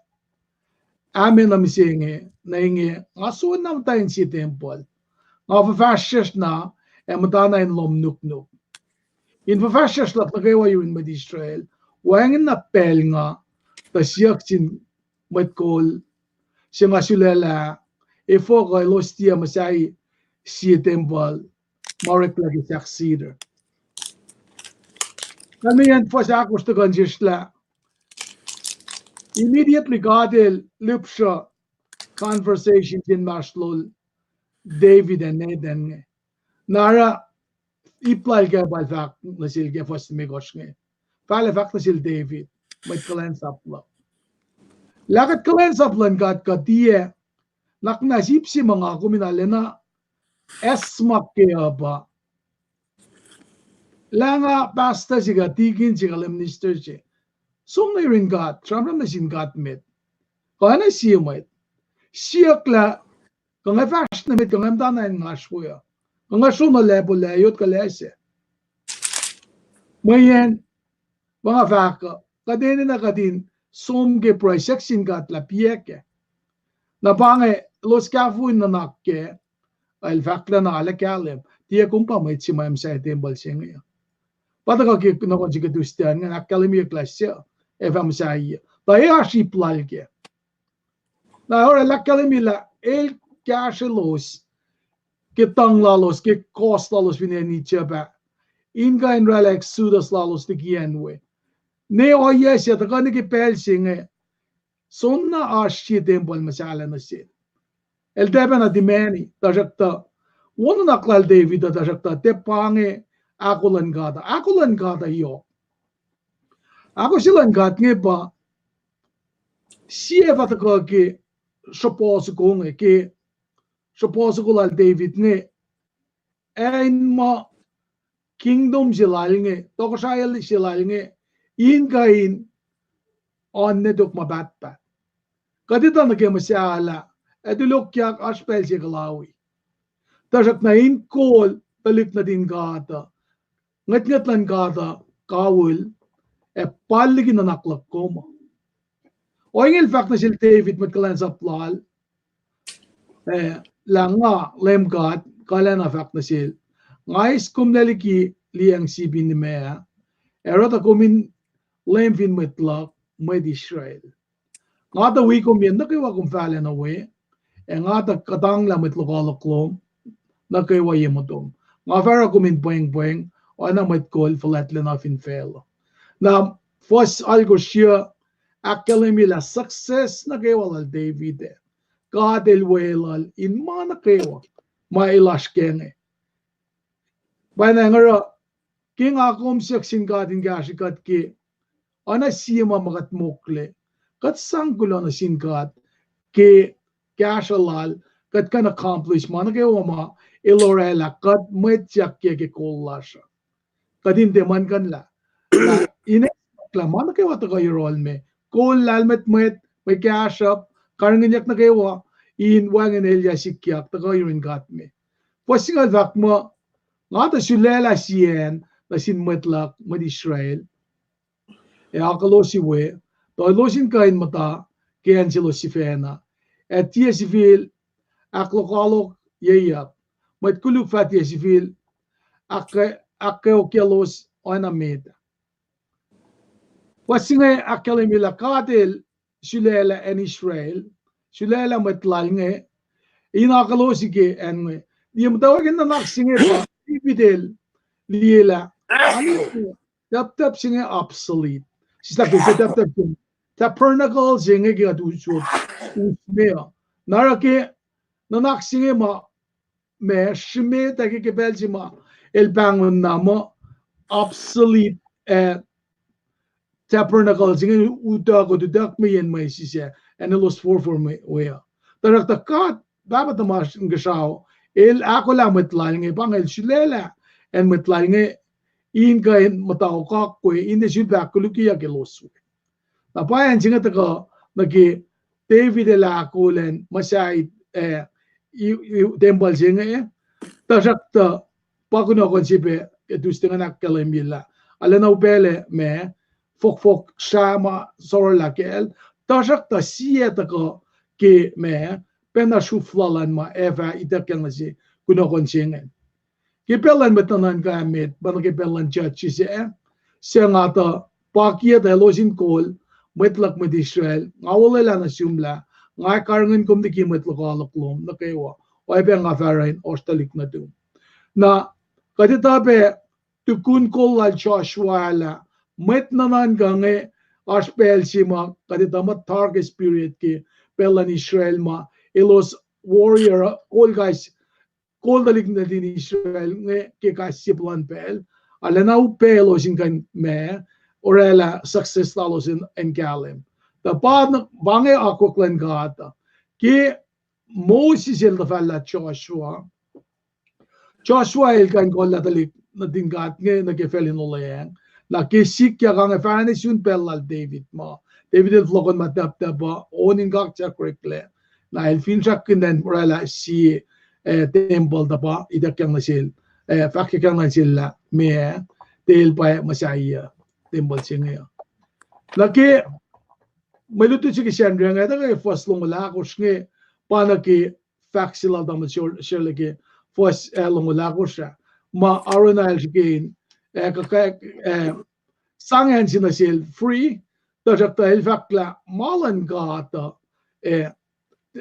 ah, ma na mihsenge, na inge, nga soenna muhta in sie tempuhl. Nga fuhfahsryucsr na, ac muhtana in lohm nuknuk. In fuhfahsryucsr luhk nuh kwewa yurin mwet Israel, wacngihn na pacl nga, tuh siyuck sin mwet kol se nga sulaclah, efuh kuh elos tiac muhsahi sie tempuhl ma oreklac ke sahk cedar. Kalmac an fuhs ahkosr tuhkuh in sesr lah, immediately God El lihpsruh conversation se inmahsrlol David ac Nathan inge. Na oruh ip lal ke pa el fahk nuh sel ke fuhs limekohsr inge. Fahlah fahk nuh sel David, mwet kuhlwacnsap luhk, lah kuht kuhlwacnsap luhn God kuh tiac, nuhnak muhnahs ip se ma nga kom in arulacna acsmak ke uh pa, lah nga pastor se kuh deacon se kuh lay minister se, som nuh yurin God, sramsram nuh sin God met. Kuh oacna sie mwet siyuck lah, kuh nga fahsr nuh met, kuh nga muhtana in nga sroh uh, kuh nga sroh nuh lacpo lah yot kuh lah se. Mweyen, pa nga fahk uh, kuht enenuh kuht in som ke pruhe siyuck sin God lah piac kac. Na pa inge elos kahfo in nuhnak kac, el fahk lah na arlac kahlwem. Yac kom pa mwet se ma muhsahi tempuhl se inge? Pa tuhkuh ke kunohkohn se ke Tuesday an, ngan ahkkahlwemye kuhlahs se, ac fah muhsahi. Tuh e oasr ip lal kac. Na oruh el ahkkahlwemye lah el kahsrwelos ke tuhng lalos, ke kohs lalos fin acn Egypt ah, in kuh in oraclah exodus lalos liki acn we. Ne ohiyac se tuhkuh nuh ke pacl se inge, soenna oasr sie tempuhl muhsahllah nuh sel. El tiac pacna timac, tuhsruhktuh wo nuhnak lal David uh, tuhsruhktuh tiac pa inge ahko luhn God uh. Ahko luhn God uh yohk. Ahko se luhn God inge pa sie fah tuhkuh ke sruhpuh soko inge, ke sruhpuh soko lal David inge, acn ma kingdom se lal inge, tohkohsrahi se lal inge, in kuh in oan nwe tok ma pahtpaht. Kuht etuh nuh ke muhsahllah, ac tulokyak oasr pacl se kuhlawi. Tuhsruhk na in kol tuhlihk nuhtin God uh, ngwetngwet luhn God uh kawihl, ac pal liki nuhnak luhk kom uh. Ohinge el fahk nuh sel David mwet kuhlwacnsap lal, eh, lah nga Leum God, kalacna fahk nuh sel, nga eis kom lac liki liyacacng sip in imac ah, ac oruh tuh kom in leum fin mwet luhk, mwet Israel. Nga tuh wi kom yen nuh kwewa kom fahlac nuh we, ac nga tuh kuhtanglah mwet lokoalok lom nuh kwewa ye motom. Nga fah oruh kom in pwengpweng, oacna mwet kol fuhlwactlacna fin facluh. Na fuhs alkosr uh ahkkahlwemye lah success nuh kwewa lal David ah, God el weluhl in ma nuh kwewa ma el oasr kac inge. Pwacnwacng oruh, ke nga kom siyuck sin God in kahsrwe kuht ke oacna sie ma ma kuht mokle, kuht sang kuloh nuh sin God ke kahsruh lal, kuht kuh in accomplish ma nuh kwewa ma el oraclah kuht mwet siyuck ke kol lasr uh. Kuht in tiac muhlkuhnlah lah in eklac ma nuh kwewa tuhkuh yohrohl me, kol lahlmwetmwet, mwe kahsruhp, karihngihnyuck nuh kwewa, in wacngihn elyah sikyak tuhkuh yurin God me. Fuhs singucul fahk muh, nga tuh sulaclah sie acn nuh sin mwet luhk, mwet Israel, ac akihlosi we, tuh elos in kuh in muhta ke acn selos sifacna, ac tiac sifil ahklokoalokyeiyuck, mwet koluk fah tiac sifil ahk-, ahkkweokyaclos oacna met. Fuhs singucul ahkkahlwemye lah God el sulaclah acn Israel, sulaclah mwet lal inge, in akihlosi ke acn inge. Liye muhtwacwacack nuhnak se inge pa David el liye lah, a, tacptacp se inge obsolete. Sislah ke tacptacp se, tabernacle se inge ke kuht us, us me uh. Na oruh ke nuhnak se inge ma, ma srimet ah ke, ke pacl se ma el pahngon na muh obsolete, eh, tabernacle se inge utuck, utuck mweyen mwesis ah, acn elos forfor me we uh. Tuhsruhktuh God, Pahpah tuhmasr Inkuhsrao, el ahkolah mwet lal inge, pa inge el sulaclah acn mwet lal inge, in kuh in muhta okak we, in tiac sifil ahkkolukyeyuck elos we. Na pa acn se inge tuhkuh nuh ke David el ahkolah in muhsahi, eh, tempuhl se inge, tuhsruhktuh pa kunohkohn se pac, eh, Tuesday ingacn ahkkahlwemye lah arulacna upaclac ma, fohkfohk srah ma sorlah kacl, tuhsruhktuh sie tuhkuh ke ma, pacna sruhf lal an ma ac fah ituckyang nuh se kunohkohn se ingacn. Ke pacl luhn mwet nuhnuhnkuh met, pa nuh ke pacl luhn Judges ah, suc nga tuh pakiyac tuh elos in kol mwet luhk mwet Israel, nga olwelah nuh sum lah nga ac karihngihn kom liki mwet lokoalok lom nuh kwewa, oacyacpac nga fah oruh in ohsr tuhlihk nuhtum. Na kuht etuh pac tukun kol lal Joshua lah mwet nuhnuhnkuh inge, oasr pacl se ma kuht etuh muh darkest period ke pacl luhn Israel ma elos warrior, kol kais, kol tuhlihk nuhtin Israel inge ke kais sie puhlan pacl, arulacna upac elos in kuh in ma, oraclah success lalos in, in kahlwem. Tuh pa, pa inge akwuck luhn God uh. Ke Moses el tuhfahlah Joshua, Joshua el kuh in kollah tuhlihk nuhtin God inge nuh ke facl in olweacng. Na ke sikyak inge fahsr nuh sun pacl lal David ma, David el fohlohkohn ma tacptacp uh, on in kaksakrweklah. Na el finsrakkihn in oraclah sie, eh, tempuhl tuh pa ituckyang nuh sel, eh, fahkyuckyang nuh sel lah meac, tuh el pa muhsahi tempuhl se inge uh. Na ke mwe lutlut se ke Sacnri inge, tuh ke fuhs longoul ahkosr inge, pa nuh ke fahk se lal tamuhlwel Sherley ke fuhs, eh, longoul ahkosr ah. ma Araunah el srihke in, eh, kuh, eh, sang acn se nuh sel free, tuhsruhktuh el fahk lah ma luhn God uh, eh,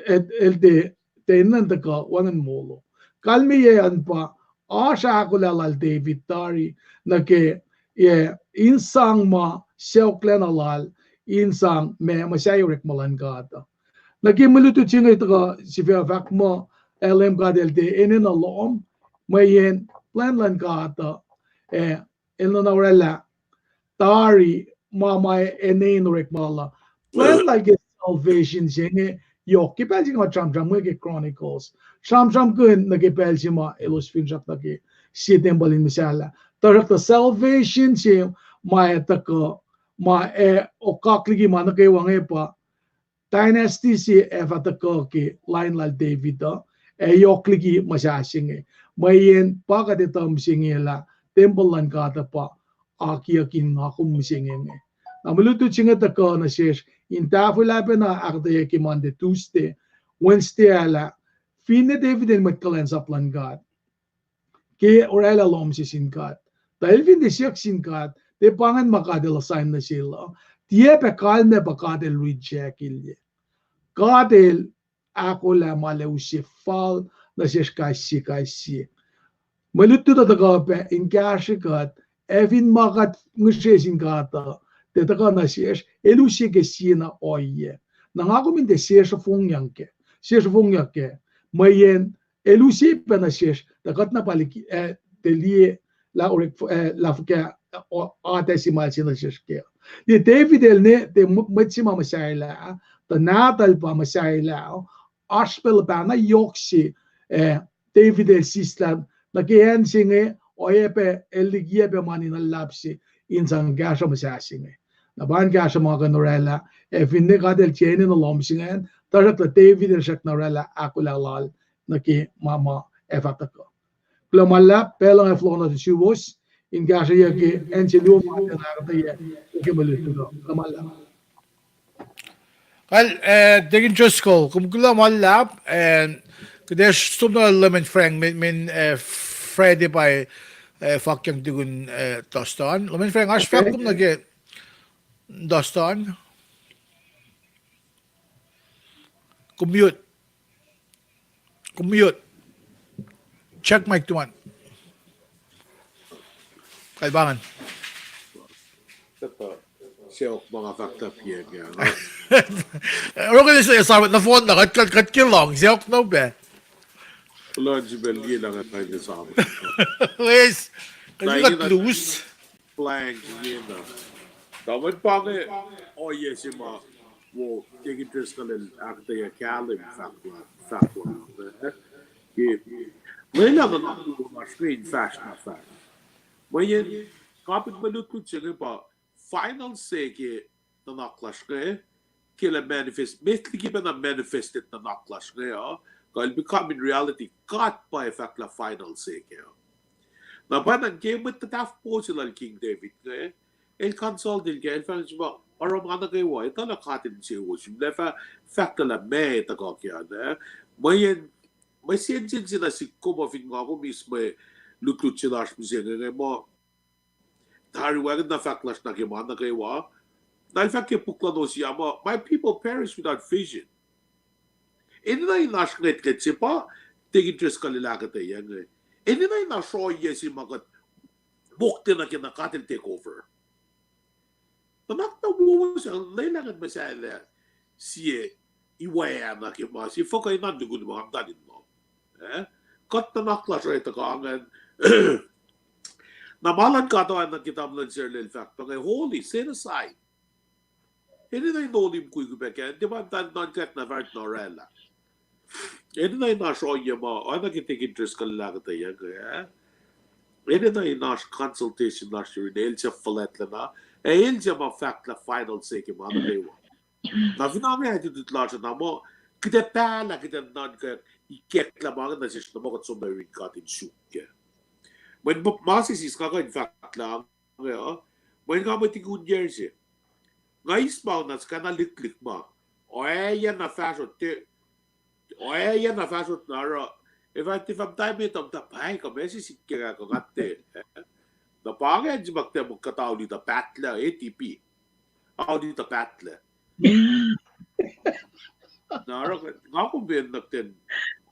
el, el tiac, tiac enenuh in tuhkuh wacngihn molo. Kalmeyac an pa oasr ahkolah lal David tari nuh ke, eh, in sang ma sacohklacna lal, in sang ma muhsahi orekma luhn God uh. Nuh ke mwe lutlut se inge tuhkuh sifac fahk muh, eh, Leum God el tiac enenuh lohm, mweyen plwacn luhn God uh, eh, el nuhna orwaclah tari ma ma enenuh in orekma lal. Plwacn lal ke salvation se inge yohk ke pacl se inge ma sramsram inge ke Chronicles. Sramsramkihn nuh ke pacl se ma elos finsrak nuh ke sie tempuhl in muhsahllah. Tuhsruhktuh salvation se ma ac tuhkuh, ma ac okak liki ma nuh kwewa inge pa dynasty se ac fah tuhkuh ke lain lal David uh, ac yohk liki muhsah se inge. Mweyen pa kuht etuh mihsenge lah tempuhl luhn God uh pa akiyuck in nga kom mihsenge inge. Na mwe lutlut se inge tuhkuh nuh sesr in tahfwelah pacna ahkuhtweyac ke Monday, Tuesday, Wednesday ah lah finne David el mwet kuhlwacnsap luhn God, ke orwaclah lohm se sin God, tuh el fin tiac siyuck sin God, tiac pa ingacn ma God el assign nuh sel uh. Tiac pac kalmac pa God el reject-ilye. God el ahkolah ma el use fal nuh sesr kais sie kais sie. Mwe lutlut uh tuhkuh pac in kahsrwe kuht, ac fin ma kuht ngihsre sin God uh tiac tuhkuh nuh sesr, el use ke sie na ohiyac. Na nga kom in tiac sesr ofongyak, sesr ofongyak kac. Mweyen el use pac nuh sesr, tuh kuht na pa liki, eh, tiac liye lah orek, eh, lah fuhkah, eh, atac se ma el se nuh sesr kac. Liye David el ne, tiac mwet se ma muhsahelah, tuh nahtuhl pa muhsahelah, oasr pac luhpah na yohk se, eh, David el sislah nuh ke acn se inge, oacyacpac el likiyac pac mani na luhlahp se in sang kahsruh muhsah se inge. Na pa in kahsruh ma kuh in orwaclah, ac finne God el tiac enenuh lohm se ingacn, tuhsruhktuh David el srackna orwaclah ahkolah lal nuh ke ma ma ac fah tuhkuh. Kuloh ma luhlahp, pacl uh nga fohlohk nuh sin suwos in kahsrweyuc ke acn se luo ma kuht in ahkuhtweyac ke mwe lutlut uh. Kuloh ma luhlahp. Kal, eh, Deacon Driscoll, kom kuloh ma luhlahp, eh, kuht ac som nuh Leman Frank, mweyen, mweyen, eh, Friday pa, eh, fahkyang tukun, eh, Dustin. Leman Frank, oasr fahk kom nuh ke Dustin? Kom mute. Kom mute. Check mic tuhmom. Kalpacna. Saok ma nga fahk tuh piac inge. Oruh kuht ac sa nohfohn na kuht, kuht, kuht ke lohng saok na pac. Kuloh srihpac liye lah nga kain in sa. Wes, kuht loose. Blank inge na. Tuh mwet pa inge ohiyac se ma wo Deacon Driscoll el ahkuhtweyac kahlwem fahk la, fahk la, eh, ke lwelah nuhnak luo lasr inge in fahsr na fahsr. Mweyen kapin mwe lutlut se inge pa final se ke nuhnak lasr inge, ke lah manifest, met liki pacna manifested nuhnak lasr inge uh, kuh el become in reality, God pa ac fahk lah final se kac uh. Na pwacnwacng ke mwet tahfuh se lal King David inge, el consult el kac, el fahk se ma oruh ma nuh kwewa, etuh lah God in sewowo sum, lah fah fahk lah ma tuhkuh kac uh, mweyen, mwe sensen se na sik kom uh fin nga kom eis mwe lutlut se lasr mihsenge inge muh, tari wacngihn na fahk lasr nuh ke ma nuh kwewa. Na el fahk ke puk luhn Hosea muh, my people perish without vision. Enenuh in oasr ngwetngwet se pa Deacon Driscoll el ahkuhtweyac inge. Enenuh in oasr ohiyac se ma kuht mokle nuh ke na God el take over. Nuhnak na wowo se lwelah ngwet muhsahllah sie iwac na ke ma se fuhkah enenuh in lukun ma amtal in ma. Eh? Kuht nuhnak lasr uh tuhkuh ingacn. Na ma luhn God oacna ke tamuhlwel Sarlel fahk pa inge, holy, set aside. Enenuh in holy mukwikwi pac kac, tiac pa muhta nuhnkack na fahsr na orwaclah. Enenuh in oasr ohiyac ma oacna ke Deacon Driscoll el ahkuhtweyac inge, eh? Enenuh in oasr consultation lasr yurin el suc fuhlwactlacna, ac el suc ma fahk lah final se ke ma nuh kwewa. Na fin inge attitude lasr uh na muh, kuht ac pahlah, kuht ac nuhnkack, ikacklah ma inge nuh sesr na muh kuht som nuh yurin God in suk kac. Mweyen ma se sis nga kuh in fahk lah inge uh, mweyen nga mwet ikun yac se. Nga eis ma na sukacna lihklihk ma. Oacna fahsrot, oacna fahsrot na oruh Efuh, efuh muhta met uh, muhta paing kuh message sikyak uh, kuh nga te, eh? Na pa ingacn se ma kuht ac muh kuht auli tuh pahtlac, A T P. Auli tuh pahtlac. Na oruh nga kom pen nuh ten,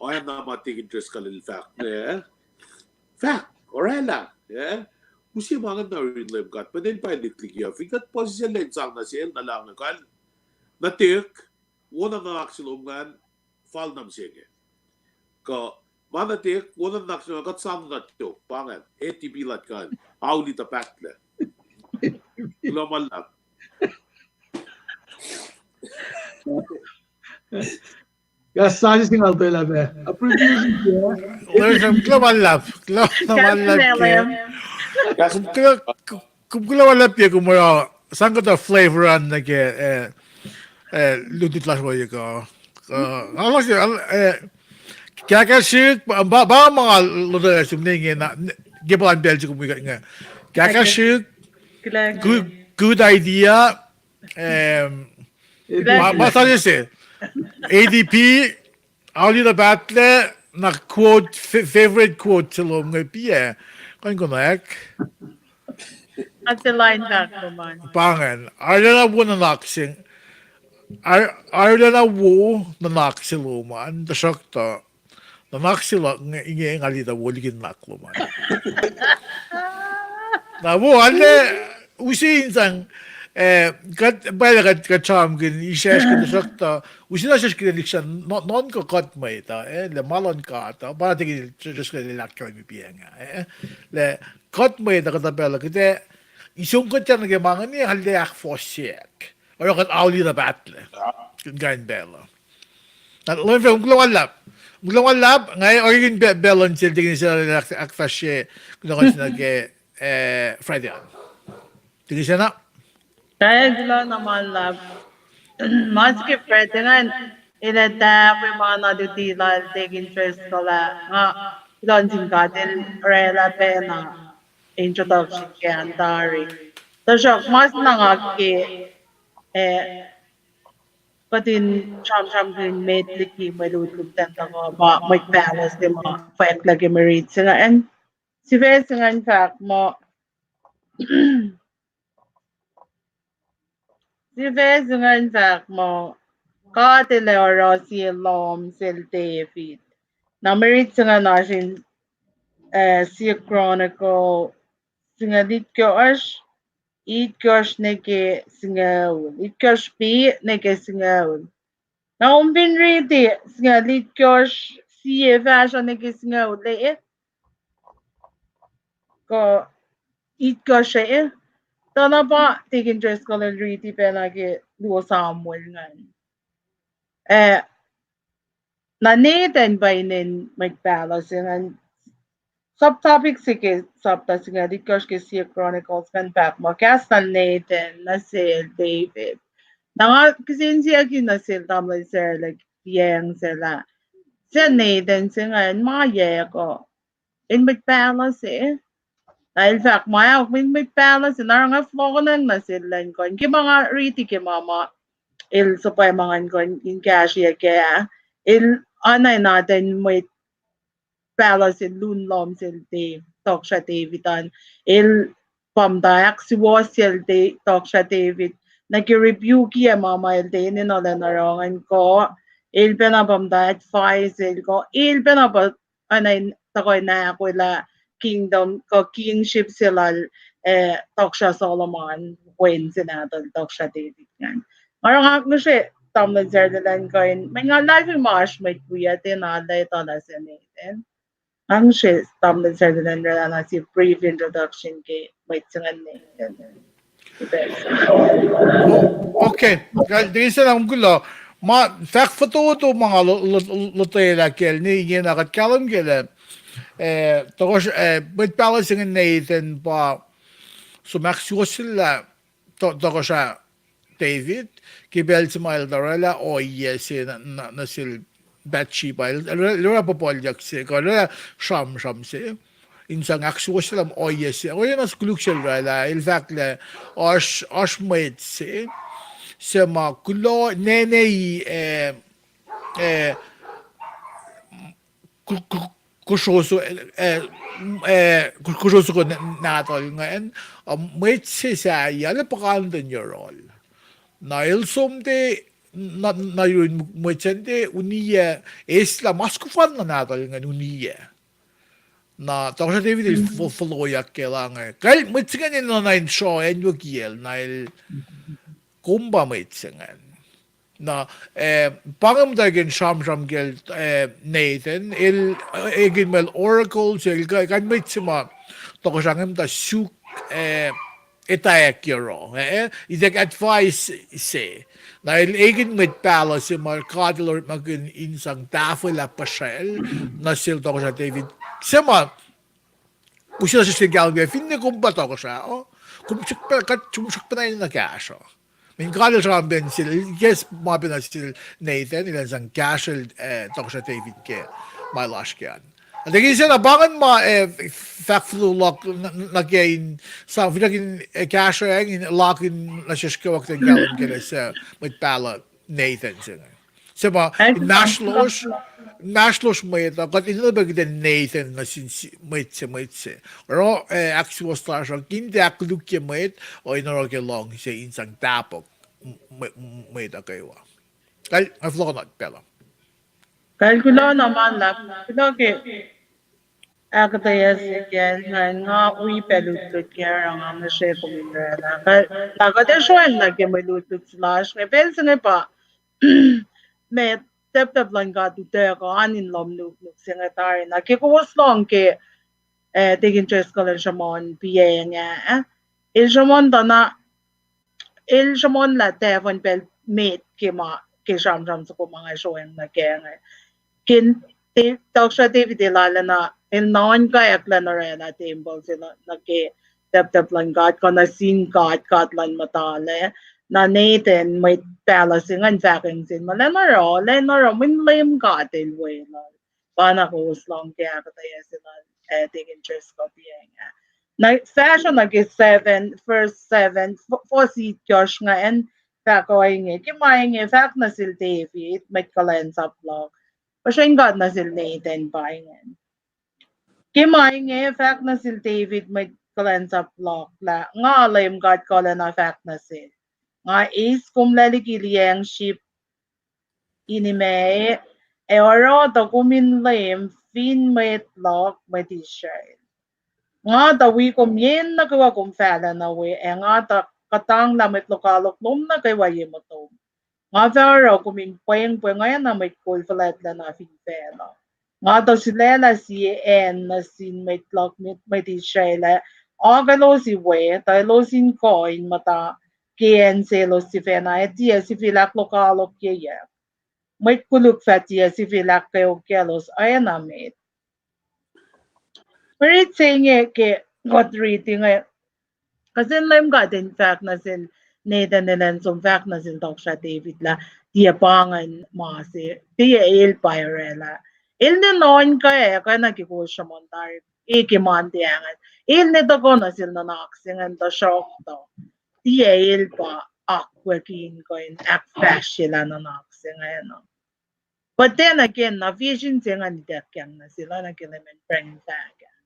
oacna ma Deacon Driscoll el fahk, eh? Fahk, orwaclah, eh? Use ma ingacn nuh yurin Leum God, pa el pa lihk liki uh. Fin kuht puhsisacl in sang nuh sel, na lah inge kal. Na tek, wona nuhnak se lom ingacn, fal na mihsenge. Kuh ma na tek, wona nuhnak se lom ingacn, kuht sang nuh tok, pa ingacn, A T P lat kan, auli tuh pahtlac. Kuloh ma luhlahp. Kas sasi singal tuh lah pac. Abbreviation ke. Listen, kuloh ma luhlahp. Kuloh ma luhlahp ke. Kas kuloh, kuloh ma luhlahp ke kom oruh sang kuhtuh flavor an nuh ke, eh, eh, lutlut lasr uh ke. Eh, nga lasr, eh, kahkahsrihk, pa, pa ma nga lotwelah sum ne inge na, ke pa an pacl se kom wi kuht inge. Kahkahsrihk, good, good idea. Em, ma, ma sa se, A D P, auli tuh pahtlac, na quote, fa-, favorite quote se lom inge pa, eh, kuh in konwacack. At the line back, Roman. Pa ingacn, arulacna wo nuhnak se, ar-, arulacna wo nuhnak se lom an, tuhsruhktuh, nuhnak se luhk inge, inge nga lita wo liki nuhnak lom an. Na wo, arlac, use in sang, eh, kuht, pwacye kuht, kuht sramsramkihn, isrwacsr kuht, tuhsruhktuh, use na srwacsr kuht lihksreni, nuhnkuh kuht mwet uh, eh, lah ma luhn God uh, pa na Deacon Driscoll el ahkkahlwemye pa inge, eh, lah kuht mwet uh kuhtuh pacl uh, kuht ac, isong kuht nuh ke ma inge, arlac ahkfohsyeack. Oruh kuht auli tuh pahtlac. Kuht in kain pacl uh. Na, Leum, kuloh ma luhlahp. Kuloh ma luhlahp, nga orekmakihn pacl luhn sel Deacon Sena ahkfahsrye, kuloh nuh ke, eh, Friday an. Deacon Sena? Kuloh na ma luhlahp. Ma sikyak Friday ingacn, el ac tahfwe ma na luti lal Deacon Driscoll ah, nga kuloh nuh sin God el orwaclah pacna introduction ke an tari. Tuhsruhk ma se na nga ke, eh, kuht in sramsramkihn met liki mwe lutlut an tuhkuh pa mwet pahluh se ma fwacklah ke mwe rit se ingacn. Sifac se ingacn fahk muh, sifac se ingacn fahk muh, God El ac oruh sie lohm sel David. Na mwe rit se ingacn oasr in, eh, Sie Chronicles, singucul itkohsr, itkohsr nuh ke singucul, itkohsr B nuh ke singucul. Na kom fin riti singucul itkohsr C fahsruh nuh ke singucul, eh, kuh itkohsr, eh, tuh na pa Deacon Driscoll el riti pacna ke luo Samuel ingacn. Eh, na Nathan pa inen mwet pahluh se ingacn, subtopic se ke sapta singucul itkohsr ke Sie Chronicles ingacn fahk muh kahs lal Nathan nuh sel David. Na nga kihsen siyucki nuh sel tamuhlwel Sarah lah, yang sel ah, sie Nathan se ingacn ma yac kuh in mwet pahluh se. Na el fahk ma ahok, in mwet pahluh se, na oruh nga fohlohkohnacng nuh sel elan kuh in, ke ma nga riti ke ma ma el suhpwacma ngan kuh in kahsrweyuc kac ah, el anacnatacn mwet pahluh se lun lohm sel David, tohkohsrah David an, el pa muhta ahksuwohsyacl tohkohsrah David nuh ke rebuke-i ma ma el tiac enenuh in oruh ingacn kuh, el pacna pa muhta advice el kuh, el pacna pa anacn tuhkuh in ahkolah kingdom kuh kingship se lal, eh, tohkohsrah Solomon, wen se nahtuhl tohkohsrah David ingacn. Oruh nga ngihsre tamuhlwel Sarah elan kuh in, mwe nga live ma oasr mwet wiyuck, tiacna lwelah se Nathan. Nga ngihsre tamuhlwel Sarah elan oraclah na sie brief introduction ke mwet se ingacn Nathan. Okay. Deacon Sena, kom kuloh. Ma fahk fototo ma nga lotwelah kacl ne ingena, kuht kahlwem kac lah, eh, tohkohsr-, eh, mwet pahluh se inge Nathan pa som ahksuwohsyelah tohkohsrah David ke pacl se ma el tuh oraclah ohiyac se nuh sel Bathsheba, el oraclah puhpuhlyuck se kuh oraclah sramsram se in sang ahksuwohsyelah ohiyac se, ohiyac na koluk sel oraclah, el fahk lah oasr, oasr mwet se, se ma kuloh nene, eh, eh, ku- ku- kuhsroso, eh, eh, ku- kuhsroso nahtuhl ingacn, uh, mwet se sahyac, el puhkantwen yohrohl. Na el som te, na, na yurin mwet sacn te uniyac, eslah mas kuhfa na nahtuhl ingacn uniyac. Na tohkohsrah David el fo- foloyak ke lah inge. Kal mwet se ingacn enenuh na in sruoh acnwuckiyacl, na el kom pa mwet se ingacn. Na, eh, pa inge muhtwacwacack in sramsram kacl, eh, Nathan, el, eh, ekihn mwel oracle, se el ka- kain mwet se ma tohkohsrah inge muhta suk, eh, etwacack yohroh, eh, eh, ituck advice se. Na el ekihn mwet pahluh se ma God el orekmakihn in sang tahfwelah puhsracl nuh sel tohkohsrah David. Se ma, use na sesr in kahlwem ke finne kom pa tohkohsrah, oh, kom srackpacna, kom srackpacna enenuh kahsruh. Min God el sramsramkihn sel, yes, ma pacna sel Nathan, el in sang kahsrel, eh, tohkohsrah David ke ma el oasr ke an. Ac ke sacna pa ingacn ma, eh, fahk folo luhk n- n- nuh ke in sang finsrak in, eh, kahsruh in lakihn nuh sesr kwewa kuht in kahlwem ke lah se mwet pahluh Nathan se inge. Se ma inmahsrlosr, inmahsrlosr mwet uh, kuht in nuh pac kihtin Nathan nuh sin mwet se, mwet se. Oruh, eh, ahksuwohs lasr uh, kihtin tiac ahkkolukye mwet uh, in oruh ke luhngse in sang tahpuhk mwet uh kwewa. Kal, nga fohlohk nuh pacl uh. Kal kuloh na ma luhlahp, kuloh ke ahkuhtweyac se kacl ingacn. Nga wi pac lutlut ke oruh nga ngihsre kom in oraclah. Na kuht ac sroacng nuh ke mwe lutlut lasr inge, pacl se inge pa met, taptap luhn God utuckuh an in lohm nuknuk se inge tari. Na ke kowos lohng ke, eh, Deacon Driscoll el sruhmuhn piacng ah, el sruhmuhn tuh na, el sruhmuhnlah tahfuhn pacl met ke ma, ke sramsram soko ma nga sroacng nuh kac inge. Ke tohkohsrah David el arulacna, el nuhnkweyucklah in oraclah tempuhl se nuh ke taptap luhn God, kuh nuh sin God, God luhn muhtahl ah. Na Nathan, mwet pahluh se ingacn, fahkwacng sel ma lah in oruh, lah in oruh, mweyen Leum God el weluhl. Pa na kowos lohng ke ahkuhtweyac se lal, eh, Deacon Driscoll piacng ah. Na fahsruh nuh ke seven, verse seven, fuhs itkohsr ingacn, fahk ohinge: Ke ma inge fahk nuh sel David mwet kuhlwacnsap luhk, puhsren God nuh sel Nathan pa ingacn. Ke ma inge fahk nuh sel David mwet kuhlwacnsap luhk lah nga Leum God kuhlwacna fahk nuh sel, nga eis kom lac liki liyacacng sip in imac, ac oruh tuh kom in leum fin mwet luhk mwet Israel. Nga tuh wi kom yen nuh kwewa kom fahlah nuh we, ac nga tuh kuhtanglah mwet lokoalok lom nuh kwewa ye motom. Nga fah oruh kom in pwengpweng oacna mwet kol fuhlwactlacna fin facluh. Nga tuh sulaclah sie acn nuh sin mwet luhk mwet Israel ah, oak elos we, tuh elos in kuh in muhta ke acn selos sifacna, ac tiac sifil ahklokoalokyeyuck. Mwet koluk fah tiac sifil ahkkweokyaclos oacna met. Mwe rit se inge ke kuht riti inge, kuh sin Leum God in fahk nuh sel Nathan elan som fahk nuh sel tohkohsrah David lah tiac pa ingacn ma se, tiac el pa oraclah. El ne nuhnkweyuck, oacna ke kowos sruhmuhn tari, e ke Monday ingacn, el ne tuhkuh nuh sel nuhnak se ingacn, tuhsruhktuh tiac el pa akwucki in kuh in ahkfahsryelah nuhnak se ingacn. But then again, na vision se ingacn ituckyang nuh sel, oacna ke Leum el prange fahk ah.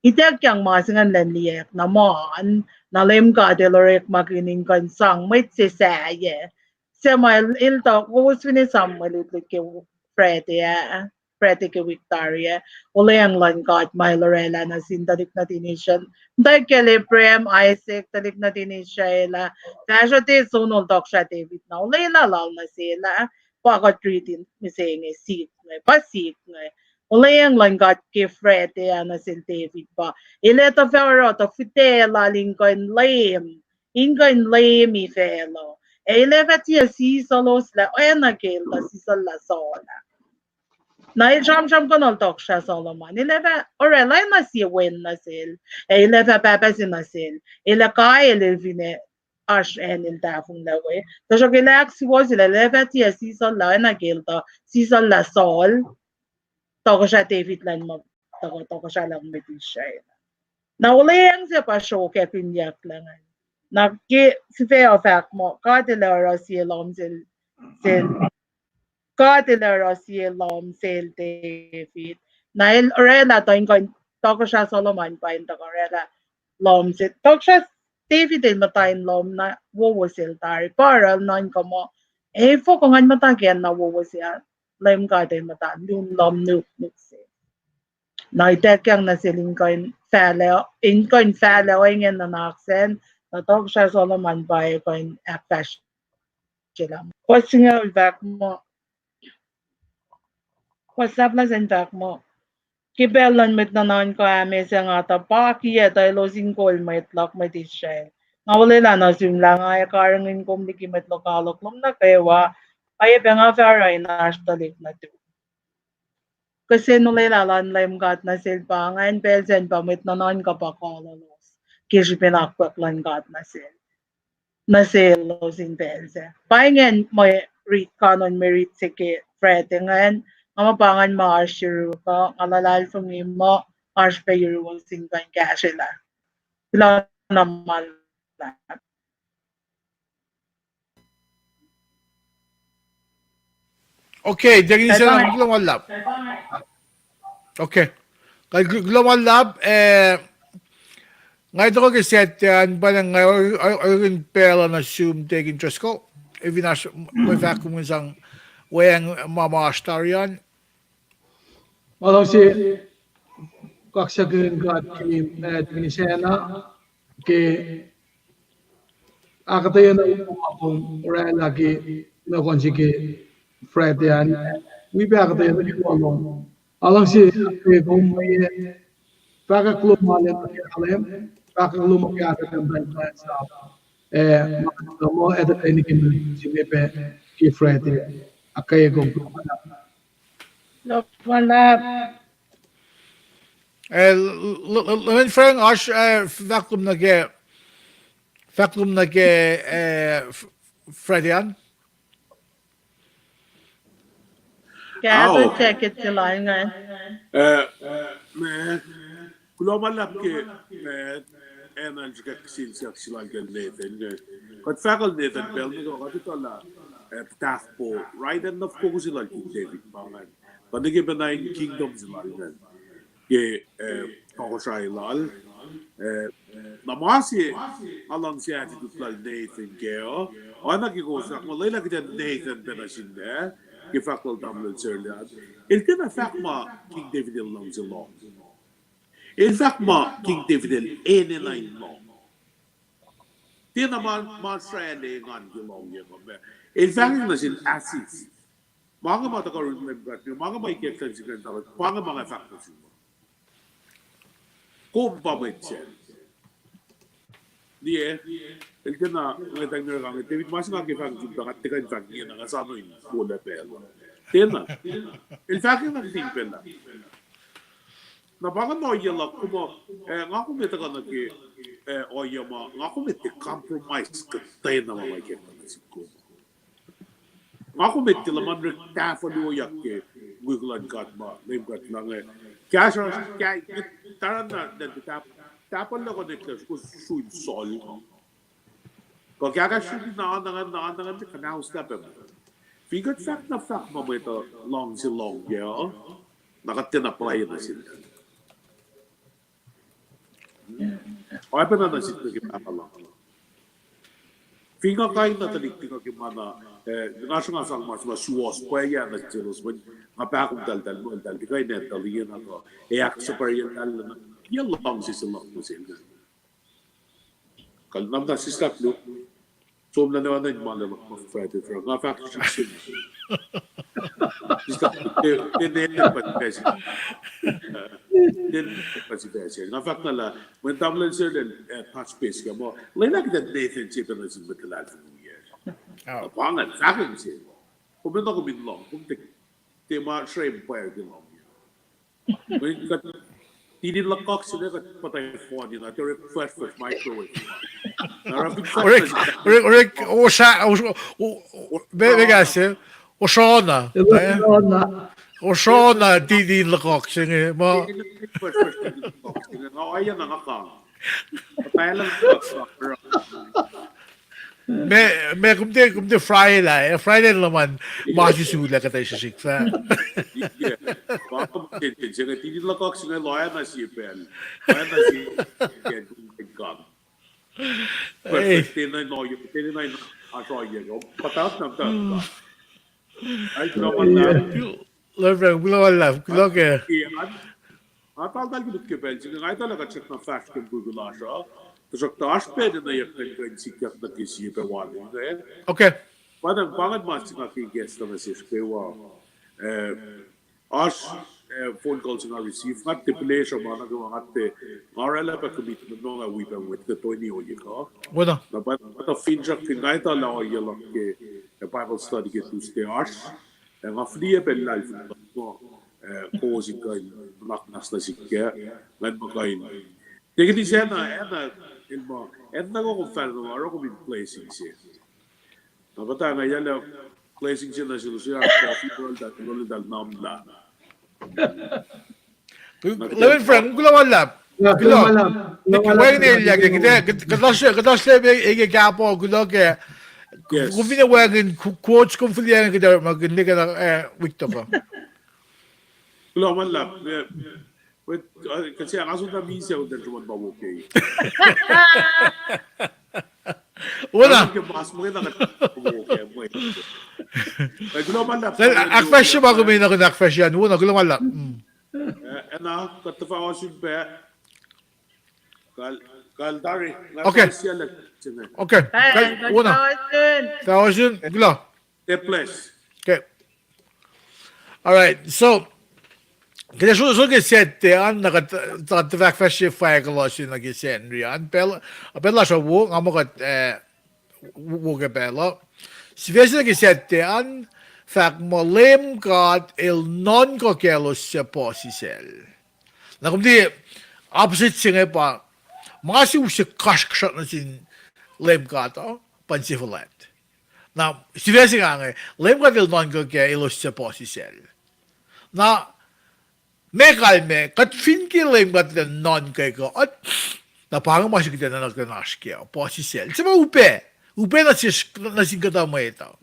Ituckyang ma se ingacn elan liyacack na ma, na Leum God el orekmakihn in kuh in sang mwet se sahyac. Se ma el, el tuh, kowos fin esam mwe lutlut ke Friday ah, Friday ke wik tari ah, olweacng luhn God ma el oraclah nuh sin tuhlihk nuhtin Israel. Tuh kacl Abraham, Isaac, tuhlihk nuhtin Israel ah, fahsruh te sonol tohkohsrah David na olwelah lal nuh sel ah, pa kuht riti mihsenge sik inge, pa sik inge. Olweacng luhn God ke Friday ah nuh sel David pa el ac tuh fah oruh tuh fihtac lal in kuh in leum, in kuh in leumi facluh. Ac el ac fah tiac sisuhloslac oacna ke el tuh sisuhllah Saul ah. Na el sramsram kuhnuhl tohkohsrah Solomon, el ac fah oraclah na sie wen nuh sel, ac el ac fah pahpah se nuh sel, el ac kael el fin oasr acn el tahfonglac we. Tuhsruhk el ahksuwohsyelah el ac fah tiac sisuhllah oacna ke el tuh sisuhllah Saul, tohkohsrah David luhn ma, tohkohsrah luhn mwet Israel. Na olweacng se pa sruokyackihnyucklah ingacn. Na ke sifac uh fahk muh God el oruh sie lohm sel, sel, God el oruh sie lohm sel David. Na el oraclah tuh in kuh in, Tohkohsrah Solomon pa in tuhkuh oraclah lohm se. Tohkohsrah David el muhta in lohm na wowo sel tari. Pa oruh el nuhnkuh muh, efuh kuh ngan muhta ke acn na wowo se ah, Leum God El muhta lun lohm nuknuk se. Na ituckyang nuh sel in kuh in fahlac, in kuh in fahlac ohinge nuhnak sacn, na Tohkohsrah Solomon pa el kuh in ahkfahsryelah. Fuhs singucul fahk muh, fuhs sahflah sacn fahk muh, ke pacl luhn mwet nuhnuhnkuh Ames ac nga tuh pa kiyac tuh elos in kol mwet luhk mwet Israel. Nga olwelah nuh sum lah nga ac karihngihn kom liki mwet lokoalok lom nuh kwewa, oacyacpac nga fah oruh in oasr tuhlihk nuhtum. Kihsen olwelah luhn Leum God nuh sel pa ingacn, pacl sacn pa mwet nuhnuhnkuh pa kololos ke srihpen akwuck luhn God nuh sel, nuh selos in pacl sac. Pa ingacn mwe rit, kanon mwe rit se ke Friday ingacn, nga muh pa ingacn ma oasr yuruwos uh, nga luhlahlfongi muh oasr pac yuruwos in kuh in kahsrwelah. Kuloh na ma luhlahp. Okay, Deacon Isacna, kuloh ma luhlahp. Okay. Kuloh ma luhlahp, eh, nga tuhkuh ke Saturday an, pa nga orekmakihn pacl uh nuh sum Deacon Driscoll, e fin oasr mwe fahk kom in sang weacng ma ma oasr tari an. Ma luhngse kaksakihn God ke, eh, Deacon Isacna, ke ahkuhtweyac na kom oraclah ke nohfohn se ke Friday an, wi pac ahkuhtweyac nuh ke ma lom. Ma luhngse ahkkweye kom mweyen fahkwack lom ma lem nuh ke ahlem, fahkwack lom ma kahsruh tahmtahel kuhlwacnsap, eh, ma kuht muh etuh pac nwe ke mwe se inge pac ke Friday. Ahkkweye kom. Kuloh ma luhlahp. Eh, Reverend Frank, oasr, eh, fahk lom nuh ke, fahk lom nuh ke, eh, Friday an? Kahto check it se lal ingacn. Eh, ma, kuloh ma luhlahp ke, ma, acn srihkwack sel siyuck se lal ke Nathan inge. Kuht fahk lal Nathan pacl nuh kwewa kuht etuh lah, eh, tahfpo, right hand of koko se lal King David pa ingacn. Kuht nuh ke pacna in kingdom se lal ingacn ke, eh, tohkohsrahi lal. Eh, na ma se, nga luhngse attitude lal Nathan kac uh. Oacna ke kowos fahk muh lwelah kuht ac Nathan pacna sihmlac, ke fahk lal tamuhlwel Serlian. El tiacna fahk ma King David el luhngse lohng. El fahk ma King David el enenuh in lohng. Tiacna ma, ma srwacl engan ke lohngyang uh. El fahk nuh sin assist. Ma inge ma tuhkuh yurin Leum God, ma inge ma ikacslah sik an, pa inge ma nga fahk nuh sum. Kom pa mwet se. Liye, el tiacna, nga tangngaru kange David, ma se nga ke fahk nuh sum tuh nga tiac kuh in fahk inge na nga soano in molac pacl. Tiacna. El fahk na kihtin pacl ah. Na pa inge ohiyac luhk kom, eh, nga kom ac tuhkuh nuh ke, eh, ohiyac ma nga kom ac tiac compromise kuhtwena ma ma ikacslah nuh sihk kom. Nga kom ac tiac luhman orek tahfuh luo yak ke mwe luhn God ma Leum God Lucng ah. Kahsruh, kah, taran na, na, tahp-, tahpuhllac konetlac kos sun Saul. Kuh kahkahsrihk na, na, na, na, na, kuhnaus lah pac. Fin kuht fahk na fahk ma mwet uh luhngse lohng kac uh, na kuht tiacna pruhe nuh sel. Oacyacpac na nuh sihk nuh ke pahpah luhk. Fin nga kain na tuhlihk tiac kuh ke ma na, eh, nga sruhnga sang ma, ma suwohs pwacye nuh selos, mweyen nga pahkomtahltahl muh eltahl tiac kuh in handle-i na kuh, ac ahksuhpwacrye eltahl na, yac luhngse se luhk nuh sel. Kalmac na sislah lu. Som na ne oacna in ma lwelah ma Friday, Friday. Nga fahk srihsrihk. Sislah, te, te ne, te pa sifacna. Te ne, te pa sifacna. Nga fahk na lah, mweyen tamuhlwel se lal, eh, touch base ke ma. Lwelah kuht in Nathan se pacna sin mwet luhlahlfongi uh. Oh. Pa ingacn, fahk se. Kom enenuh kom in lohng, kom tiac, tiac ma srem pwacr ke lohng. Mweyen kuht, tinin luhk kak se inge kuht puhtai phone na, tiac orek flash, flash microwave. Na oruh fin flash Orek, flash orek, orek, osa, os-, o, o, me, me kahs se, osana, eh? Osana, tinin luhk kak se inge, ma. Flash, flash, tinin luhk kak se inge, nga ohiyac na nga kang. Puhtai luhk kak se, oruh. Me, me kom tiac, kom tiac Friday lah, eh, Friday luhman ma susu lah kuhtuh srihsrihk fah. Ike, pa kom ten, ten, se inge titi luhk se inge loacna sie pacl. Loacna sie pacl, kom ten kang. Perfect, ten na no, ten na in asroye, kom patak na ta. Ai, kuloh ma luhlahp. Reverend, kuloh ma luhlahp, kuloh ke. Nga taltal ke pacl se inge, nga etuh lah kuht srackna fahsr ke mukwikwi lasr uh. Tuhsruhktuh oasr pacl na yak kuh in sikyak nuh ke sie pac wal inge. Okay. Pa ingacn, pa ingacn ma se nga ke ikacslah nuh sesr kwewa. Eh, oasr, eh, phone call se nga receive, nga tiac pleasure ma nuh kwewa nga tiac, nga oraclah pac commitment ma nga wi pac mwet ke toeni ohiyac kuh. Na pa, pa tuh finsrak fin nga etuh lah ohiyac luhk ke, eh, Bible study ke Tuesday oasr. Eh, nga fihliyac pacl luhlahlfongi muh, eh, kowos in kuh in nuhnak muhnahs nuh sihk, ngan muh kuh in. Tiac kihtin sacna, acna, el muh, acna kom fahla na oruh kom in blessing se. Na pa tuh nga yac lah blessing se nuh selos, oasr coffee, kuloh lal, kuloh lal Namla. Reverend Frank, kuloh ma luhlahp. Kuloh. Wacngihn elyah ke, kuht, kuht oasr, kuht oasr lah me eke kahpo, kuloh ke. Kom fin wacngihn quotes, kom fihliyac kuht ma kuht liye ke, eh, wik tok uh. Kuloh ma luhlahp. Mwet, uh, kuht se nga sun na misac utan sruhmuhn pa wo ke. Wona. Ke mas mwet na kuht wo ke mwet. Eh, kuloh ma luhlahp. Ahkfahsrye ma kom enenuh in ahkfahsrye an, wona, kuloh ma luhlahp. Mm. Eh, ena, kuht tuhfah ohsun pac. Kal, kal tari. Okay. Okay. Kal, wona. Fah ohsun, kuloh. Stay blessed. Okay. All right. So, kuht ac so, so ke Saturday an, na kuht, kuht tuhfah ahkfahsrye fahk lalos nuh ke Sacnri an. Pacl, pacl lasr uh wo, nga muh kuht, eh, wo ke pacl uh. Sifac se nuh ke Saturday an, fahk muh Leum God el nuhnkuh kaclos suc puhsisacl. Na kom tiac opposite se inge pa, ma se use kasrkuhsrak nuh sin Leum God uh, pa inse fuhlwact. Na, sifac se inge, Leum God el nuhnkuh ke elos suc puhsisacl. Na, meac kalmac, kuht fin ke Leum God el nuhnkuh kuht, na pa inge ma se kuht ac nuhnak in oasr kac, puhsisacl. Se ma upac, upac nuh sesr, nuh sin kuhtuh mwet uh.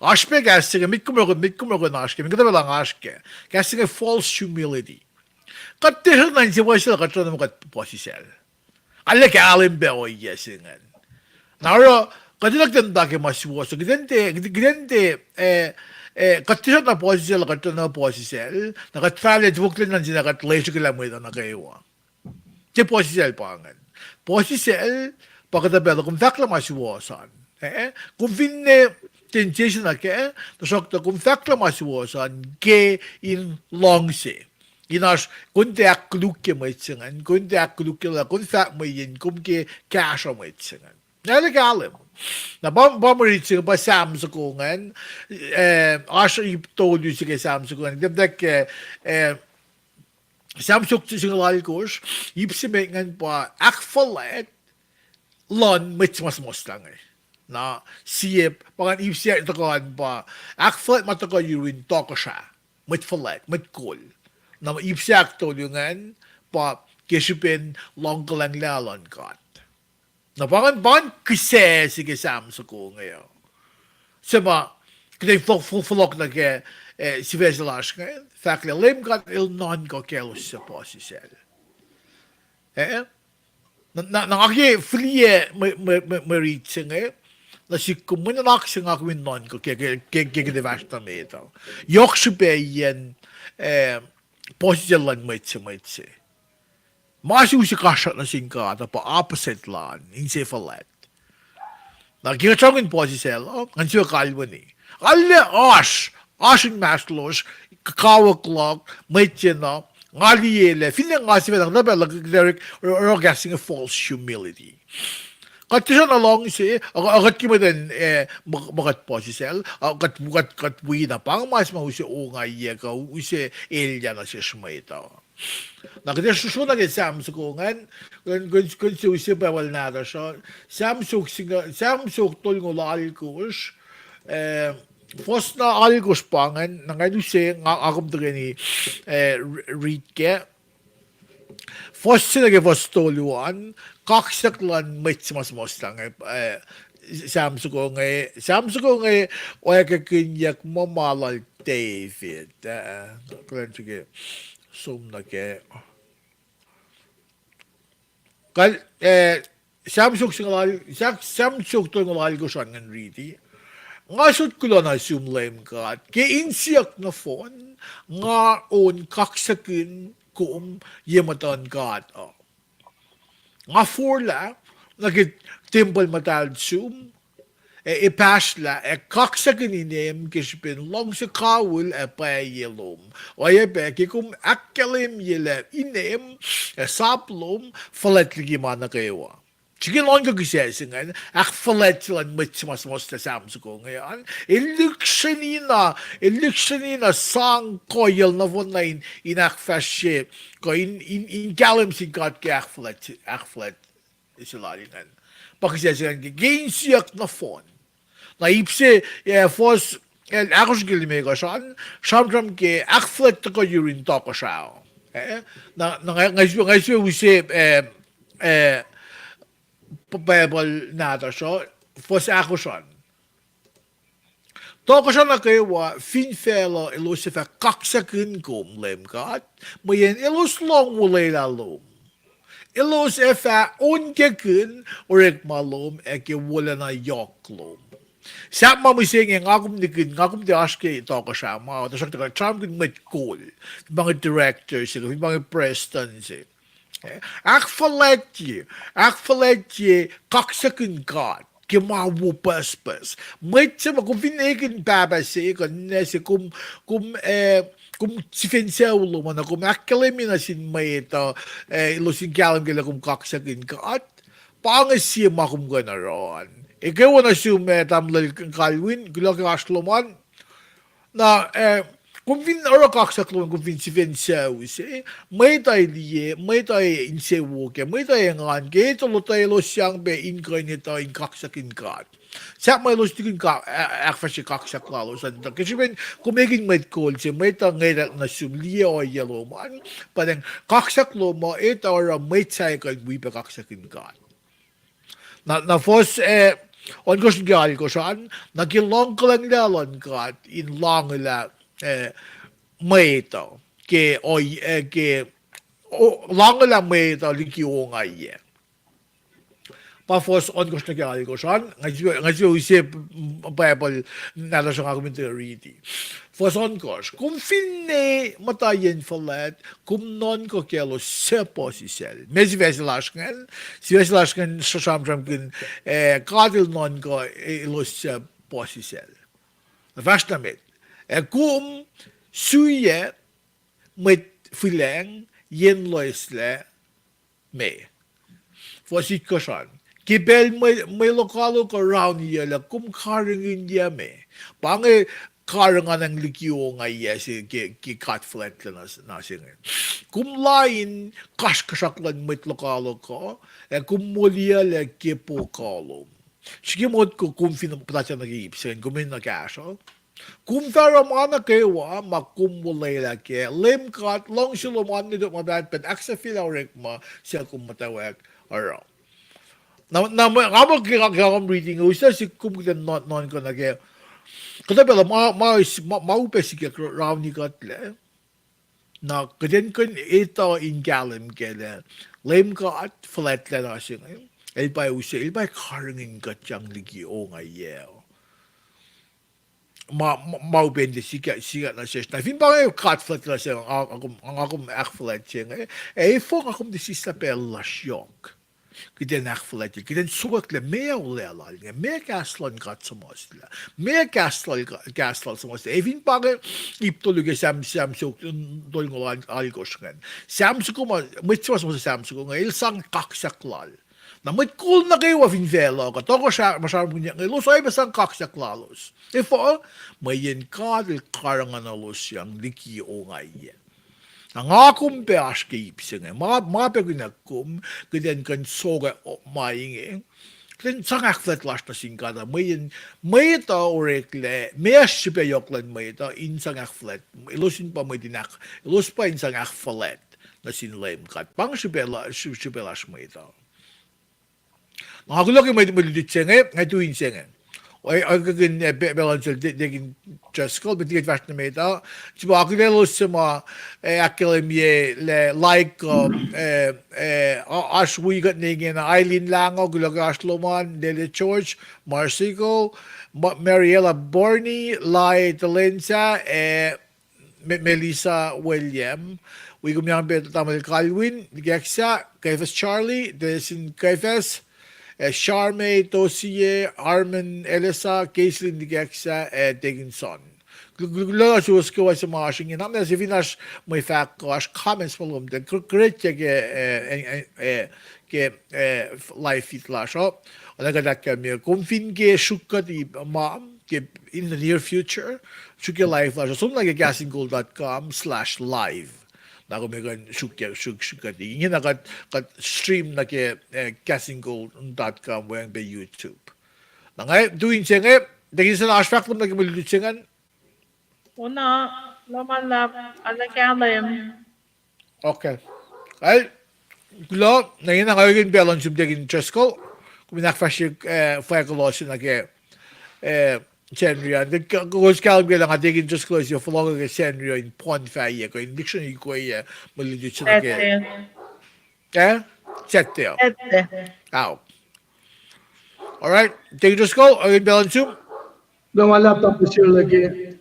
Oasr pac kahs se inge, met kom oruh, met kom oruh in oasr kac, met kuhtuh pacl nga oasr kac. Kahs se inge false humility. Kuht tiac srackna inse puhsisacl, kuht srackna muh kuht puhsisacl. Arlac kahlwem pac ohiyac se ingacn. Na oruh, kuht enenuh kuht in tuh ke ma suwohs uh, kuht in tiac, kuht, kuht in tiac, eh, eh, kuht tiac srackna puhsisacl, kuht srackna puhsisacl, na kuht fahlac, tiac fohlohk lwen nuh sin kuht lesrihklah mwet uh nuh kwewa. Tiac puhsisacl pa ingacn. Puhsisacl, pa kuhtuh pacl uh kom fahk lah ma suwohs an. Eh, kom finne temptation uh kac, tuhsruhktuh kom fahk lah ma suwohs an ke in luhngse. In oasr, kom tiac ahkkolukye mwet se ingacn, kom tiac ahkkolukye lah kom fahk mweyen kom ke kahsruh mwet se ingacn. Arlac kahlwem. Na pa, pa mwe rit se inge pa Sam soko ingacn, eh, oasr ip tolu se ke Sam soko ingacn. Kuht muhta ke, eh, Sam soko singucul alkosr, ip se met ingacn pa ahkfuhlwact luhn mwet suhmuhslah inge. Na sie, pa ingacn ip se tuhkuh an pa, ahkfuhlwact ma tuhkuh yurin tohkohsrah, mwet fuhlwact, mwet kol. Na ip se ahktolu ingacn pa ke srihpen luhngkuhlwacng luhn God. Na pa ingacn, pa ingacn kihsac se ke Sam soko inge uh. Se ma, kuht in fohlohk, fohlohk nuh ke, eh, sifac se lasr inge, fahk lah Leum God el nuhnkuh kaclos suc puhsisacl. Eh? Na, na, na nga ke fihliyac mwe, mwe, mwe, mwe rit se inge, nuh sihk kom mwe nuhnak se nga kom in nuhnkuh ke, ke, ke, ke kuht fahsr nuh met uh. Yohk srihpac yen, eh, puhsisacl luhn mwet se, mwet se. Ma se use kasrkuhsrak nuh sin God uh pa opposite lal, insefuhlwact. Na ke kuht sramsramkihn puhsisacl uh, ngan sifilpac kalweni. Arlac oasr, oasr inmahsrlosr, kawuck luhk, mwet se na, nga liye lah, finne nga sifacna, na pacl uh kuht oruh kahs se inge false humility. Kuht tiac srackna luhngse, a, a kuht ke mwet in, eh, ma, ma kuht puhsisacl, a kuht, kuht, kuht wi na pa inge ma se ma use ongaiyac kuh use elyah nuh sesr mwet uh. Na kuht ac sruhsruhna ke Sam soko ingacn, kuh, kuh, kuh se use Bible nahtuhsr uh, Sam soko singucul, Sam soko tolngoul alkosr, eh, fuhs na alkosr pa ingacn, na nga use, nga, nga kom tuhkweni, eh, ri-, rit kac. Fuhs se nuh ke fuhs tolu an, kaksak luhn mwet suhmuhslah inge, eh, Sam soko inge, Sam soko inge, oacyacpac kihnyuck muh ma lal David, ah, kuhlwacnseke som nuh ke. Kal, eh, Sam siofok singucul, Sam, Sam siofok tolngoul alkosr an ngan riti. Nga sot kuloh nuh sum Leum God, ke insiyuck nohfohn, nga on kaksakihn kom ye muhtuhn God uh. Nga forlah nuh ke tempuhl muhtahl sum, ac epahsrlah ac kaksakihn inem ke srihpen luhngse kawihl ac pwacye lom. Oacyacpac ke kom ahkkahlwemye lah inem ac sap lom fuhlwact liki ma nuh kwewa. Srihke nuhnkuh kihsac se ingacn, ahkfuhlwact se luhn mwet se ma suhmuhslah Sam soko inge an, el lihksreni na, el lihksreni na sang kuhiyacl nohfohn na in, in ahkfahsrye, kuh in, in, in kahlwem sin God ke ahkfuhlwact, ahkfuhlwact se lal ingacn. Pa kihsac se ingacn ke, ke insiyuck nohfohn. Na ip se, eh, fuhs, eh, ahkosr ke limekohsr an, sramsram ke ahkfuhlwact tuhkuh yurin tohkohsrah. Eh, na, na nga, nga sifil, nga sifil use, eh, eh, Bible nahtuhsr uh, fuhs ahkosr an. Tohkohsrah nuh kwewa fin facluh elos ac fah kaksakihn kom Leum God, mweyen elos lohng olwelah lom. Elos ac fah onkakihn orekma lom ac ke wolacna yohk lom. Sahp ma mihsenge nga kom nikihn, nga kom tiac oasr ke tohkohsrah ma, tuhsruhktuh nga sramsramkihn mwet kol, fin pa inge director se, fin pa inge prestuhn se. Eh, ahkfuhlwactye, ahkfuhlwactye kaksakihn God ke ma wo pucspucs. Mwet se ma kom fin ekihn pahpah se kuh ninac se, kom, kom, eh, kom sifen sucu lom an, na kom ahkkahlwemye nuh sin mwet uh, eh, elos in kahlwem ke lah kom kaksakihn God, pa inge sie ma kom kuh in oruh an. Ekuh wo nuh sum, eh, tamuhlwel Calvin, kuloh ke oasr lom an. Na, eh, kom fin oruh kaksak lom an, kom fin sifen sucu se, mwet uh liye, mwet uh insewowo kac, mwet uh engan kac, etuh lah elos sang pac in kuh in etuh in kaksakihn God. Sahp ma elos tukun ka-, a-, ahkfahsrye kaksak lalos an, tuh ke srihpen kom ekihn mwet kol se, mwet uh ngwetwack nuh sum, liye ohiyac lom an, pa ingacn kaksak lom uh etuh oruh mwet sahyac kuh in wi pac kaksakihn God. Na, na fuhs, eh, ohnkohsr nuh ke alkohsr an, na ke luhngkuhlwacng luhn God in lahngolah, eh, mwet uh, ke, o, eh, ke, o, lahngolah mwet uh liki ongaiyac. Pa fuhs ohnkohsr nuh ke alkohsr an, nga sifil, nga sifil use Bible nahtuhsr nga kom in tuh riti. Fuhs ohnkohsr, kom finne muhta yen fuhlwact, kom nuhnkuh ke elos suc puhsisacl. Meac sifac se lasr ingacn, sifac se lasr ingacn sramsramkihn, eh, God El nuhnkuh, eh, elos suc puhsisacl. Na fahsr na met, ac kom suyac mwet fihlacng yen loeslac me. Fuhs itkohsr an, ke pacl mwe, mwe lokoalok uh rauniyuclac, kom karihngihnyuc me. Pa inge karihngihnyucng liki ongaiyac se ke, ke God fuhlwactlac nuh, nuh se inge. Kom lain kasrkuhsrak luhn mwet lokoalok uh, ac kom moliyuclac ke po kuh lom. Srihke motko kom fin puhtatlac nuh ke ip se ingacn, kom in nuh kahsruh. Kom fah oruh ma nuh kwewa ma kom olwelah kac. Leum God, luhngse lom an nwe tok ma pahtpaht, ahksahfyelah orekma suc kom muhtwacwacack oruh. Na, na, nga muh ke, ke nga kom riti inge, use sik kom kuht in nuhn-, nuhnkuh nuh ke, kuhtuh pacl uh ma, ma, ma, ma upac sikyak raunikuhtlac. Na kuht in kuh in etuh in kahlwem kac lah Leum God fuhlwactlac nuh se inge, El pa use, El pa karihngihn kuhtyang liki ongaiyac. Ma, ma, ma upac in tiac sikyak, sikyak nuh sesr. Na fin pa inge God fuhlwactlac nuh se inge, nga, nga kom, nga kom ahkfuhlwact se inge, ac efuh nga kom tiac sislah pacl lasr yohk? Kuht in ahkfuhlwactye, kuht in sokwack lah meac olwelah lal inge, meac kahs luhn God suhmuhslah, meac kahs lal, kahs lal suhmuhslah. Ac fin pa inge ip tolu ke Sam, Sam siofok tolngoul al-, alkohsr ingacn. Sam soko ma, mwet se ma suhmuhslah Sam soko inge, el sang kaksak lal. Na mwet kol nuh kwewa fin facluh, kuh tohkohsrah, ma sramsramkihnyuck inge, elos oacyacpac sang kaksak lalos. Efuh? Mweyen God El karihngihnuhlosyang liki ongaiyac. Na nga kom pac oasr ke ip se inge, ma, ma pac kunac kom, kuht in kuh in sokwack ma inge. Kuht in sang ahkfuhlwact lasr nuh sin God uh, mweyen mwet uh oreklac, meac srihpac yohk luhn mwet uh in sang ahkfuhlwact, elos in pa mwet in ahk-, elos pa in sang ahkfuhlwact nuh sin Leum God. Pa inge srihpac la-, srih-, srihpac lasr mwet uh. Nga kuloh ke mwe, mwe lutlut se inge, nga tu in se inge. Oakwuck in, eh, pe-, pacl an sel Deacon Driscoll, met liki kuht fahsr nuh met uh. Sima akihlen elos se ma, eh, ahkkahlwemye lah like, uh, eh, eh, oasr wi kuht ne ingena Eileen Lango, kuloh ke oasr lom an, Lele George, Marsico, Ma-, Mariella Barney, Lai Telensa, eh, Me-, Melissa William, wi kom yang pac Tamuhlwel Calvin Nikaksa, Kefas Charlie, Denisin Kefas, eh, Sharme Tosie, Armin Elisa, Keislin Nikaksa, eh, Dickinson. Kuloh, kuloh, kuloh suwos kwewa se ma oasr ingena. Na se fin oasr mwe fahk kuh oasr comments ma lom tuh, kre-, kretya ke, eh, eh, eh, ke, eh, live feed lasr uh. Oacna kuht ahkkahlwemye, kom fin ke sruok kuhti ma, ke in the near future, sruok ke live lasr uh, som nuh ke kahs in kol dot com slash live. Na kom kuh in sruok, sruok, sruok kuhti. Ingena kuht, kuht stream nuh ke, eh, kahs in kol dot com weacng pac YouTube. Na nga tu in se inge, Deacon, oasr fahk lom nuh ke mwe lutlut se ingacn? Ona, lom ma luhlahp, ala kahlwem. Okay. Al, kuloh, na ingena nga orekmakihn pacl an sum Deacon Driscoll, kom in ahkfahsrye, eh, fahk kuloh se nuh ke, eh, Sacnri an. Kowos kahlwem ke lah nga Deacon Driscoll se fohlohk ke Sacnri uh in poun fahyac, kuh in lihksreni ukwe, eh, mwe lutlut se nuh ke, eh, Saturday. Saturday. Ao. All right, Deacon Driscoll, orekmakihn pacl an sum. Lom ma luhlahp, Doctor Sirla, ke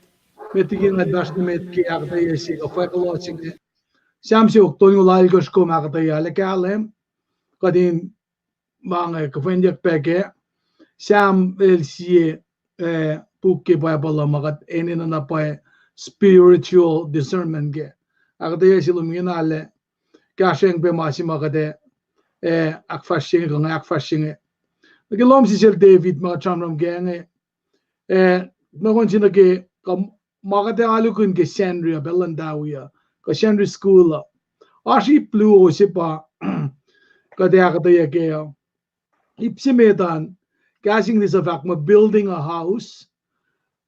met liki nga fahsr nuh met ke ahkuhtweyac se kuh fahk kuloh se inge. Sam siofok tolngoul alkosr kom ahkuhtweyac, ala kahlwem. Kuht in ma inge kuhfwenyuck pac ke Sam el sie, eh, puk ke Bible uh ma kuht enenuh na pwacye spiritual discernment ke. Ahkuhtweyac se lom ingena lah kahsrweng pac ma se ma kuht, eh, ahkfahsrye inge, kuh nga ahkfahsrye inge. Nuh ke lohm se sel David ma kuht sramsram kac inge, eh, ma kuh in se nuh ke, kuh ma kuht ac alukihn ke Sacnri uh, pacl luhn Tawi uh, kuh Sacnri School uh. Oasr ip luo se pa kuht ac ahkuhtweyac kac uh. Ip se met an, kahs English uh fahk muh building a house.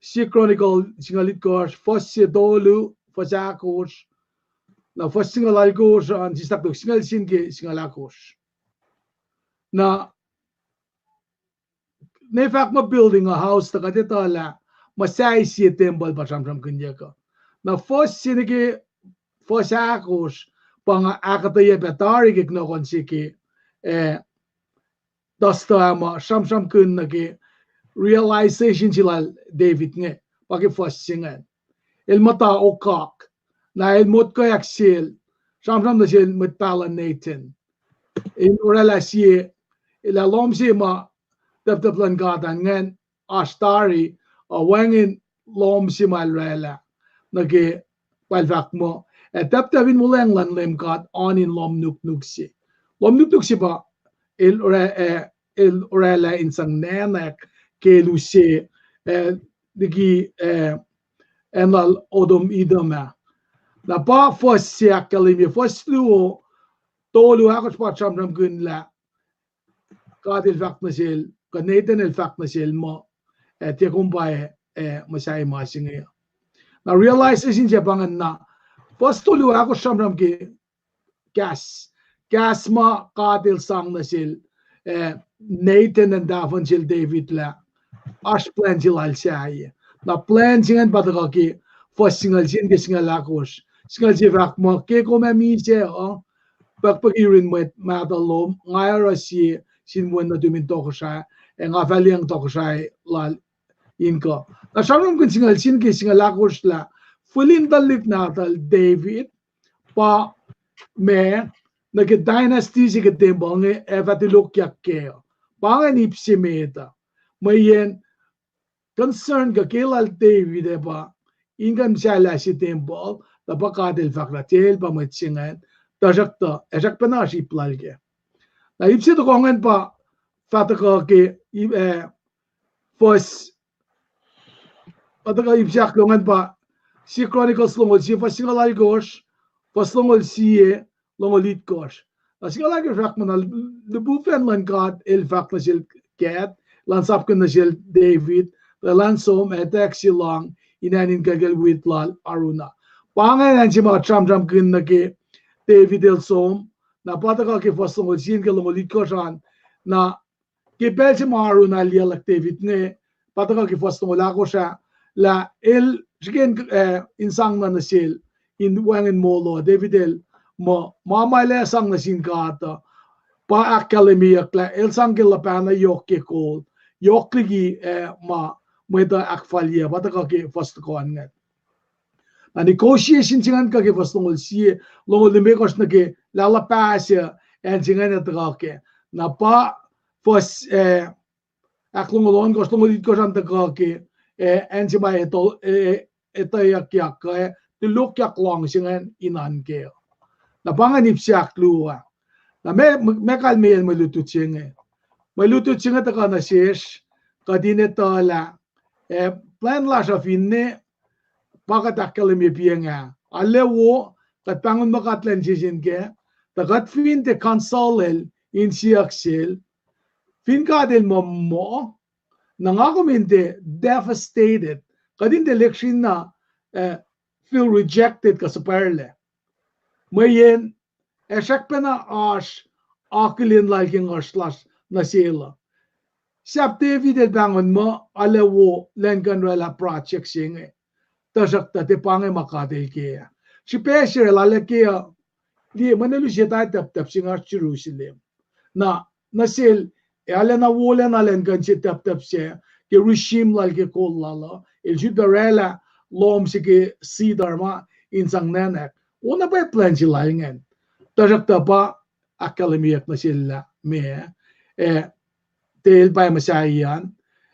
Sie Chronicles singucul itkohsr, fuhs sie tolu, fuhs ahkosr. Na fuhs singucul alkosr an, sislah tok singucul sie ke singucul ahkosr. Na ne fahk muh building a house tuh kuht etuh lah muhsahi sie tempuhl pa sramsramkihnyuck uh. Na fuhs sie nuh ke fuhs ahkosr pa nga ahkuhtweyac pac tari ke kunohkohn se ke, eh, Tuesday ah ma sramsramkihn nuh ke realization se lal David inge, pa ke fuhs se ingacn. El muhta okak, na el motko ahksel, sramsram nuh sel mwet pahluh Nathan. El oraclah sie, elah lohm se ma taptap luhn God an ingacn oasr tari, uh, wacngihn lohm se ma el oraclah nuh ke, pa el fahk muh, ac taptap in wuhlweacng luhn Leum God oan in lohm nuknuk se. Lohm nuknuk se pa el ora-, eh, el oraclah in sang nacnack ke el use, eh, liki, eh, acn lal Odom Edom ah. Na pa fuhs se ahkkahlwemye, fuhs luo, tolu ahkosr pa sramsramkihn lah God el fahk nuh sel, kuh Nathan el fahk nuh sel muh, eh, tiac kom pa, eh, muhsahi ma se inge. Na realization se pa ingacn na, fuhs tolu ahkosr sramsram ke kahs, kahs ma God el sang nuh sel, eh, Nathan in tahfuhn sel David lah oasr plwacn se lal sahyac. Na plwacn se ingacn pa tuhkuh ke fuhs singucul sie ke singucul ahkosr. Singucul sie fahk muh, ke kom ac misac uh, pukpuki yurin mwet mahtuh lom, nga oruh sie sin wen nuhtum in tohkohsrahi, ac nga fah liyacacng tohkohsrahi lal in kuh. Na sramsramkihn singucul sie ke singucul ahkosr lah fihl in tuhlihk nahtuhl David pa ma nuh ke dynasty se ke tempuhl inge ac fah tulokyak kac uh. Pa ingacn ip se met uh. Mweyen concern kuh ke lal David ac pa in kuh in muhsahllah se tempuhl, na pa God el fahk lah tiac el pa mwet se ingacn, tuhsruhktuh ac srackpacna oasr ip lal kac. Na ip se tohkoh ingacn pa fah tuhkuh ke, eh, fuhs, pa tuhkuh ip se ahkluo ingacn pa sie Chronicles longoul sie, fuhs singucul alkosr, fuhs longoul sie, longoul itkohsr. Na singucul alkosr fahk muh na lipufacn luhn God el fahk nuh sel Gad, elan sapkihn nuh sel David, tuh elan som ac etuh se lohng in acn in kuhlkuhl wit lal Araunah. Pa ingacn acn se ma sramsramkihn nuh ke David el som, na pa tuhkuh ke fuhs longoul sie ke longoul itkohsr an, na ke pacl se ma Araunah el liyaclwack David inge, pa tuhkuh ke fuhs longoul ahkosr ah, lah el srihke in, eh, in sang na nuh sel, in wacngihn molo, David el muh, ma ma el ac sang nuh sin God uh, pa ahkkahlwemyeyuck lah el sang ke luhpah na yohk ke kol, yohk liki, eh, ma mwet uh ahkfalye, pa tuhkuh ke fuhs tokon ingacn. Na negotiation se ingacn kuh ke fuhs longoul sie, longoul limekohsr nuh ke lah luhpah se, acn se ingacn ac tuhkuh kac. Na pa fuhs, eh, ahklongoul ohnkohsr, longoul itkohsr an tuhkuh ke, eh, acn se ma etuh, eh, etuhyuckyak kuh, eh, tulokyak lohng se ingacn in oan kac. Na pa ingacn ip se ahkluo ah. Na meac, meac kalmeyacn mwe lutlut se inge? Mwe lutlut se inge tuhkuh nuh sesr, kuht in etuh lah, eh, plwacn lasr uh finne, pa kuht ahkkahlwemye piacng ah. Arlac wo, kuht pahngon muh kuht lwen sesin kac, tuh kuht fin tiac counsel el, insiyuck sel, fin God el muh muh, na nga kom in tiac devastated, kuht in tiac lihksreni na, eh, feel rejected kuh suhpwacrlac. Mweyen, ac srackpacna oasr akihlen lal ke nguhsr lasr nuh sel uh. Sahp David el pahngon muh arlac wo lwen kuh in oraclah project se inge. Tuhsruhktuh tiac pa inge ma God el ke ah. Srihpac se el arlac ke uh, liye mwe na luo se tari taptap se inge oasr Jerusalem. Na, nuh sel, ac arlacna wolacna lwen kuh in se taptap se, ke regime lal ke kol lal uh, el sulpac oraclah lohm se ke cedar ma in sang nwacknak. Ona pa plwacn se lal ingacn. Tuhsruhktuh pa ahkkahlwemyeyuck nuh sel lah meac, eh, tiac el pa muhsahi an,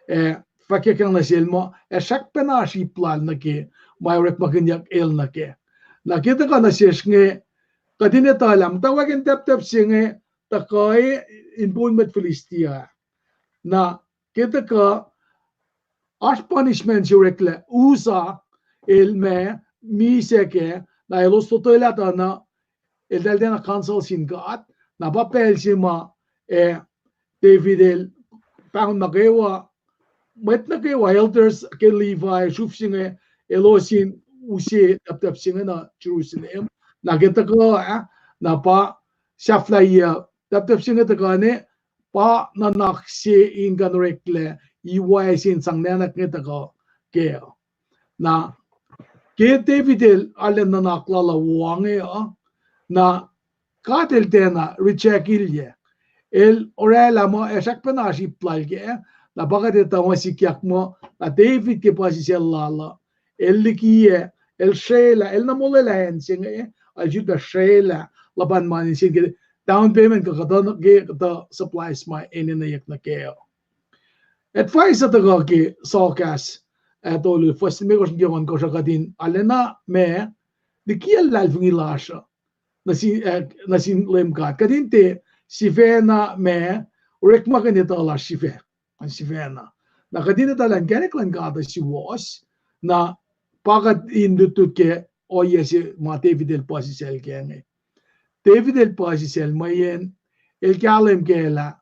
eh, fahkyuckyang nuh sel muh, ac srackpacna oasr ip lal nuh ke, ma orekmakihnyuck el nuh kac. Na ke tuhkuh nuh sesr inge, kuht in etuh lah muhtwacwacack in taptap se inge, tuhkuh in poun mwet Philistia. Na ke tuhkuh, oasr punishment se oreklac Uzzah, el ma, misac kac, na elos lotwelah tuh na, eltahl tiacna counsel sin God, na pa pacl se ma, eh, David el, pahngon nuh kwewa, mwet nuh kwewa, elders ke Levi, sruf se inge, elos in use taptap se inge nuh Jerusalem. Na ke tuhkuh ah, na pa sahflahiyac, taptap se inge tuhkuh ne, pa nuhnak se in kuh in oreklac, iwac se in sang nwacknak inge tuhkuh kac. Na ke David el arlac nuhnak lal uh wo inge uh, na God el tiacna reject-ilyac. El oraclah muh ac srackpacna oasr ip lal kac, na pa kuht etuh ma sikyak muh, na David ke puhsisacl lal uh, el likiyac, el srwaclah, el na molwelah acn se inge, el sulpac srwaclah luhpan mani se ke down payment kuh kuhtuh ke kuhtuh supplies ma enenweyuck nuh kac uh. Advice uh tuhkuh ke Soahkahs, ah, tolu, fuhs limekohsr nuh ke ohnkohsr uh, kuht in arlacna ma, likiyacl luhlahlfongi lasr uh, nuh sin, ah, nuh sin Leum God. Kuht in tiac sifacna ma, orekmakihn etuh lasr sifac, sifacna. Na kuht in etuh lah inkacnek luhn God uh suwohs, na pa kuht in lutlut ke ohiyac se ma David el puhsisacl kac inge. David el puhsisacl mweyen el kahlwem kac lah,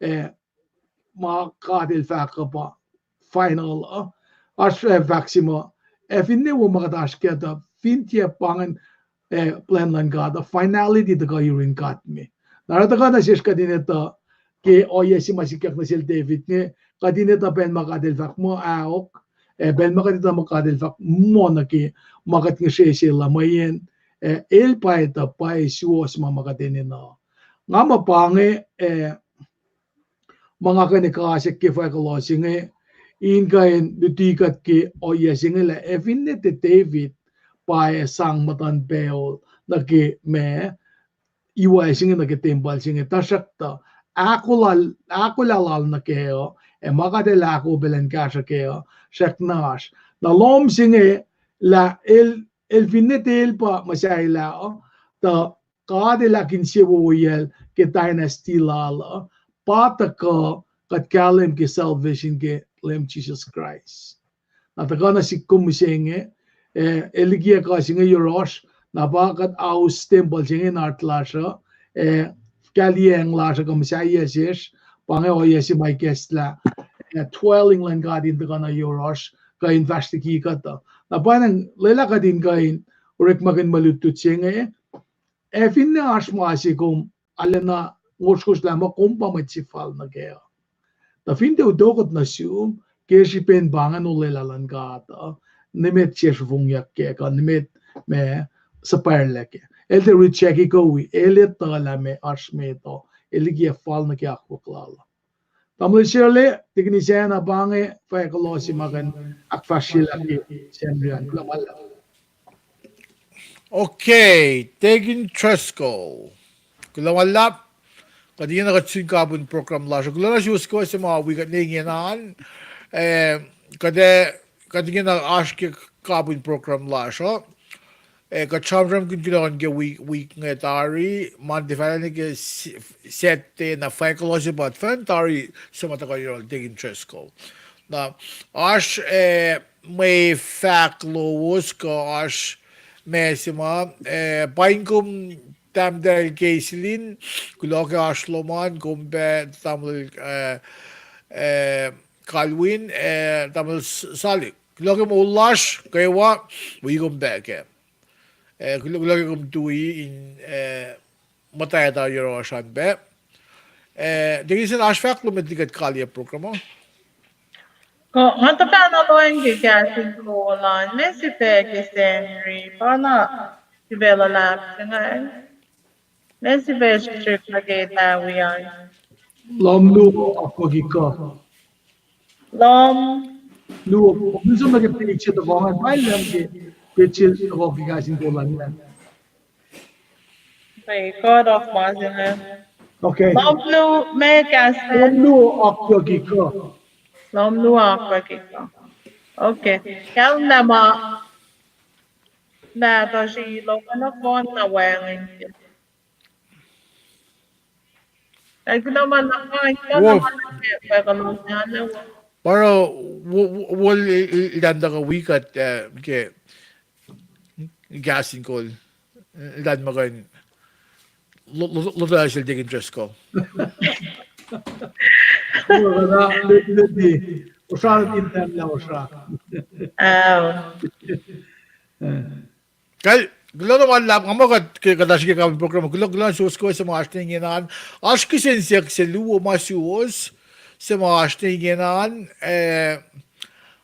eh, ma God el fahk uh pa final uh. Oasr, eh, fahk se muh, ac finne wo ma kuht oasr kac tuh, fin tiac pa ingacn, eh, plwacn luhn God uh, finality tuhkuh yurin God me. Na oruh tuhkuh nuh sesr kuht in etuh ke ohiyac se ma sikyak nuh sel David inge, kuht in etuh pacl ma God el fahk muh aok, ac pacl ma kuht etuh ma God el fahk muh nuh ke ma kuht ngihsre sel uh mweyen, eh, el pa etuh pwacye suwohs ma ma kuht enenuh. Nga muh pa inge, eh, ma nga kuh in kasak ke fahk lalos inge, in kuh in luti kuht ke ohiyac se inge lah ac finne tiac David pa ac sang muhtuhn Baal nuh ke ma, iwac se inge nuh ke tempuhl se inge, tuhsruhktuh ahkolah lal nuh kac uh, ac ma God el ahko pacl in kahsruh kac uh, srackna oasr. Na lohm se inge lah el, el finne tiac el pa muhsahelah uh, tuh God el ahkinsewowoyacl ke dynasty lal uh, pa tuhkuh kuht kahlwem ke salvation ke Leum Jisus Kraist. Na tuhkuh nuh sihk kom mihsenge, eh, el likiyac kuh se inge yohrohsr, na pa kuht aus tempuhl se inge in heart lasr uh, eh, kahliyacng lasr uh kuh muhsahiyac sesr, pa inge ohiyac se ma ikacslah, eh, dwelling luhn God in tuhkuh nuh yohrohsr, kuh in fahsr liki kuht uh. Na pa inge lwelah kuht in kuh in orekmakihn mwe lutlut se inge, ac finne oasr ma se kom arulacna ngosrngosr lah muh kom pa mwet sefanna nuh kac uh. Tuh fin tiac utuckot nuh sum, ke srihpen pa ingacn olwelah luhn God uh, nimet se sruhfongyak kac, kuh nimet ma suhpwacrlac kac. El tiac reject-i kuh wi, el etuh lah ma oasr met uh, el likiyac fal nuh ke akwuck lal uh. Tamuhlwel Sele, tikini sacna pa inge, fahk kuloh se ma kuh in ahkfahsryelah ke Sacnri an. Kuloh ma luhlahp. Okay, Deacon Driscoll. Kuloh ma luhlahp. Kuht ingena kuht sun kapihn program lasr uh. Kuloh na suwos kwewa se ma wi kuht ne ingena an. Eh, kuht, eh, kuht ingena oasr ke kapihn program lasr uh. Eh, kuht sramsramkihn kunohkohn ke wik, wik inge tari, Monday fahla nuh ke s-, Saturday na fahk kuloh se pa, fahk tari se ma tuhkuh yohrohl Deacon Driscoll. Na, oasr, eh, mwe fahk lowos kuh oasr ma se ma, eh, paing kom tahmtahel Kesilin, kuloh ke oasr lom an, kom pac tamuhlwel, eh, eh, Kalwin, eh, tamuhlwel S-, Salik. Kuloh ke moul lasr kwewa, wi kom pac kac. Eh, kuloh, kuloh ke kom tui in, eh, muhtwacta yohrohsr an pac. Eh, Deacon Driscoll, oasr fahk lom met liki kuht kaliyac program uh? Kuh, nga tuhfahna lohacng ke kahs in kol an, ma sifac ke Sacnri, pa na sifac luhlahp se ingacn. Ma sifac srihsrihk nuh ke tawi an. Lohm luo akwucki kuh. Lohm luo, kom fin som nuh ke page se tuhkuh ingacn, pa lem ke page se tuhkuh ke kahs in kol an ingacn. Okay, cut off ma se ingacn. Okay. Lohm luo, ma kahs ingacn? Lohm luo akwucki kuh. Lohm luo akwucki kuh. Okay. Kalmac ma nahtuhsr lom an nohfohn na wacngihn. Ac kuloh ma luhlahp, kuloh ma luhlahp ke pacl uh. Pa oruh wo-, wo-, wo-, el, el, el tuhkuh wi kuht, eh, ke kahs in kol, eh, el muh kuh in lo-, lo-, lotwelah sel Deacon Driscoll. Osra, osra, in time lah osra. Oh. Kal, kuloh na ma luhlahp, nga muh kuht, ke kuht oasr ke kapihn program, kuloh, kuloh na suwos kwewa se ma oasr ne ingena an. Oasr kihsen siyuck se luo ma suwos se ma oasr ne ingena an, eh,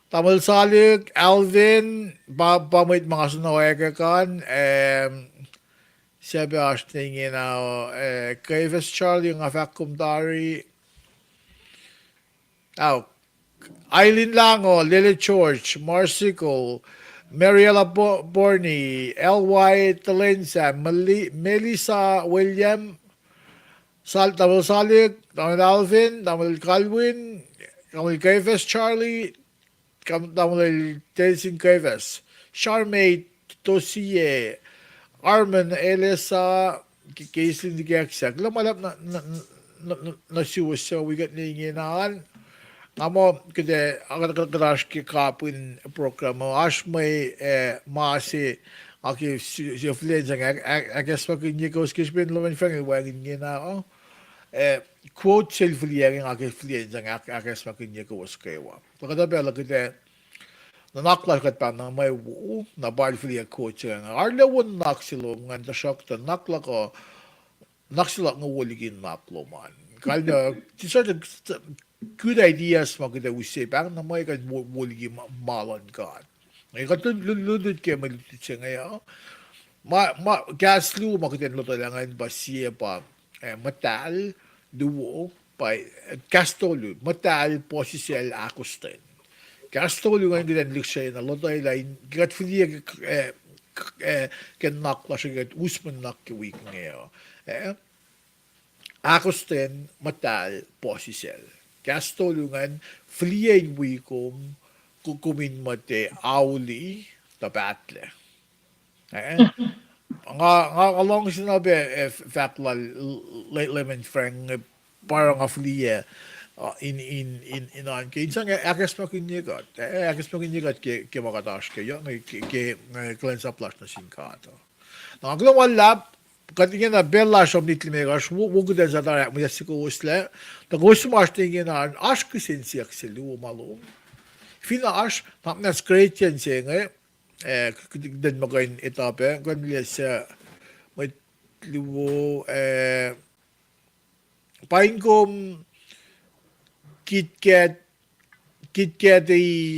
tamuhlwel Salik, Alvin, pa, pa mwet ma nga soenna oackack an, eh, suc pac oasr ne ingena, eh, Kefas Charlie, nga fahk kom tari. Au, Aileen Lango, Lele George, Marsicle, Mariella Bo-, Borney, L Y Talensa, Meli-, Melissa William, Sal-, tamuhlwel Salik, tamuhlwel Alvin, tamuhlwel Kalwin, tamuhlwel Kefas Charlie, kam-, tamuhlwel Telsin Kefas, Sharmei Tosie, Armin Elesa, ke-, Kesilin Dikaksak. Kuloh ma luhlahp na, na, na, na, na suwos suc wi kuht ne ingena an. Nga muh kuht, kuht, kuht oasr ke kapihn program uh, oasr mwe, eh, ma se, nga ke su-, su-, fihliyacn sang ahk-, ahk-, ahkacsmakihnye kowos ke srihpen Reverend Frank el wacngihn ingena uh. Eh, quote sel fihliyac inge nga ke fihliyacn sang ahk-, ahkacsmakihnye kowos kwewa. Tuh kuhtuh pacl uh kuht, eh, nuhnak lasr kuht pahng na mwe wo, na pa el fihliyac quote se inge. Arlac wo nuhnak se lom ingacn, tuhsruhktuh nuhnak luhk uh, nuhnak se luhk inge wo liki nuhnak lom an. Kalmac, these are the good ideas ma kuht ac use pahng na mwe kuht wo, wo liki ma, ma luhn God. Ac kuht lu-, lu-, lutlut ke mwe lutlut se inge uh. Ma, ma, kahs luo ma kuht in lotwelah ingacn pa sie pa, eh, muhtahl, luo, pa, eh, kahs tolu, muhtahl, puhsisacl, ahkostwen. Kahs tolu ingacn kuht in lihksreni na lotwelah in, kuht fihliyac, eh, eh, ke nuhnak lasr uh, kuht us mwe nuhnak ke wik inge uh. Eh? Ahkostwen, muhtahl, puhsisacl. Kahs tolu ingacn, fihliyac in wi kom, ku-, kom in muhta auli, tuh pahtlac. Eh? Nga, nga, nga luhngse na pac, eh, f-, fahk lal, le-, Reverend Frank, eh, pa oruh nga fihliyac, uh, in, in, in, in oan ke, in sang ahkacsmakihnye kuht, eh, ahkacsmakihnye kuht ke, ke ma kuht oasr ke, yohk, ke, ke, eh, kuhlwacnsap lasr nuh sin God. Na nga kuloh ma luhlahp, kuht ingena pacl lasr uh minit limekohsr, wo, wo kuht in sahp tari ahkmihsye kowos lac, tuh kowos ma oasr ne ingena an, oasr kihsen siyuck se luo ma lom. Fin oasr, na, na scripture se inge, eh, k-, k-, kuht in muh kuh in etuh pac, kuh in liye suc, mwet luo, eh, paing kom, Kitkat, Kitkat,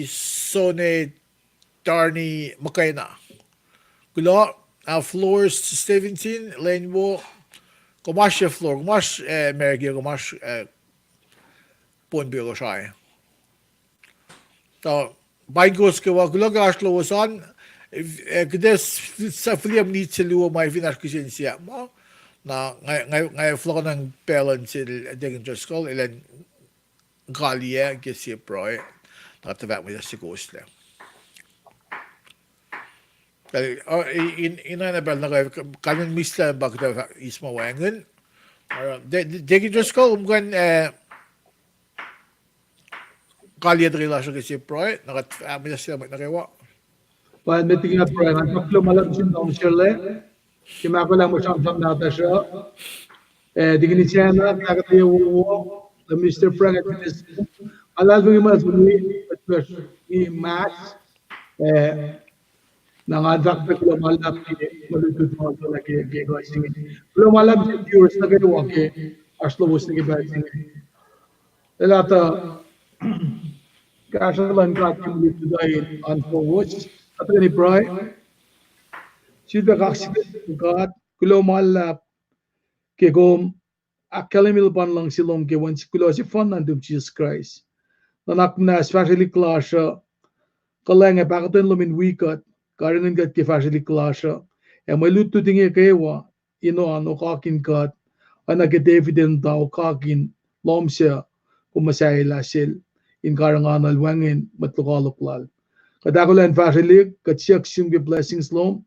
Sone, Tarni, Makena. Kuloh, ah, Flores Stevenson, Lenwo, kom oasr Flor, kom oasr, eh, America, kom oasr, eh, Pohnpei, Kosrae. Tuh, paing kowos kwewa, kuloh ke oasr lowos an, eh, kuht ac s-, s-, fihliyac minit se luo ma fin oasr kihsen siyuck ma. Na, nga, nga, nga fohlohkohnang pacl an sel Deacon Driscoll, elan kaliyac ke sie pruhe, na kuht fahk mwe sasuc kowoslac. Kal-, uh, in, in oacna pacl nuh kwewa, kalmen mihslac pa kuht ac fah eis ma wacngihn. Uh, De-, De-, Deacon Driscoll, kom kuh in, uh, kaliyac tuhkweni lasr uh ke sie pruhe, na kuht fahk mwe sasuc mwet nuh kwewa. Pa met liki nga pruhe, nga fahk kuloh ma luhlahp nuh sin Tamuhlwel Sherle, ke ma ahkolah mwe sramsram nahtuhsr uh. Eh, Deacon Isacna, Ahkuhtweyac Wowo, the Mister Frank and Missus Nga luhlahlfongi ma suli, kuht fahsr in mas, eh, na ngan fahk pac kuloh ma luhlahp ke mwe lutlut ma tuh na ke, ke kuh se inge. Kuloh ma luhlahp ke viewers nuh kwewa ke oasr lowos nuh ke pacl se inge. Lwelah tuh kahsruh luhn God ke mwe lutlut uh in oan kowos. Kuht tuhkweni pruhe. Sifilpac kaksakihn God, kuloh ma luhlahp ke kom ahkkahlwemye luhpan luhngse lom ke Wen kuloh sefanna nuhtum Jisus Kraist. Nuhnak muhnahs fahsrwelihk lasr uh, kuhlwacng ac pahkotwen lom in wi kuht, karihngihn kuht ke fahsrwelihk lasr uh, ac mwe lutlut inge kwewa, in oan okakihn kuht, oacna ke David el muhta okakihn lohm sac, kom muhsahelah sel, in karihngihnacl wacngihn mwet lokoalok lal. Kuht ahkolah in fahsrwelihk, kuht siyuck sum ke blessings lom,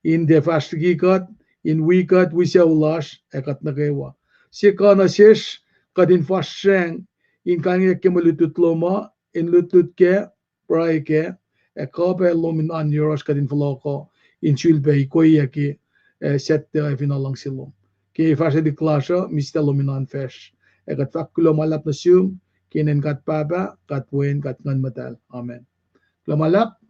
in tiac fahsr liki kuht, in wi kuht, wi sucu lasr, ac kuht nuh kwewa. Sie kuh nuh sesr, kuht in fahsracng, in kaingek ke mwe lutlut lom uh, in lutlut kac, pruhe kac, ac kuh pac lom in oan yohrohsr kuht in fohlohkoh, in sulpac ikoac ke, eh, Saturday ac fin luhngse lom. Ke fahsrwelihk lasr uh, mihslac lom in oan facsr. Ac kuht fahk kuloh ma luhlahp nuh sum, ke inen God Pahpah, God Wen, God Nguhn Muhtahl. Amen. Kuloh ma luhlahp.